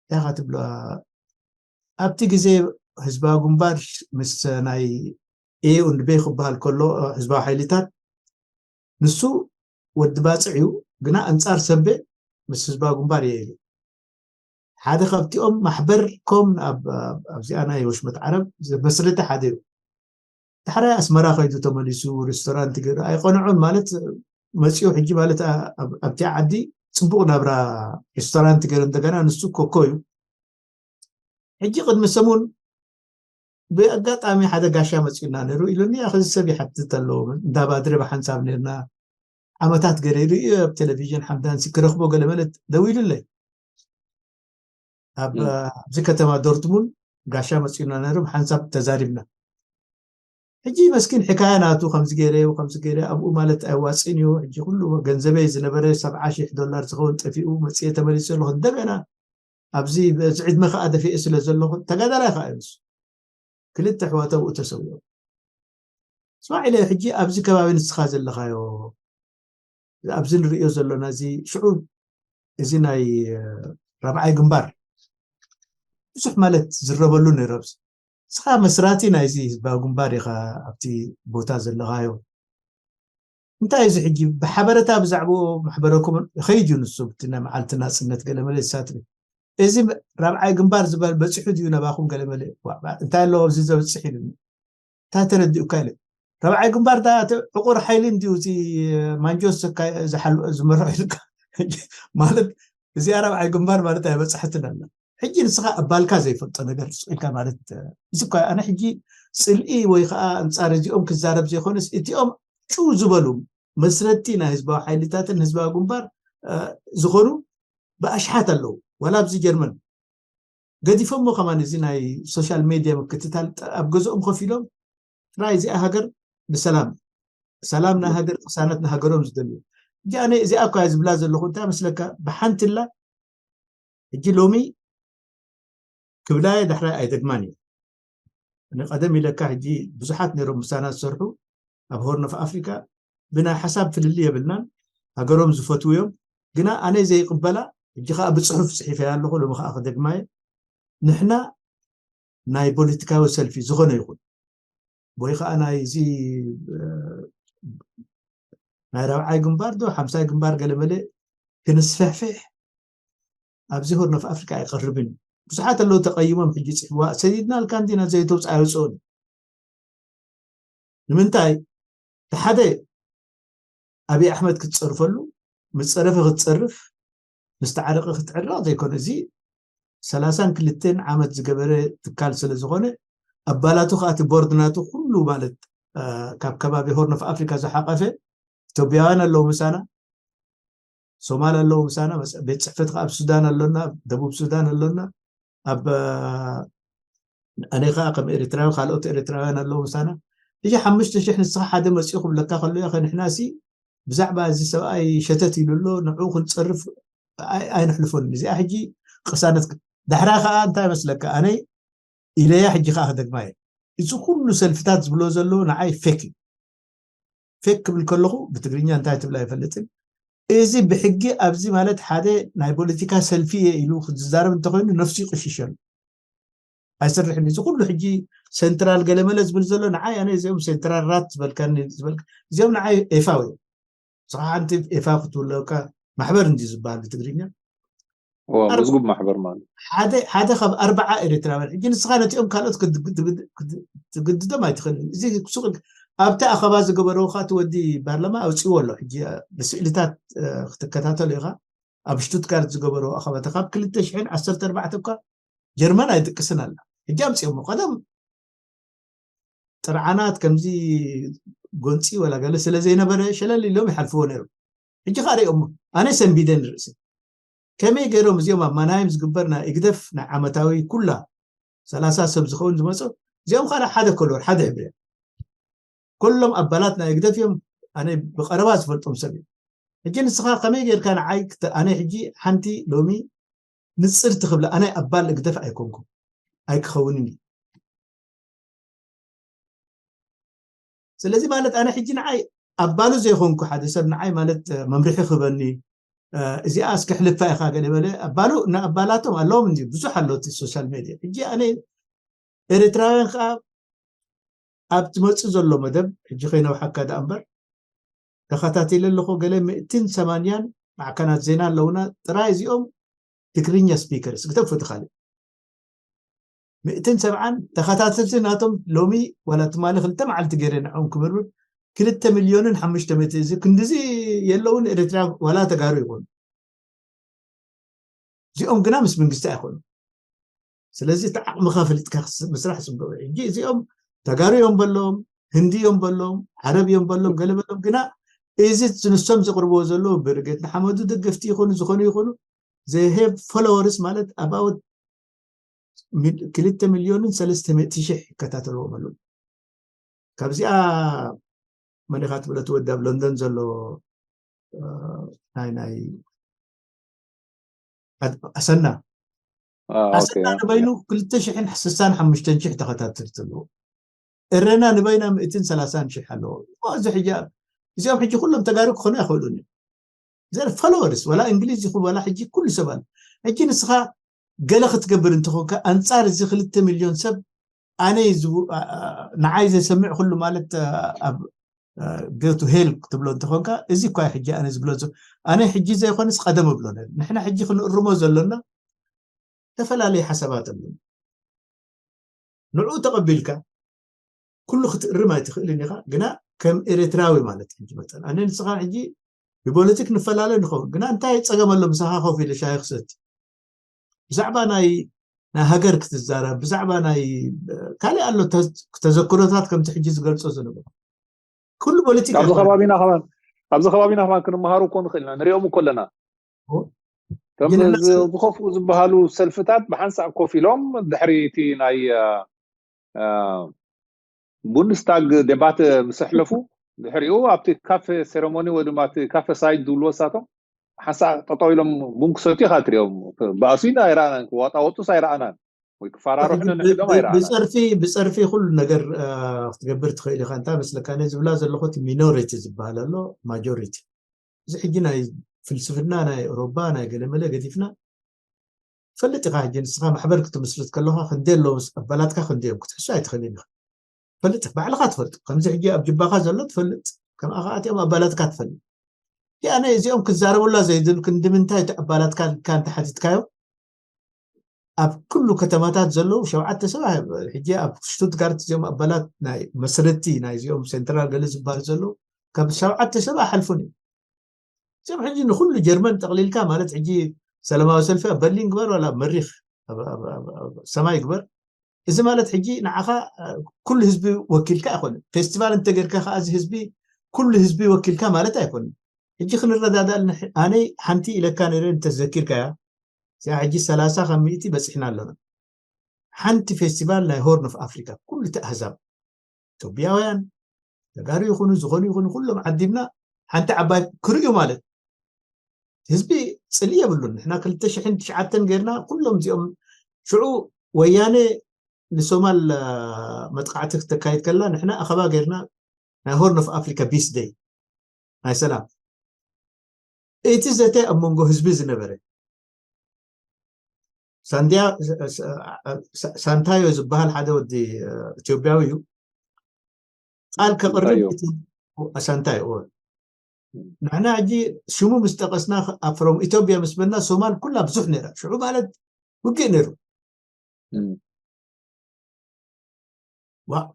እንታይ ትብሎ ኣብቲ ግዜ ህዝባዊ ግንባር ምስ ናይ ኤ ኡንድቤ ክበሃል ከሎ ህዝባዊ ሓይልታት ንሱ ወዲ ባፅዕ እዩ ግና ኣንፃር ሰቤ ምስ ህዝባዊ ግንባር እየ ኢሉ ሓደ ካብቲኦም ማሕበር ኮም ኣብዚኣ ናይ ወሽመት ዓረብ ዘመስረተ ሓደ እዩ ዳሕራይ ኣስመራ ከይዱ ተመሊሱ ሬስቶራንት ገይሩ ኣይቆንዖን ማለት መፂኡ ሕጂ ማለት ኣብቲ ዓዲ ፅቡቅ ናብራ ሬስቶራንት ገይሩ እንደገና ንሱ ኮኮ እዩ ሕጂ ቅድሚ ሰሙን ብኣጋጣሚ ሓደ ጋሻ መፂኡና ነይሩ ኢሉኒ ኣኸዚ ሰብ ይሓትት ኣለዎ እንዳ ባድሪ ብሓንሳብ ነርና ዓመታት ገለ ኢሉ እዩ ኣብ ቴሌቪዥን ሓምዳንሲ ክረኽቦ ገለ መለት ደው ኢሉለይ ኣብዚ ከተማ ዶርትሙን ጋሻ መፂኡና ነይሩ ሓንሳብ ተዛሪብና ሕጂ መስኪን ሕካያ ናቱ ከምዚ ገይረ ከምዚ ገይረ ኣብኡ ማለት ኣይዋፅን እዩ ሕጂ ኩሉ ገንዘበይ ዝነበረ ሰብዓ ሺሕ ዶላር ዝኸውን ጠፊኡ መፅየ ተመሊሱ ኣለኹ እንደገና ኣብዚ በዚ ዕድመ ከዓ ደፊኤ ስለ ዘለኹ ተጋዳላይ ከዓ እዩ ክልተ ኣሕዋት ኣብኡ ተሰዊኦም ስማዕ ኢለ ሕጂ ኣብዚ ከባቢ ንስኻ ዘለኻዮ ኣብዚ ንሪኦ ዘሎና እዚ ሽዑ እዚ ናይ ራብዓይ ግንባር ብዙሕ ማለት ዝረበሉ ነይሩ ኣብዚ ንስኻ መስራቲ ናይዚ ህዝባዊ ግንባር ኢኻ ኣብቲ ቦታ ዘለኻዮ እንታይ እዚ ሕጂ ብሓበረታ ብዛዕባኡ ማሕበረኩም ይኸይድ እዩ ንሱ ብቲ ናይ መዓልቲ ናፅነት ገለመለ ይሳትፍ እዚ ራብዓይ ግንባር ዝበል በፂሑ ድዩ ነባኹም ገለመለ እንታይ ኣለዎ ኣብዚ ዘብፅሕ ኢሉ እንታይ ተረዲኡካ ኢለ ራብዓይ ግንባር ዕቁር ሓይሊ እንዲዩ እዚ ማንጆስ ዝመርሖ ኢልካ ማለት እዚኣ ራብዓይ ግንባር ማለት ኣይበፃሕትን ኣላ ሕጂ ንስኻ ኣባልካ ዘይፈልጦ ነገር ስኢልካ ማለት እዚ እኳ ኣነ ሕጂ ፅልኢ ወይ ከዓ ኣንፃር እዚኦም ክዛረብ ዘይኮነስ እቲኦም ጭው ዝበሉ መስረቲ ናይ ህዝባዊ ሓይልታትን ህዝባዊ ግንባር ዝኾኑ ብኣሽሓት ኣለዉ ዋላ ኣብዚ ጀርመን ገዲፎሞ ከማን እዚ ናይ ሶሻል ሜድያ ምክትታል ኣብ ገዝኦም ከፊሎም ጥራይ እዚኣ ሃገር ብሰላም ሰላም ናይ ሃገር ቅሳነት ንሃገሮም ዝደልዩ ሕጂ ኣነ እዚኣ እኳ ዝብላ ዘለኹ እንታይ መስለካ ብሓንትላ ሕጂ ሎሚ ክብላየ ዳሕራይ ኣይደግማን እዩ ንቀደም ኢለካ ሕጂ ብዙሓት ነይሮም ምሳና ዝሰርሑ ኣብ ሆርን ኦፍ ኣፍሪካ ብናይ ሓሳብ ፍልልይ የብልናን ሃገሮም ዝፈትውዮም ግና ኣነ ዘይቅበላ ሕጂ ከዓ ብፅሑፍ ፅሒፈያ ኣለኹ ሎሚ ከዓ ክደግማየ ንሕና ናይ ፖለቲካዊ ሰልፊ ዝኾነ ይኹን ወይ ከዓ ናይ እዚ ናይ ራብዓይ ግንባር ዶ ሓምሳይ ግንባር ገለመለ ክንስፍሕፍሕ ኣብዚ ሆርን ኦፍ ኣፍሪካ ኣይቀርብን ብዙሓት ኣለዉ ተቀይሞም ሕጂ ፅሕዋ ሰዲድና ልካ እንዲና ዘይተውፅእ ኣይወፅኦን ንምንታይ ሓደ ኣብይ ኣሕመድ ክትፀርፈሉ ምስ ፀረፈ ክትፀርፍ ምስ ተዓረቀ ክትዕረቅ ዘይኮነ እዚ ሰላሳን ክልተን ዓመት ዝገበረ ትካል ስለ ዝኾነ ኣባላቱ ከዓ እቲ ቦርድ ናቱ ኩሉ ማለት ካብ ከባቢ ሆርን ኦፍ ኣፍሪካ ዝሓቀፈ ኢትዮጵያውያን ኣለዉ ምሳና፣ ሶማል ኣለዉ ምሳና፣ ቤት ፅሕፈት ከዓ ኣብ ሱዳን ኣሎና፣ ደቡብ ሱዳን ኣሎና፣ ኣብ ኣነ ከዓ ከም ኤርትራዊ ካልኦት ኤርትራውያን ኣለዉ ምሳና። እዚ ሓሙሽተ ሽሕ ንስኻ ሓደ መፅኡ ክብለካ ከሎ ከ ንሕና ሲ ብዛዕባ እዚ ሰብኣይ ሸተት ኢሉ ኣሎ ንዕኡ ክንፀርፍ ኣይንሕልፎን። እዚኣ ሕጂ ቅሳነት ዳሕራ ከዓ እንታይ መስለካ ኣነ ኢለያ ሕጂ ከዓ ክደግማ እየ። እዚ ኩሉ ሰልፍታት ዝብሎ ዘለዉ ንዓይ ፌክ እዩ። ፌክ ክብል ከለኹ ብትግርኛ እንታይ ትብል ኣይፈልጥን። እዚ ብሕጊ ኣብዚ ማለት ሓደ ናይ ፖለቲካ ሰልፊ እየ ኢሉ ዝዛረብ እንተኮይኑ ነፍሱ ይቅሽሸሉ ኣይሰርሕን። እዚ ኩሉ ሕጂ ሴንትራል ገለመለ ዝብል ዘሎ ንዓይ ኣነ እዚኦም ሴንትራል ራት ዝበልካኒ ዝበልካ እዚኦም ንዓይ ኤፋው እዮም። ንስኻ ሓንቲ ኤፋ ክትብለካ ማሕበር እንዲ ዝበሃል ብትግርኛ መዝጉብ ማሕበር ማለት ሓደ ካብ ኣርባዓ ኤርትራውያን ሕጂ ንስኻ ነቲኦም ካልኦት ትግድዶም ኣይትኽእልን። እዚ ሱቅ ኣብቲ ኣኸባ ዝገበረው ከዓ እቲ ወዲ ፓርላማ ኣውፅዎ ኣሎ። ሕጂ ብስእልታት ክትከታተሉ ኢኻ። ኣብ ሽቱትጋርት ዝገበረው ኣኸባተ ካብ ክልተ ሽሕን ዓሰርተ ኣርባዕተ እኳ ጀርመን ኣይድቅስን ኣላ። ሕጂ ኣምፅኦሞ ቀደም ጥርዓናት ከምዚ ጎንፂ ወላ ገለ ስለ ዘይነበረ ሸለል ኢሎም ይሓልፍዎ ነይሩ። ሕጂ ከዓ ሪኦሞ ኣነ ሰንቢደ ንርእሲ ከመይ ገይሮም እዚኦም ኣብ ማናይም ዝግበር ናይ እግደፍ ናይ ዓመታዊ ኩላ ሰላሳ ሰብ ዝኸውን ዝመፁ እዚኦም ከዓ ሓደ ኮሎር ሓደ ሕብሪ እዮም። ኩሎም ኣባላት ናይ እግደፍ እዮም። ኣነ ብቀረባ ዝፈልጦም ሰብ እዮም። ሕጂ ንስኻ ከመይ ጌርካ ንዓይ ኣነ ሕጂ ሓንቲ ሎሚ ንፅርቲ ክብላ ኣነ ኣባል እግደፍ ኣይኮንኩም ኣይክኸውንን እዩ። ስለዚ ማለት ኣነ ሕጂ ንዓይ ኣባሉ ዘይኮንኩ ሓደ ሰብ ንዓይ ማለት መምርሒ ክበኒ እዚኣ እስኪ ሕልፋ ኢኻ ገለ በለ ኣባሉ ንኣባላቶም ኣለዎም እንዲ ብዙሕ ኣሎ እቲ ሶሻል ሜድያ። ሕጂ ኣነ ኤርትራውያን ከዓ ኣብ ትመፅእ ዘሎ መደብ ሕጂ ከይነውሓካ ደኣ እምበር ተኸታቲለ ኣለኹ። ገለ ምእትን ሰማንያን ማዕከናት ዜና ኣለውና ጥራይ እዚኦም ትግርኛ ስፒከርስ ግተፉ እቲ ካልእ ምእትን ሰብዓን ተኸታተልቲ ናቶም ሎሚ ዋላ ትማሊ ክልተ መዓልቲ ገይረ ንዕኦም ክምርምር ክልተ ሚልዮንን ሓሙሽተ ሚእቲ እዚ ክንድዚ የለውን ኤርትራ ዋላ ተጋሩ ይኾኑ እዚኦም ግና ምስ መንግስቲ ኣይኮኑ። ስለዚ እቲ ዓቕምኻ ፈሊጥካ ምስራሕ ፅቡቅ እዩ። ሕጂ እዚኦም ተጋሩ እዮም በሎም ህንዲ እዮም በሎም ዓረብ እዮም በሎም ገለ በሎም ግና እዚ ንሶም ዘቅርብዎ ዘለዉ ብርጌድ ንሓመዱ ደገፍቲ ይኾኑ ዝኾኑ ይኾኑ ዘሄብ ፎሎወርስ ማለት ኣባውት ክልተ ሚልዮንን ሰለስተ ሚእቲ ሽሕ ይከታተልዎም ኣለዉ። ካብዚኣ መን ኢኻ ትብሎ እቲ ወዲ ኣብ ለንደን ዘሎ ናይ ናይ ኣሰና ኣሰና ንበይኑ ክልተ ሽሕን ስሳን ሓሙሽተን ሽሕ ተኸታተልቲ ኣለዎ። እረና ንበይና ምእትን ሰላሳን ሽሕ ኣለዎ። እዚ ሕጂ እዚኦም ሕጂ ኩሎም ተጋሩ ክኾኑ ኣይኽእሉን እዮም። ዘር ፎሎወርስ ወላ እንግሊዝ ይኹን ወላ ሕጂ ኩሉ ሰብ ኣሎ። ሕጂ ንስኻ ገለ ክትገብር እንተኾንካ ኣንጻር እዚ ክልተ ሚልዮን ሰብ ኣነ ንዓይ ዘሰምዕ ኩሉ ማለት ኣብ ገቱ ሄል ክትብሎ እንተኾንካ እዚ እኳ ሕጂ ኣነ ዝብሎ ኣነ ሕጂ ዘይኮነስ ቀደም እብሎ ነር ንሕና ሕጂ ክንእርሞ ዘሎና ዝተፈላለዩ ሓሳባት ኣሎ። ንዕኡ ተቐቢልካ ኩሉ ክትእርም ኣይትኽእልን ኢኻ። ግና ከም ኤርትራዊ ማለት ሕጂ መጠን ኣነ ንስኻ ሕጂ ብፖለቲክ ንፈላለ ንኸውን ግና እንታይ ፀገም ኣሎ ምሳኻ ኮፍ ኢለ ሻሂ ክሰቲ ብዛዕባ ናይ ናይ ሃገር ክትዛረብ ብዛዕባ ናይ ካልእ ኣሎ ተዘክሮታት ከምቲ ሕጂ ዝገልጾ ዝነበሩ ኩሉ ፖለቲካ ኣብዚ ከባቢና ከማን ኣብዚ ከባቢና ከማን ክንመሃሩ እኮ ንኽእል ኢና ንሪኦም እኮ ኣለና ከም ዝኸፍኡ ዝበሃሉ ሰልፍታት ብሓንሳእ ኮፍ ኢሎም ድሕሪ እቲ ናይ ቡንድስታግ ዴባተ ምስ ኣሕለፉ ድሕሪኡ ኣብቲ ካፌ ሴረሞኒ ወይ ድማ እቲ ካፌ ሳይድ ዝብልዎ ሳቶም ሓንሳእ ጠጠው ኢሎም ቡን ክሰትዩ ኢኻ ትሪኦም ባእሱ ኢና ኣይረኣናን ክዋጣወጡስ ኣይረኣናን ወይ ክፈራርሑ ነንሕዶም ኣይረኣናን ብፀርፊ ብፀርፊ ኩሉ ነገር ክትገብር ትኽእል ኢኻ እንታይ መስለካ ኣነ ዝብላ ዘለኹ እቲ ሚኖሪቲ ዝበሃል ኣሎ ማጆሪቲ እዚ ሕጂ ናይ ፍልስፍና ናይ ኦሮባ ናይ ገለመለ ገዲፍና ትፈልጥ ኢኻ ሕጂ ንስኻ ማሕበር ክትምስርት ከለኻ ክንደይ ኣለዉ ኣባላትካ ክንደዮም ክትሕሱ ኣይትኽእልን ኢኻ ትፈልጥ ባዕልኻ ትፈልጥ ከምዚ ሕጂ ኣብ ጅባኻ ዘሎ ትፈልጥ ከምኣ ከዓ እቲኦም ኣባላትካ ትፈልጥ ኣነ እዚኦም ክዛረቡላ ዘይድል ክንዲ ምንታይ እቲ ኣባላትካ ኢልካ እንተሓቲትካዮም ኣብ ኩሉ ከተማታት ዘለዉ ሸውዓተ ሰብ ሕጂ ኣብ ሽቱትጋርት እዚኦም ኣባላት ናይ መስረቲ ናይዚኦም ሴንትራል ገለ ዝበሃሉ ዘለዉ ካብ ሸውዓተ ሰብ ኣይሓልፉን እዩ እዚኦም ሕጂ ንኩሉ ጀርመን ጠቕሊልካ ማለት ሕጂ ሰላማዊ ሰልፊ ኣብ በርሊን ግበር ዋላ ኣብ መሪኽ ኣብ ሰማይ ይግበር። እዚ ማለት ሕጂ ንዓኻ ኩሉ ህዝቢ ወኪልካ ኣይኮነን። ፌስቲቫል እንተገርካ ከዓ እዚ ህዝቢ ኩሉ ህዝቢ ወኪልካ ማለት ኣይኮነን። ሕጂ ክንረዳዳእ ኣነ ሓንቲ ኢለካ ነረ እንተዘኪርካያ እዚኣ ሕጂ ሰላሳ ካብ ሚእቲ በፂሕና ኣለና። ሓንቲ ፌስቲቫል ናይ ሆርን ኦፍ ኣፍሪካ ኩሉ እቲ ኣህዛብ ኢትዮጵያውያን ተጋሩ ይኹኑ ዝኾኑ ይኹኑ ኩሎም ዓዲምና ሓንቲ ዓባይ ክርእዩ ማለት ህዝቢ ፅልኢ የብሉን። ንሕና ክልተ ሽሕን ትሽዓተን ጌርና ኩሎም እዚኦም ሽዑ ወያነ ንሶማል መጥቃዕቲ ክተካይድ ከላ ንሕና ኣኸባ ጌርና ናይ ሆርን ኦፍ ኣፍሪካ ቢስ ደይ ናይ ሰላም እቲ ዘተ ኣብ መንጎ ህዝቢ ዝነበረ ሳንታዮ ዝበሃል ሓደ ወዲ ኢትዮጵያዊ እዩ። ቃል ከቕርብ ሳንታዮ ንሕና ሕጂ ሽሙ ምስ ጠቐስና ኣፍሮም ኢትዮጵያ ምስ በልና ሶማል ኩላ ብዙሕ ነራ ሽዑ ማለት ውግእ ነይሩ።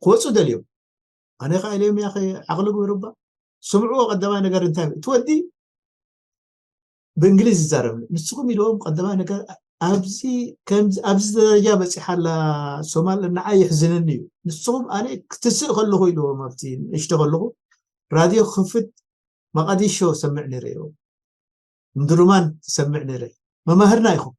ክወፁ ደልዮም ኣነ ከዓ ኢለዮም ያ ዓቕሊ ግበሩባ ስምዕዎ ቀዳማይ ነገር እንታይ እቲ ወዲ ብእንግሊዝ ይዛረብ ንስኹም ኢልዎም ቀዳማይ ነገር ኣብዚ ኣብዚ ደረጃ በፂሓላ ሶማል ንዓይ ይሕዝንኒ እዩ። ንስኹም ኣነ ክትስእ ከለኹ ኢልዎም ኣብቲ ንእሽቶ ከለኹ ራድዮ ክፍት መቃዲሾ ሰምዕ ነረ እዮም ምድሩማን ትሰምዕ ነረ መማህርና ኢኹም።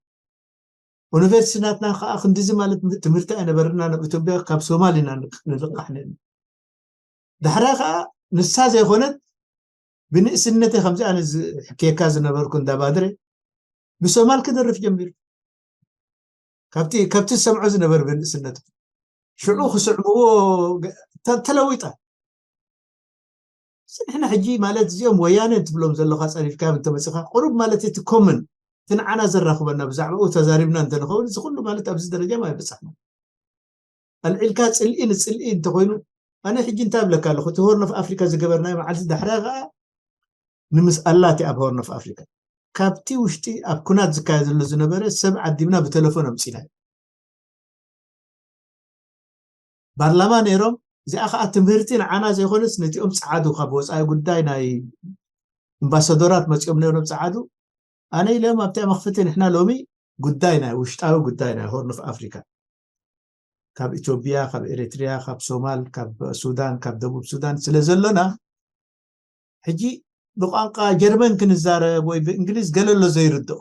ዩኒቨርሲቲ ናትና ከዓ ክንዲዚ ማለት ትምህርቲ ኣይነበርና ናብ ኢትዮጵያ ካብ ሶማል ኢና ንልቃሕ ነና። ዳሕራ ከዓ ንሳ ዘይኮነት ብንእስነተ ከምዚ ኣነ ዝሕክየካ ዝነበርኩ እንዳባድረ ብሶማል ክደርፍ ጀሚሩ ካብቲ ከብቲ ዝሰምዖ ዝነበር ብንእስነቱ ሽዑ ክስዕምዎ ተለዊጠ ንሕና ሕጂ ማለት እዚኦም ወያነ ትብሎም ዘለካ ፀሪፍካ እንተመፅካ ቁሩብ ማለት እቲ ኮመን እቲ ንዓና ዘራኽበና ብዛዕባኡ ተዛሪብና እንተንኸውን እዚ ኩሉ ማለት ኣብዚ ደረጃ ማ ይበፃሕና ኣልዒልካ ፅልኢ ንፅልኢ እንተኮይኑ ኣነ ሕጂ እንታይ ብለካ ኣለኹ እቲ ሆርን ኦፍ ኣፍሪካ ዝገበርናይ መዓልቲ ዳሕራ ከዓ ንምስ ኣላቲ ኣብ ሆርን ኦፍ ኣፍሪካ ካብቲ ውሽጢ ኣብ ኩናት ዝካየደሉ ዝነበረ ሰብ ዓዲምና ብቴሌፎን ኣምፂና ባርላማ ነይሮም እዚኣ ከዓ ትምህርቲ ንዓና ዘይኮነስ ነቲኦም ፀዓዱ ካብ ወፃኢ ጉዳይ ናይ ኣምባሳደራት መፂኦም ነይሮም ፀዓዱ ኣነ ኢሎም ኣብቲ መኽፍቲ ንሕና ሎሚ ጉዳይ ናይ ውሽጣዊ ጉዳይ ናይ ሆርን ኦፍ ኣፍሪካ ካብ ኢትዮጵያ ካብ ኤሪትሪያ ካብ ሶማል ካብ ሱዳን ካብ ደቡብ ሱዳን ስለ ዘሎና ሕጂ ብቋንቋ ጀርመን ክንዛረብ ወይ ብእንግሊዝ ገለ ኣሎ ዘይርድኦ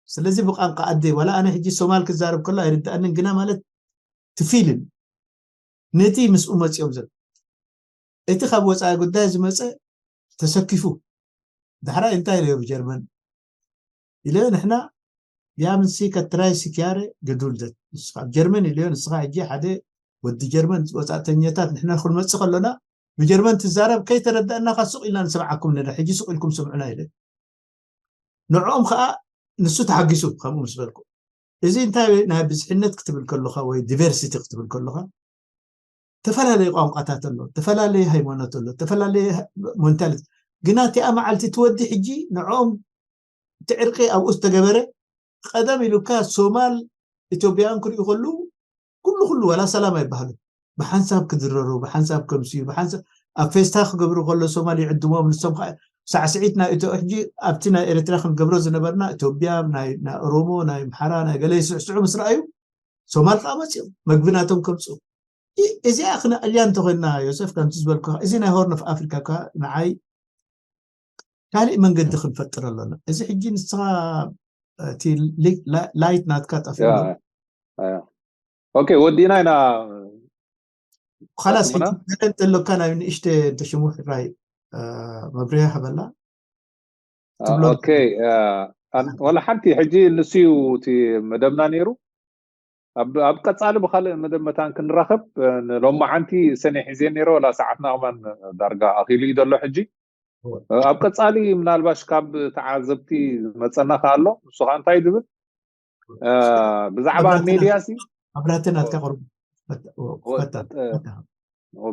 ስለዚ ብቋንቋ ኣደይ ዋላ ኣነ ሕጂ ሶማል ክዛረብ ከሎ ኣይርድኣንን ግና ማለት ትፊልን ነቲ ምስኡ መፂኦም ዘሎ እቲ ካብ ወፃኢ ጉዳይ ዝመፀ ተሰኪፉ ዳሕራይ እንታይ ኢለዮ ብጀርመን ኢለዮ ንሕና ያምንሲ ከትራይ ሲኪያረ ገዱልደት ንስኻ ኣብ ጀርመን ኢለዮ ንስኻ ሕጂ ሓደ ወዲ ጀርመን ወፃእተኛታት ንሕና ክንመፅእ ከሎና ብጀርመን ትዛረብ ከይተረዳእናካ ሱቕ ኢልና ንሰምዓኩም ንዳ ሕጂ ሱቕ ኢልኩም ስምዑና ኢለ ንዕኦም ከዓ ንሱ ተሓጊሱ ከምኡ ምስ በልኩ እዚ እንታይ ናይ ብዝሕነት ክትብል ከለካ ወይ ዲቨርሲቲ ክትብል ከለካ ተፈላለየ ቋንቋታት ኣሎ ተፈላለየ ሃይማኖት ኣሎ ተፈላለየ ሞንታሊቲ ግና እቲኣ መዓልቲ ትወዲ ሕጂ ንዕኦም እቲ ዕርቂ ኣብኡ ዝተገበረ ቀደም ኢሉካ ሶማል ኢትዮጵያን ክሪኡ ከሉ ኩሉ ኩሉ ዋላ ሰላም ኣይበሃሉ ብሓንሳብ ክድረሩ ብሓንሳብ ከምስዩ ብሓንሳብ ኣብ ፌስታ ክገብሩ ከሎ ሶማል ይዕድሞም ንሶም ከዓ ሳዕስዒት ናይ ኢትዮ ሕጂ ኣብቲ ናይ ኤርትራ ክንገብሮ ዝነበርና ኢትዮጵያ ናይ ኦሮሞ ናይ ምሓራ ናይ ገለ ይስዕስዑ ምስ ረኣዩ ሶማል ከዓ መፅኦም መግቢ ናቶም ከምፅኡ እዚኣ ክነዕልያ እንተኮይንና ዮሰፍ ከምቲ ዝበልኩ እዚ ናይ ሆርን ኦፍ ኣፍሪካ ከዓ ንዓይ ካሊእ መንገዲ ክንፈጥር ኣለና እዚ ሕጂ ንስኻ እቲ ላይት ናትካ ጠፊኡ ኦኬ ወዲና ኢና ካላስ ሕጂ ገለ እንተሎካ ናይ ንእሽተ እንተሽሙ ሕራይ መብርያ ሃበላ ኦኬ ወላ ሓንቲ ሕጂ ንስዩ እቲ መደብና ነይሩ ኣብ ቀፃሊ ብካልእ መደብ መታን ክንራኸብ ንሎማዓንቲ ሰኒሕ ሒዜ ነይረ ወላ ሰዓትና ከማን ዳርጋ ኣኺሉ እዩ ዘሎ ሕጂ ኣብ ቀፃሊ ምናልባሽ ካብ ተዓዘብቲ ዝመፀና ከኣሎ ንሱ ከዓ እንታይ ዝብል ብዛዕባ ሜድያ ሲ ኣብራተ ናትካ ቅርቡ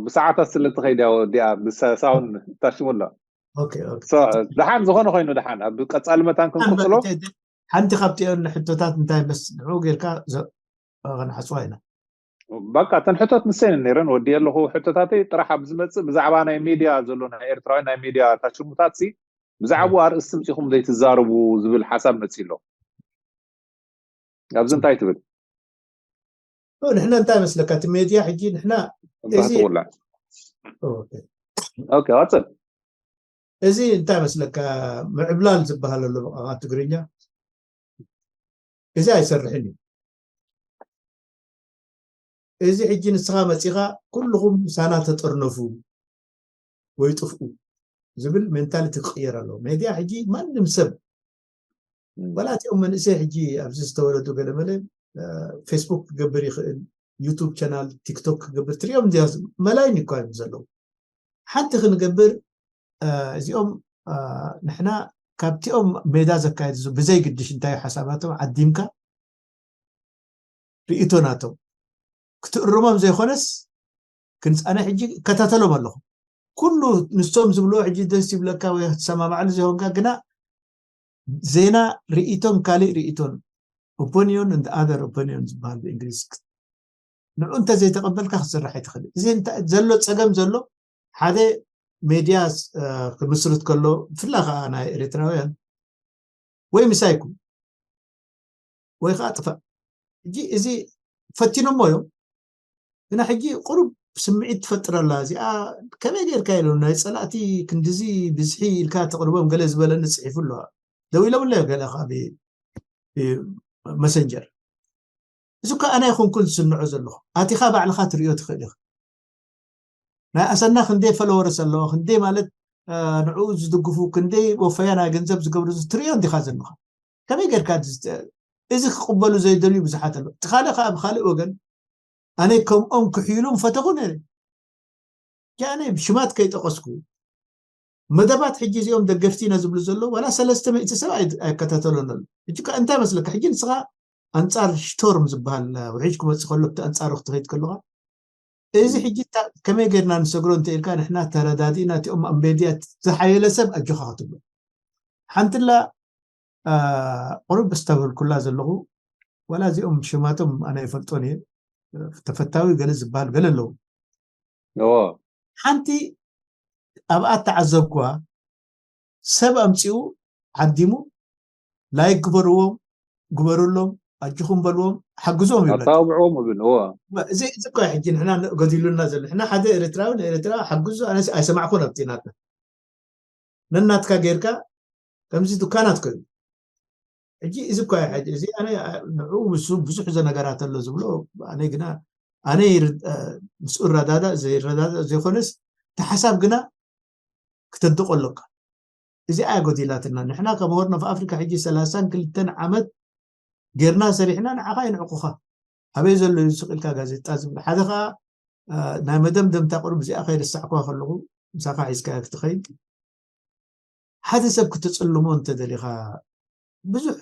ብሰዓታት ስለ ትኸይድ እያ ወዲኣ ብሳውን ታሽሙሎ ደሓን ዝኾነ ኮይኑ ደሓን ኣብ ቀፃሊ መታን ክንቅፅሎ ሓንቲ ካብቲኦን ሕቶታት እንታይ መስ ንዑ ጌርካ ክንሓፅዋ ኢና በቃ እተን ሕቶት ንሰይን ነይረን ወዲ ኣለኹ ሕቶታተይ ጥራሕ ኣብ ዝመፅእ ብዛዕባ ናይ ሜድያ ዘሎ ናይ ኤርትራዊ ናይ ሜድያ ታሽሙታት ሲ ብዛዕባኡ ኣርእስቲ ምፂኹም ዘይትዛረቡ ዝብል ሓሳብ መፂ ኣሎ ኣብዚ እንታይ ትብል? ንሕና እንታይ መስለካ እቲ ሜድያ ሕጂ ንሕና እዚ ትውላዕ። ኦኬ፣ ቀጽል። እዚ እንታይ መስለካ፣ ምዕብላል ዝበሃል ኣሎ ብቋንቋ ትግርኛ። እዚ ኣይሰርሕን እዩ። እዚ ሕጂ ንስኻ መፂኻ ኩልኹም ምሳና ተጠርነፉ ወይ ጥፍኡ ዝብል ሜንታሊቲ ክቕየር ኣለዎ። ሜድያ ሕጂ ማንም ሰብ፣ ዋላ እቲኦም መንእሰይ ሕጂ ኣብዚ ዝተወለዱ ገለመለ ፌስቡክ ክገብር ይኽእል፣ ዩቱብ ቻናል፣ ቲክቶክ ክገብር ትሪኦም፣ እንዲያ መላይን እኳ እዮም ዘለዉ። ሓንቲ ክንገብር፣ እዚኦም ንሕና ካብቲኦም ሜዳ ዘካየድ ብዘይ ግድሽ እንታይ ሓሳባቶም ዓዲምካ ርእይቶ ናቶም ክትእርሞም ዘይኮነስ፣ ክንፃነ ሕጂ እከታተሎም ኣለኹ። ኩሉ ንሶም ዝብልዎ ሕጂ ደስ ይብለካ ወይ ክትሰማማዕሉ ዘይኮንካ፣ ግና ዜና ርእይቶን ካሊእ ርእይቶን፣ ኦፖኒዮን እንደ ኣደር ኦፖኒዮን ዝበሃል ብእንግሊዝ፣ ንዑ እንተ ዘይተቐበልካ ክትስራሕ ኣይትኽእል። እዚ ዘሎ ፀገም ዘሎ ሓደ ሜድያ ክምስርት ከሎ፣ ብፍላ ከዓ ናይ ኤርትራውያን፣ ወይ ምሳይኩም ወይ ከዓ ጥፋእ። ሕጂ እዚ ፈቲኖሞ እዮም፣ ግና ሕጂ ቁሩብ ስምዒት ትፈጥረላ እዚኣ። ከመይ ጌርካ ኢሉ ናይ ፀላእቲ ክንድዚ ብዝሒ ኢልካ ተቕርቦም ገለ ዝበለኒ ፅሒፉ ኣለዋ። ደው ኢሎምለ ገለ ካብ መሰንጀር። እዚ እኳ ኣነ ኣይኮንኩን ዝስንዖ ዘለኹ፣ ኣቲኻ ባዕልኻ ትርእዮ ትኽእል ኢኻ። ናይ ኣሰና ክንደይ ፈለወርስ ኣለዎ፣ ክንደይ ማለት ንዕኡ ዝድግፉ፣ ክንደይ ወፈያ ናይ ገንዘብ ዝገብሩ ትርእዮ እንዲኻ ዘለኻ። ከመይ ጌርካ እዚ ክቕበሉ ዘይደልዩ ብዙሓት ኣለዉ። እቲ ካልእ ከዓ ብካልእ ወገን ኣነ ከምኦም ክሕይሉ ምፈተኹ ነይረ። ኣነ ሽማት ከይጠቐስኩ መደባት ሕጂ እዚኦም ደገፍቲ ኢና ዝብሉ ዘለዉ ዋላ ሰለስተ ሚእቲ ሰብ ኣይከታተሎን ኣሎ። ሕጂ ከዓ እንታይ መስለካ፣ ሕጂ ንስኻ ኣንፃር ሽቶርም ዝበሃል ውሒጅ ክመፅእ ከሎ ብቲ ኣንፃሩ ክትኸይድ ከለኻ፣ እዚ ሕጂ ከመይ ጌርና ንሰግሮ እንተ ኢልካ፣ ንሕና ተረዳዲእና እቲኦም ኣብ ሜድያ ዝሓየለ ሰብ ኣጆኻ ክትብሎ። ሓንትላ ቁሩብ ዝተብህልኩላ ዘለኹ፣ ዋላ እዚኦም ሽማቶም ኣነ ይፈልጦን እየ፣ ተፈታዊ ገለ ዝበሃል ገለ ኣለዉ። ሓንቲ ኣብኣ እተዓዘብኩዋ፣ ሰብ ኣምፂኡ ዓዲሙ ላይክ ግበርዎም፣ ግበሩሎም፣ ኣጆኹም በልዎም፣ ሓግዞም ይብለካ። ኣተባብዕዎም እብል። እዎ። እዚ እዚ እኮ ሕጂ ንሕና ገዲሉና ዘሎ። ንሕና ሓደ ኤርትራዊ ንኤርትራ ሓግዞ ኣነ ኣይሰማዕኩን ኣብቲ ናትና። ነናትካ ጌርካ ከምዚ ዱካናት ኮይኑ። ሕጂ እዚ እኮ ሕጂ እዚ ኣነ ንዕኡ ብዙ ብዙሕ ዘነገራት ኣሎ ዝብሎ ኣነ ግና ኣነ ምስኡ ረዳዳእ ዘይረዳዳእ ዘይኮነስ እቲ ሓሳብ ግና ክተድቆ ኣለካ። እዚኣ ጎዲላትና። ንሕና ከም ሆርን ኦፍ ኣፍሪካ ሕጂ ሰላሳን ክልተን ዓመት ጌርና ሰሪሕና ንዓኻ ይንዕቁኻ። ኣበይ ዘሎ እዩ ስቕ ኢልካ ጋዜጣ ዝብል ሓደ ከዓ ናይ መደምደምታ ቁሩብ እዚኣ ከይረሳዕኳ ከለኹ ምሳኻ ሒዝካ ክትኸይድ ሓደ ሰብ ክትፅልሞ እንተደሊኻ ብዙሕ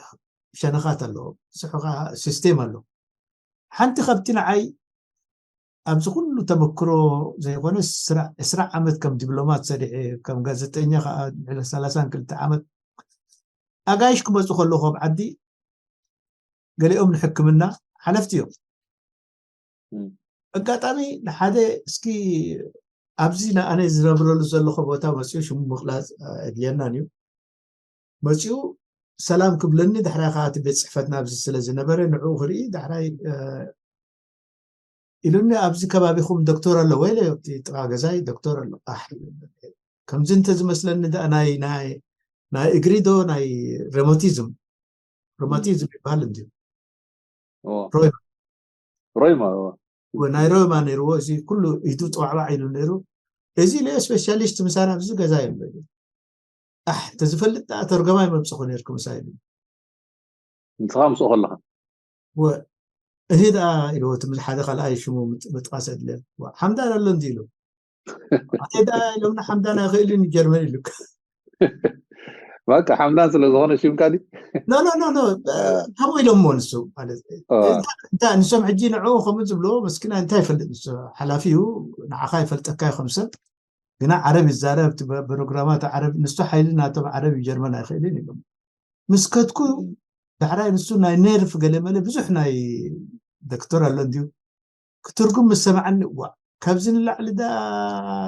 ሸነኻት ኣለዎ። ብዙሕ ከዓ ሲስቴም ኣሎ። ሓንቲ ካብቲ ንዓይ ኣብዚ ኩሉ ተመክሮ ዘይኮነ ዕስራ ዓመት ከም ዲፕሎማት ሰሪሐ ከም ጋዜጠኛ ከዓ ልዕሊ ሰላሳን ክልተ ዓመት ኣጋይሽ ክመፁ ከለዉ ካብ ዓዲ ገሊኦም ንሕክምና ሓለፍቲ እዮም። ኣጋጣሚ ንሓደ እስኪ ኣብዚ ንኣነ ዝነብረሉ ዘለኹ ቦታ መፅኡ ሽሙ ምቕላፅ ኣድልየናን እዩ። መፅኡ ሰላም ክብለኒ ዳሕራይ ከዓ እቲ ቤት ፅሕፈትና ኣብዚ ስለ ዝነበረ ንዕኡ ክርኢ ዳሕራይ ኢሉኒ፣ ኣብዚ ከባቢኹም ዶክተር ኣሎ ወይ? ኢለ ኣብቲ ጥቓ ገዛይ ዶክተር ኣሎ። ኣሕ፣ ከምዚ እንተዝመስለኒ ደኣ ናይ ናይ ናይ እግሪ ዶ ናይ ሮማቲዝም፣ ሮማቲዝም ይበሃል እንድዩ። እዎ። ሮይማ። ሮይማ፣ እዎ። እዎ፣ ናይ ሮይማ ነይርዎ፣ እዚ ኩሉ ኢዱ ጥዋዕዋዕ ኢሉ ነይሩ። እዚ ኢለ ስፔሻሊስት ምሳና ኣብዚ ገዛ የሎ። ኣሕ፣ ተዝፈልጥ ደኣ ተርገማይ መምፅኹ ነይርኩ ምሳይ ኢሉ። ንስኻ ምስኡ ከለኻ? እወ፣ እህ ደኣ ኢልዎ፣ እቲ ሓደ ካልኣይ ሽሙ ምጥ-፣ ምጥቃስ ኣድልየ። እዋ፣ ሓምዳን ኣሎ እንዲ ኢሉ። ኣይ ደኣ ኢሎምና፣ ሓምዳን ኣይኽእልን እዩ ጀርመን ኢሉ። በቃ ሓምዳን ስለ ዝኾነ ሽምካ ድዩ? ኖ፣ ኖ፣ ኖ፣ ኖ፣ እ፣ ከምኡ ኢሎሞ ንሱ፣ ማለት፣ እ። እንታ-፣ እንታ-፣ ንሶም ሕጂ ንዕኡ ከምኡ ዝብልዎ፣ መስኪና እንታይ ይፈልጥ ንሱ? ሓላፊ እዩ፣ ንዓኻ ይፈልጠካ እዩ ከም ሰብ። ግና ዓረብ ይዛረብ፣ እቲ በ-፣ ፕሮግራማት ዓረብ፣ ንሱ ሓይሊ ናቶም ዓረብ እዩ፣ ጀርመን ኣይኽእልን ኢሎም። ምስ ከድኩ፣ ዳሕራይ ንሱ ናይ ኔርፍ ገለ መለ ብዙሕ ናይ ዶክተር ኣሎ እንድዩ። ክትርጉም ምስ ሰማዓኒ፣ "እዋ፣ ካብዚ ንላዕሊ ዳ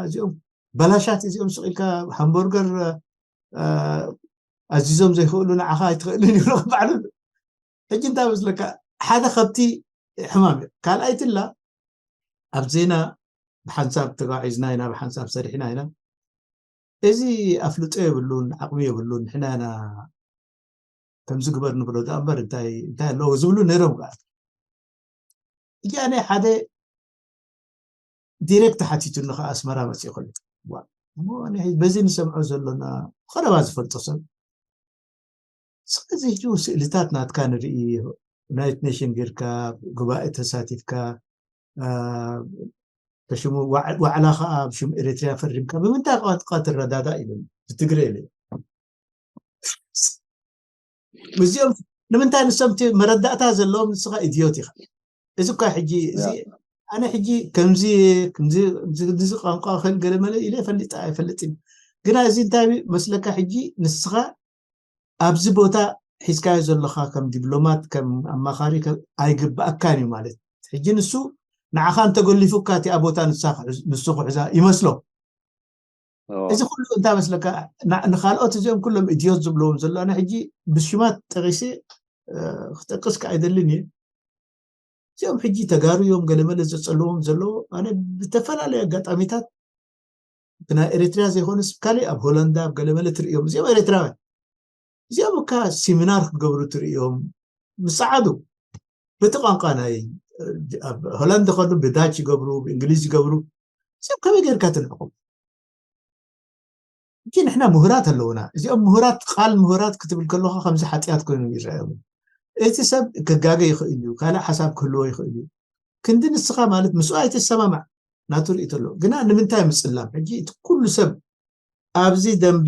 እዚኦም በላሻት እዚኦም ስቕ ኢልካ ሃምበርገር፣ እ፣ ኣዚዞም ዘይኽእሉ ንዓኻ ኣይትኽእልን" ይብሎ ባዕሉ። ሕጂ እንታይ መስለካ? ሓደ ከብቲ ሕማም እዩ። ካልኣይትላ ኣብ ዜና ብሓንሳብ ተጋዒዝና ኢና፣ ብሓንሳብ ሰሪሕና ኢና። እዚ ኣፍልጦ የብሉን፣ ዓቕሚ የብሉን፣ ንሕና ኢና ከምዚ ግበር ንብሎ ደኣ እምበር እንታይ እንታይ ኣለዎ ዝብሉ ነይሮም። ከዓ እያ ናይ ሓደ ዲሬክት ሓቲቱኒ ከዓ ኣስመራ መፅእ ከሎ፣ ዋ፣ እሞ ኣነ በዚ ንሰምዖ ዘሎና ቀረባ ዝፈልጦ ሰብ። ስለዚ ሕጂ ስእልታት ናትካ ንርኢ፣ ዩናይትድ ኔሽን ጌርካ፣ ጉባኤ ተሳቲፍካ፣ ተሽሙ ዋዕላ ከዓ ብሽም ኤሪትሪያ ፈሪምካ ብምንታይ ቋንቋ ትረዳዳእ ኢሉ? ብትግረ ኢለ። እዚኦም ንምንታይ ንሶም እቲ መረዳእታ ዘለዎም ንስኻ ኢድዮት ኢኻ። እዚ እኳ ሕጂ እዚ ኣነ ሕጂ ከምዚ ከምዚ ቋንቋ ክእል ገለ መለ ኢለ ይፈልጥ ኣይፈልጥን። ግና እዚ እንታይ መስለካ ሕጂ ንስኻ ኣብዚ ቦታ ሒዝካዮ ዘለኻ ከም ዲፕሎማት ከም ኣማኻሪ ኣይግባኣካን እዩ ማለት። ሕጂ ንሱ ንዓኻ እንተገሊፉካ እቲኣ ቦታ ንሱ ክሕዛ ይመስሎ። እዚ ኩሉ እንታይ መስለካ? ንኻልኦት እዚኦም ኩሎም ኢድዮት ዝብለዎም ዘሎ ኣነ ሕጂ ብሽማት ጠቂሲ ክጠቅስ ከ ኣይደልን እየ። እዚኦም ሕጂ ተጋሩ እዮም ገለመለ ዘጸልዎም ዘለዎ ኣነ ብተፈላለዩ ኣጋጣሚታት ብናይ ኤሪትሪያ ዘይኮነስ ካልእ ኣብ ሆላንዳ ኣብ ገለመለ ትርእዮም እዚኦም ኤሪትራውያን እዚኦም እካ ሲሚናር ክገብሩ ትርእዮም ምስ ጸዓዱ በቲ ቋንቋ ናይ ኣብ ሆላንድ ከዱ ብዳች ይገብሩ ብእንግሊዝ ይገብሩ እዚኦም ከመይ ጌርካ ትንዕቁም? እንጂ ንሕና ምሁራት ኣለውና። እዚኦም ምሁራት ቃል ምሁራት ክትብል ከለካ ከምዚ ሓጢኣት ኮይኑ ይረኣዮም። እቲ ሰብ ክጋገ ይኽእል እዩ፣ ካልእ ሓሳብ ክህልዎ ይኽእል እዩ። ክንዲ ንስኻ ማለት ምስኡ ኣይትሰማማዕ ናቱ ርእቶ ኣለዎ። ግና ንምንታይ ምጽላም? ሕጂ እቲ ኩሉ ሰብ ኣብዚ ደንበ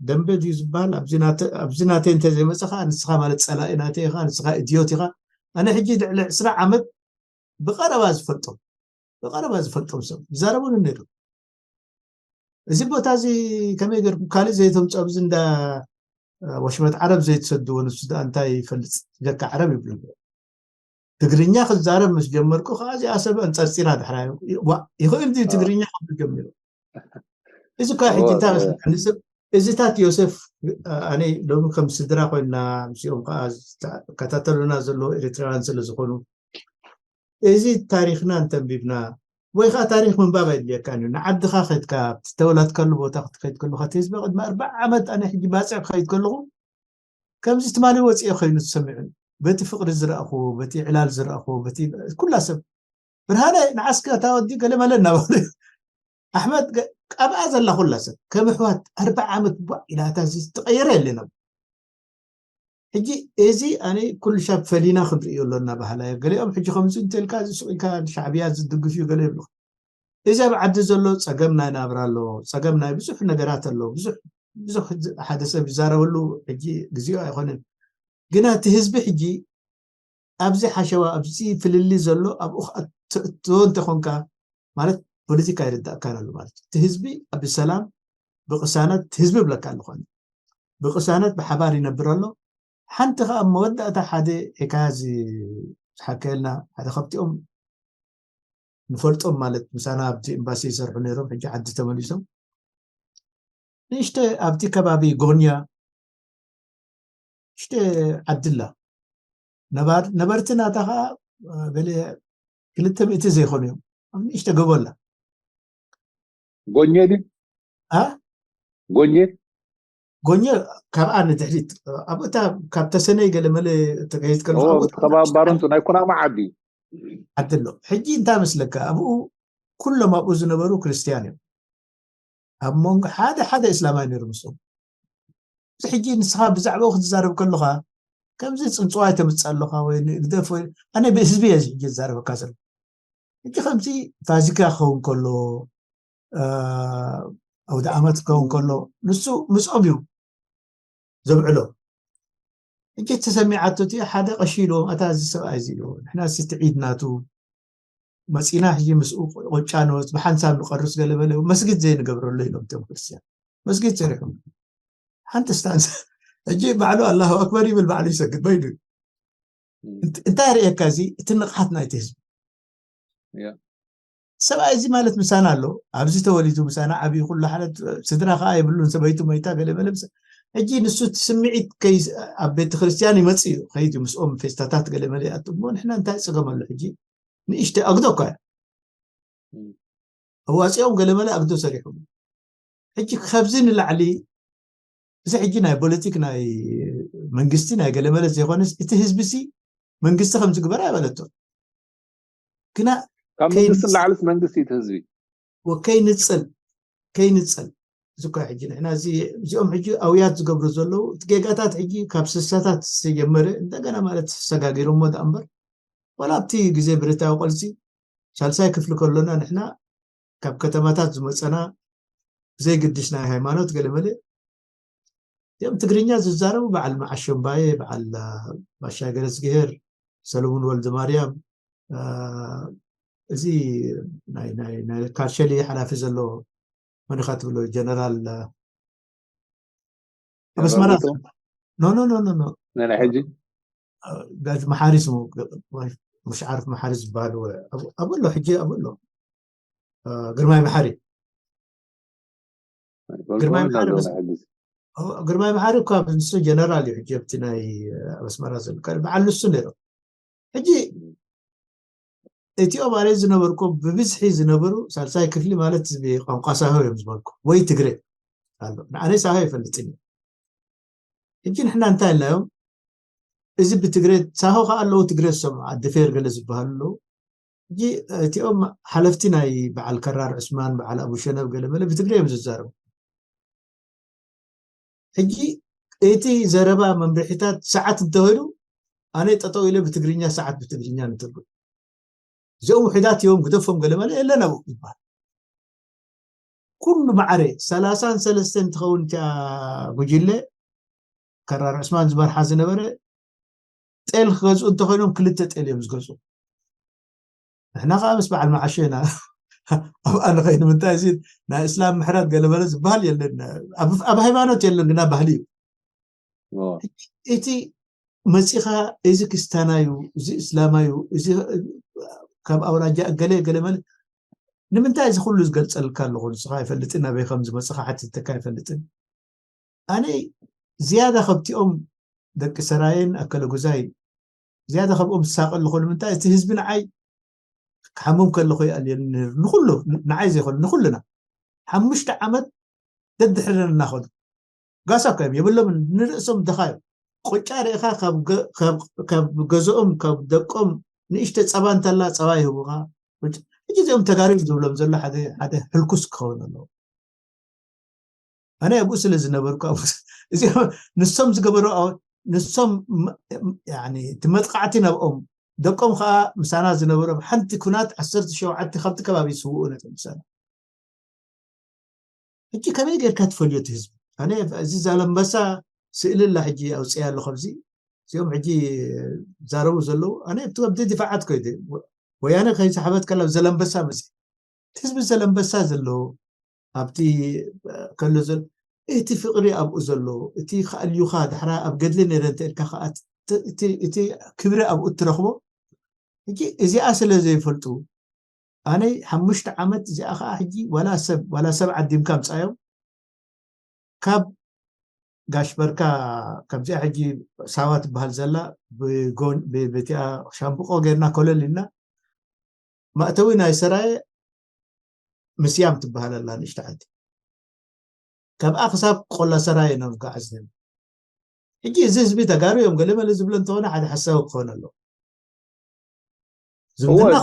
ደንበ ድዩ ዝበሃል ኣብዚ ናተይ እንተዘይመፀኻ ንስኻ ማለት ፀላኢ ናተይ ኢኻ ንስኻ እድዮት ኢኻ። ኣነ ሕጂ ልዕሊ ዕስራ ዓመት ብቐረባ ዝፈልጦም ብቐረባ ዝፈልጦም ሰብ ይዛረቡኒ ነይሩ። እዚ ቦታ እዚ ከመይ ገርኩም ካልእ ዘይተምፀ ኣብዚ እንዳ ወሽመጥ ዓረብ ዘይትሰድዎ ንሱ ዳ እንታይ ይፈልፅ ጀካ ዓረብ ይብሉ። ትግርኛ ክዛረብ ምስ ጀመርኩ ከዓ እዚኣ ሰብ ኣንፀርፂራ ድሕራይ ይኽእል ድዩ ትግርኛ ክብሉ ጀሚሩ። እዚ እኳ ሕጂ እንታይ መስለካ ንስብ እዚታት ዮሴፍ ኣነ ሎሚ ከም ስድራ ኮይና ምስኦም ከዓ ዝከታተሉና ዘለዉ ኤርትራውያን ስለ ዝኾኑ እዚ ታሪክና እንተንቢብና ወይ ከዓ ታሪክ ምንባብ ኣይድልየካን እዩ ንዓድኻ ከድካ ተወላድካሉ ቦታ ክትከይድ ከለካ እቲ ህዝቢ ቅድሚ ኣርባዓ ዓመት ኣነ ሕጂ ባፅዕ ክኸይድ ከለኹ ከምዚ ትማሊ ወፅኤ ኮይኑ ተሰሚዑ በቲ ፍቅሪ ዝረእኹ በቲ ዕላል ዝረእኹ በቲ ኩላ ሰብ ብርሃነ ንዓስከ እታ ወዲ ገለ መለ እናበሉ ኣሕመድ ኣብኣ ዘላ ኩላ ሰብ ከም ኣሕዋት ኣርባዓ ዓመት ቧዕ ኢላ እታ ዝተቀየረ የለን ኣብ ሕጂ እዚ ኣነ ኩሉ ሻብ ፈሊና ክንርእዮ ኣሎ እናባህላ እዮ ገሊኦም ሕጂ ከምዚ እንተልካ እዚ ሱቅ ኢልካ ሻዕብያ ዝድግፍ እዩ ገለ ይብሉ እዚ ኣብ ዓዲ ዘሎ ጸገም ናይ ናብራ ኣሎ ጸገም ናይ ብዙሕ ነገራት ኣሎ ብዙሕ ብዙሕ ሓደ ሰብ ይዛረበሉ ሕጂ ግዜኡ ኣይኮነን ግና እቲ ህዝቢ ሕጂ ኣብዚ ሓሸዋ ኣብዚ ፍልሊ ዘሎ ኣብኡ ክትእትዎ እንተኾንካ ማለት ፖለቲካ ይርዳእካን ኣሎ ማለት እቲ ህዝቢ ብሰላም ብቅሳነት ህዝቢ ብለካ ኣለኾነ ብቅሳነት ብሓባር ይነብር ኣሎ ሓንቲ ከዓ መወዳእታ ሓደ ዒካያ ዝሓከየልና ሓደ ካብቲኦም ንፈልጦም ማለት ምሳና ኣብቲ ኤምባሲ ይሰርሑ ነይሮም ሕጂ ዓዲ ተመሊሶም ንእሽተ ኣብቲ ከባቢ ጎንያ ሽተ ዓድላ ነበርቲ ናታ ከዓ ገለ ክልተ ሚእቲ ዘይኮኑ እዮም ኣብ ንእሽተ ገቦ ኣላ ጎኘ ድዩ አ ጎኘ ጎኘ ካብኣ ንድሕሪት ኣብኡ እታ ካብ ተሰነይ ገለ መለ ተጋሂድ ከሎ ከባቢ ባረንቱ ናይ ኩናማ ዓዲ ዓዲ ኣሎ ሕጂ እንታይ መስለካ ኣብኡ ኩሎም ኣብኡ ዝነበሩ ክርስትያን እዮም ኣብ መንጎ ሓደ ሓደ እስላማይ ነይሩ ምስኦም እዚ ሕጂ ንስኻ ብዛዕባኡ ክትዛረብ ከለኻ ከምዚ ፅንፅዋይ ተምፅእ ኣለኻ ወይ ንእግደፍ ወይ ኣነ ብህዝቢ እየ ሕጂ ዝዛረበካ ዘሎ ሕጂ ከምዚ ፋሲካ ክኸውን ከሎ ኣውደ ዓመት ክኸውን ከሎ ንሱ ምስኦም እዩ ዘብዕሎ ሕጂ ተሰሚዓቶ እቲ ሓደ ቀሺ ኢልዎም ኣታ እዚ ሰብኣይ እዚ ኢልዎ ንሕና ስቲ ዒድ ናቱ መፂና ሕጂ ምስኡ ቆጫ ንወፅ ብሓንሳብ ንቀርስ ገለበለ መስጊድ ዘይንገብረሉ ኢሎም እቶም ክርስትያን መስጊድ ሰሪሖም ሓንቲ ስታንስ ሕጂ ባዕሉ ኣላሁ ኣክበር ይብል ባዕሉ ይሰግድ በይኑ እንታይ ርእየካ እዚ እቲ ንቕሓት ናይቲ ህዝቢ ሰብኣይ እዚ ማለት ምሳና ኣሎ ኣብዚ ተወሊዱ ምሳና ዓብዩ ኩሉ ሓደ ስድራ ከዓ የብሉን ሰበይቱ መይታ ገለ በለ ሕጂ ንሱ እቲ ስምዒት ከይ ኣብ ቤተ ክርስቲያን ይመጽእ እዩ፣ ከይድ ምስኦም ፌስታታት ገለ መለ ይኣቱ። እሞ ንሕና እንታይ ጸገም ኣሎ? ሕጂ ንእሽተ ኣግዶ እኳ እያ። ኣዋፂኦም ገለ መለ ኣግዶ ሰሪሖም። ሕጂ ካብዚ ንላዕሊ፣ እዚ ሕጂ ናይ ፖለቲክ ናይ መንግስቲ ናይ ገለ መለ ዘይኮነስ፣ እቲ ህዝቢ ሲ መንግስቲ ከም ዝግበር ኣይበለቶ። ግና ካብ መንግስቲ ንላዕሊስ መንግስቲ እቲ ህዝቢ ወከይንፅል ከይንፅል፣ እዚ እኳ ሕጂ ንሕና እዚ እዚኦም ሕጂ ኣውያት ዝገብሩ ዘለዉ እቲ ጌጋታት ሕጂ ካብ ስሳታት ዝተጀመረ እንደገና ማለት ሰጋጊሮሞ ደኣ እምበር፣ ዋላ ኣብቲ ግዜ ብረታዊ ቃልሲ ሳልሳይ ክፍሊ ከሎና ንሕና ካብ ከተማታት ዝመፀና ብዘይግድሽ ናይ ሃይማኖት ገለመለ እዚኦም ትግርኛ ዝዛረቡ በዓል መዓሾምባየ፣ በዓል ባሻይ ገረዝግሄር፣ ሰለሙን ወልደ ማርያም፣ እዚ ናይ ካርሸሊ ሓላፊ ዘሎ መን ኢኻ ትብሎ ጀነራል ኣብ ኣስመራ ኖ ኖ ኖ ኖ ኖ ናይ ሕጂ ጋሽ መሓሪ ስሙ፣ ሙሽ ዓርፍ መሓሪ ዝበሃል። ኣብ ኣሎ ሕጂ ኣብ ኣሎ ግርማይ መሓሪ ግርማይ መሓሪ ግርማይ መሓሪ እኳ ንሱ ጀነራል እዩ ሕጂ ኣብቲ ናይ ኣብ ኣስመራ ዘሎ በዓል ንሱ ነይሩ። ሕጂ እቲኦም ኣነ ዝነበርኩ ብብዝሒ ዝነበሩ ሳልሳይ ክፍሊ ማለት ቋንቋ ሳሆ እዮም ዝበልኩ ወይ ትግረ ኣሎ። ንኣነ ሳሆ ይፈልጥን እዩ። ሕጂ ንሕና እንታይ ኢልናዮም? እዚ ብትግረ ሳሆ ከዓ ኣለዉ ትግረ ዝሰምዑ ኣደፌር ገለ ዝበሃሉ ኣለዉ። ሕጂ እቲኦም ሓለፍቲ ናይ በዓል ከራር ዕስማን በዓል ኣቡሸነብ ገለ መለ ብትግረ እዮም ዝዛረቡ። ሕጂ እቲ ዘረባ መምርሒታት ሰዓት እንተኸይዱ ኣነ ጠጠው ኢለ ብትግርኛ ሰዓት ብትግርኛ ንትርጉም። እዚኦም ውሕዳት እዮም ግደፎም ገለ መለ የለን ኣብኡ ይበሃል። ኩሉ ማዕረ ሰላሳን ሰለስተን ትኸውን እቲኣ ጉጅለ ከራር ዕስማን ዝመርሓ ዝነበረ ጤል ክገዝኡ እንተኮይኖም ክልተ ጤል እዮም ዝገዝኡ። ንሕና ከዓ ምስ በዓል መዓሾ ኢና ኣብኣ ንኸይድ። ምንታይ እዚ ናይ እስላም ምሕረት ገለመለ ዝበሃል የለን። ኣብ ሃይማኖት የለን ግና ባህሊ እዩ። እቲ መፂኻ እዚ ክስታና እዩ፣ እዚ እስላማ እዩ፣ እዚ ካብ ኣውራጃ እገለ ገለመለ ንምንታይ እዚ ኩሉ ዝገልፀልካ ኣለኹ? ንስኻ ኣይፈልጥን ኣበይ ከም ዝመፅኻ ሓቲተካ ኣይፈልጥን። ኣነ ዝያዳ ከብቲኦም ደቂ ሰራየን ኣከለጉዛይ ዝያዳ ከብኦም ዝሳቀ ኣለኹ። ንምንታይ እቲ ህዝቢ ንዓይ ክሓምም ከለኹ ይኣልየኒ ነይሩ። ንኩሉ ንዓይ ዘይኮነ ንኩልና ሓሙሽተ ዓመት ደድሕረና እናኸዱ ጋሳ እኮ እዮም የብሎምን። ንርእሶም ደኻ እዮም። ቆጫ ርኢኻ ካብ ገ- ካብ- ካብ ገዝኦም ካብ ደቆም ንእሽተ ፀባ እንተላ ፀባ ይህቡኻ። ሕጂ እዚኦም ተጋሩ ዝብሎም ዘሎ ሓደ ሓደ ሕልኩስ ክኸውን ኣለዎ። ኣነ ኣብኡ ስለ ዝነበርኩ ኣብኡ እዚኦም ንሶም ዝገበሩ ኣው- ንሶም ም- ም- ያኒ እቲ መጥቃዕቲ ናብኦም ደቆም ከዓ ምሳና ዝነበሮም ሓንቲ ኩናት ዓሰርተ ሸውዓተ ካብቲ ከባቢ ዝስውኡ ነቶም ምሳና። ሕጂ ከመይ ጌርካ ትፈልዮ እቲ ህዝቢ? ኣነ እዚ ዛለምበሳ ስእሊ ኣላ ሕጂ ኣውፅያ ኣሎ። ከምዚ እዚኦም ሕጂ ዛረቡ ዘለዉ ኣነ እቲ ወዲ ድፋዓት ኮይደ ወያነ ከይሰሓበት ከላ ዘለምበሳ መፅ እቲ ህዝቢ ዘለምበሳ ዘለዎ ኣብቲ ከሎ ዘሎ እቲ ፍቅሪ ኣብኡ ዘሎ እቲ ከኣልዩካ ዳሕራ ኣብ ገድሊ ነረ እንተ ኢልካ ከዓ እቲ ክብሪ ኣብኡ እትረኽቦ። ሕጂ እዚኣ ስለ ዘይፈልጡ ኣነ ሓሙሽተ ዓመት እዚኣ ከዓ ሕጂ ዋላ ሰብ ዋላ ሰብ ዓዲምካ ምፃዮም ካብ ጋሽ በርካ ከምዚኣ ሕጂ ሳዋ ትበሃል ዘላ ብቲኣ ሻምብቆ ጌርና ኮለል ኢልና መእተዊ ናይ ሰራየ ምስያም ትበሃል ኣላ ንእሽተ ዓዲ። ካብኣ ክሳብ ቆላ ሰራየ ኢና ንጓዓዝ ነና። ሕጂ እዚ ህዝቢ ተጋሩ እዮም ገለ መለ ዝብሎ እንተኾነ ሓደ ሓሳዊ ክኾን ኣለዎ። ዝምድና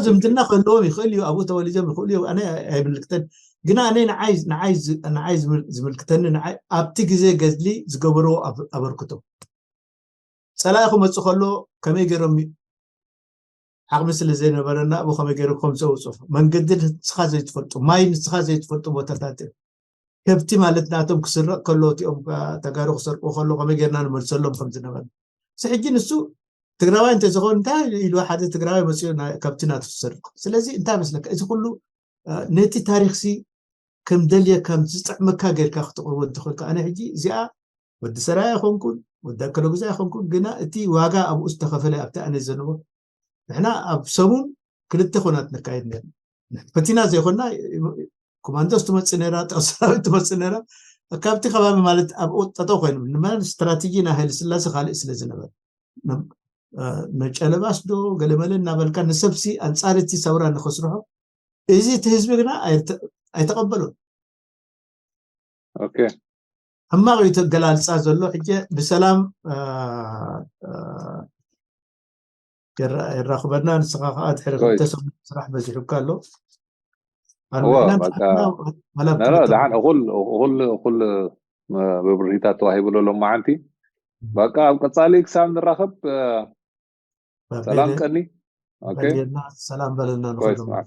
ዝምድና ክህልዎም ይኽእል እዩ፣ ኣብኡ ተወሊዶም ይኽእሉ እዩ፣ ኣነ ኣይምልክተን። ግና ኣነ ንዓይ ዝምልክተኒ ንዓይ ኣብቲ ግዜ ገድሊ ዝገበርዎ ኣበርክቶ ፀላኢ ክመፅእ ከሎ ከመይ ገይሮም ዓቕሚ ስለ ዘይነበረና ኣብኡ ከመይ ገይሮም ከም ዘውፅኡ መንገዲ ንስኻ ዘይትፈልጡ ማይ ንስኻ ዘይትፈልጡ ቦታታት እዮም። ከብቲ ማለት ናቶም ክስረቕ ከሎ እቲኦም ተጋሩ ክሰርቁ ከሎ ከመይ ጌርና ንመልሰሎም ከም ዝነበርና እዚ ሕጂ ንሱ ትግራዋይ እንተዝኸውን እንታይ ኢሉ ሓደ ትግራዋይ መፅኡ ከብቲ ናቱ ክሰርቕ። ስለዚ እንታይ መስለካ እዚ ኩሉ ነቲ ታሪክሲ ከም ደልየካ ዝጥዕመካ ጌርካ ክትቕርቦ እንተኾንካ ኣነ ሕጂ እዚኣ ወዲ ሰራይ ኣይኮንኩን ወዲ ኣከለጉዛ ኣይኮንኩን ግና እቲ ዋጋ ኣብኡ ዝተኸፈለ ኣብቲ ኣነ ዘንቦ ንሕና ኣብ ሰሙን ክልተ ኮናት ነካየድ ነርና። ፈቲና ዘይኮና ኮማንዶስ ትመፅእ ነራ፣ ጦር ሰራዊት ትመፅእ ነራ። ካብቲ ከባቢ ማለት ኣብኡ ጠጠው ኮይኑ ንመን ስትራቴጂ ናይ ሃይለ ስላሴ ካልእ ስለ ዝነበረ ነጨለባስ ዶ ገለመለ እናበልካ ንሰብሲ ኣንጻር እቲ ሰውራ ንኸስርሖ እዚ እቲ ህዝቢ ግና ኣይተቐበሉን። ሕማቕ እዩ ተገላልጻ ዘሎ። ሕጂ ብሰላም የራኽበና። ንስኻ ከዓ ድሕሪ ክልተ ሰሙን ስራሕ በዚሑካ ኣሎ። ደሓን እኹል ብብርሂታት ተዋሂቡ ኣሎ መዓንቲ። በቃ ኣብ ቀጻሊ ክሳብ ንራኸብ ሰላም ቀኒ። ሰላም በለና። ሰላም።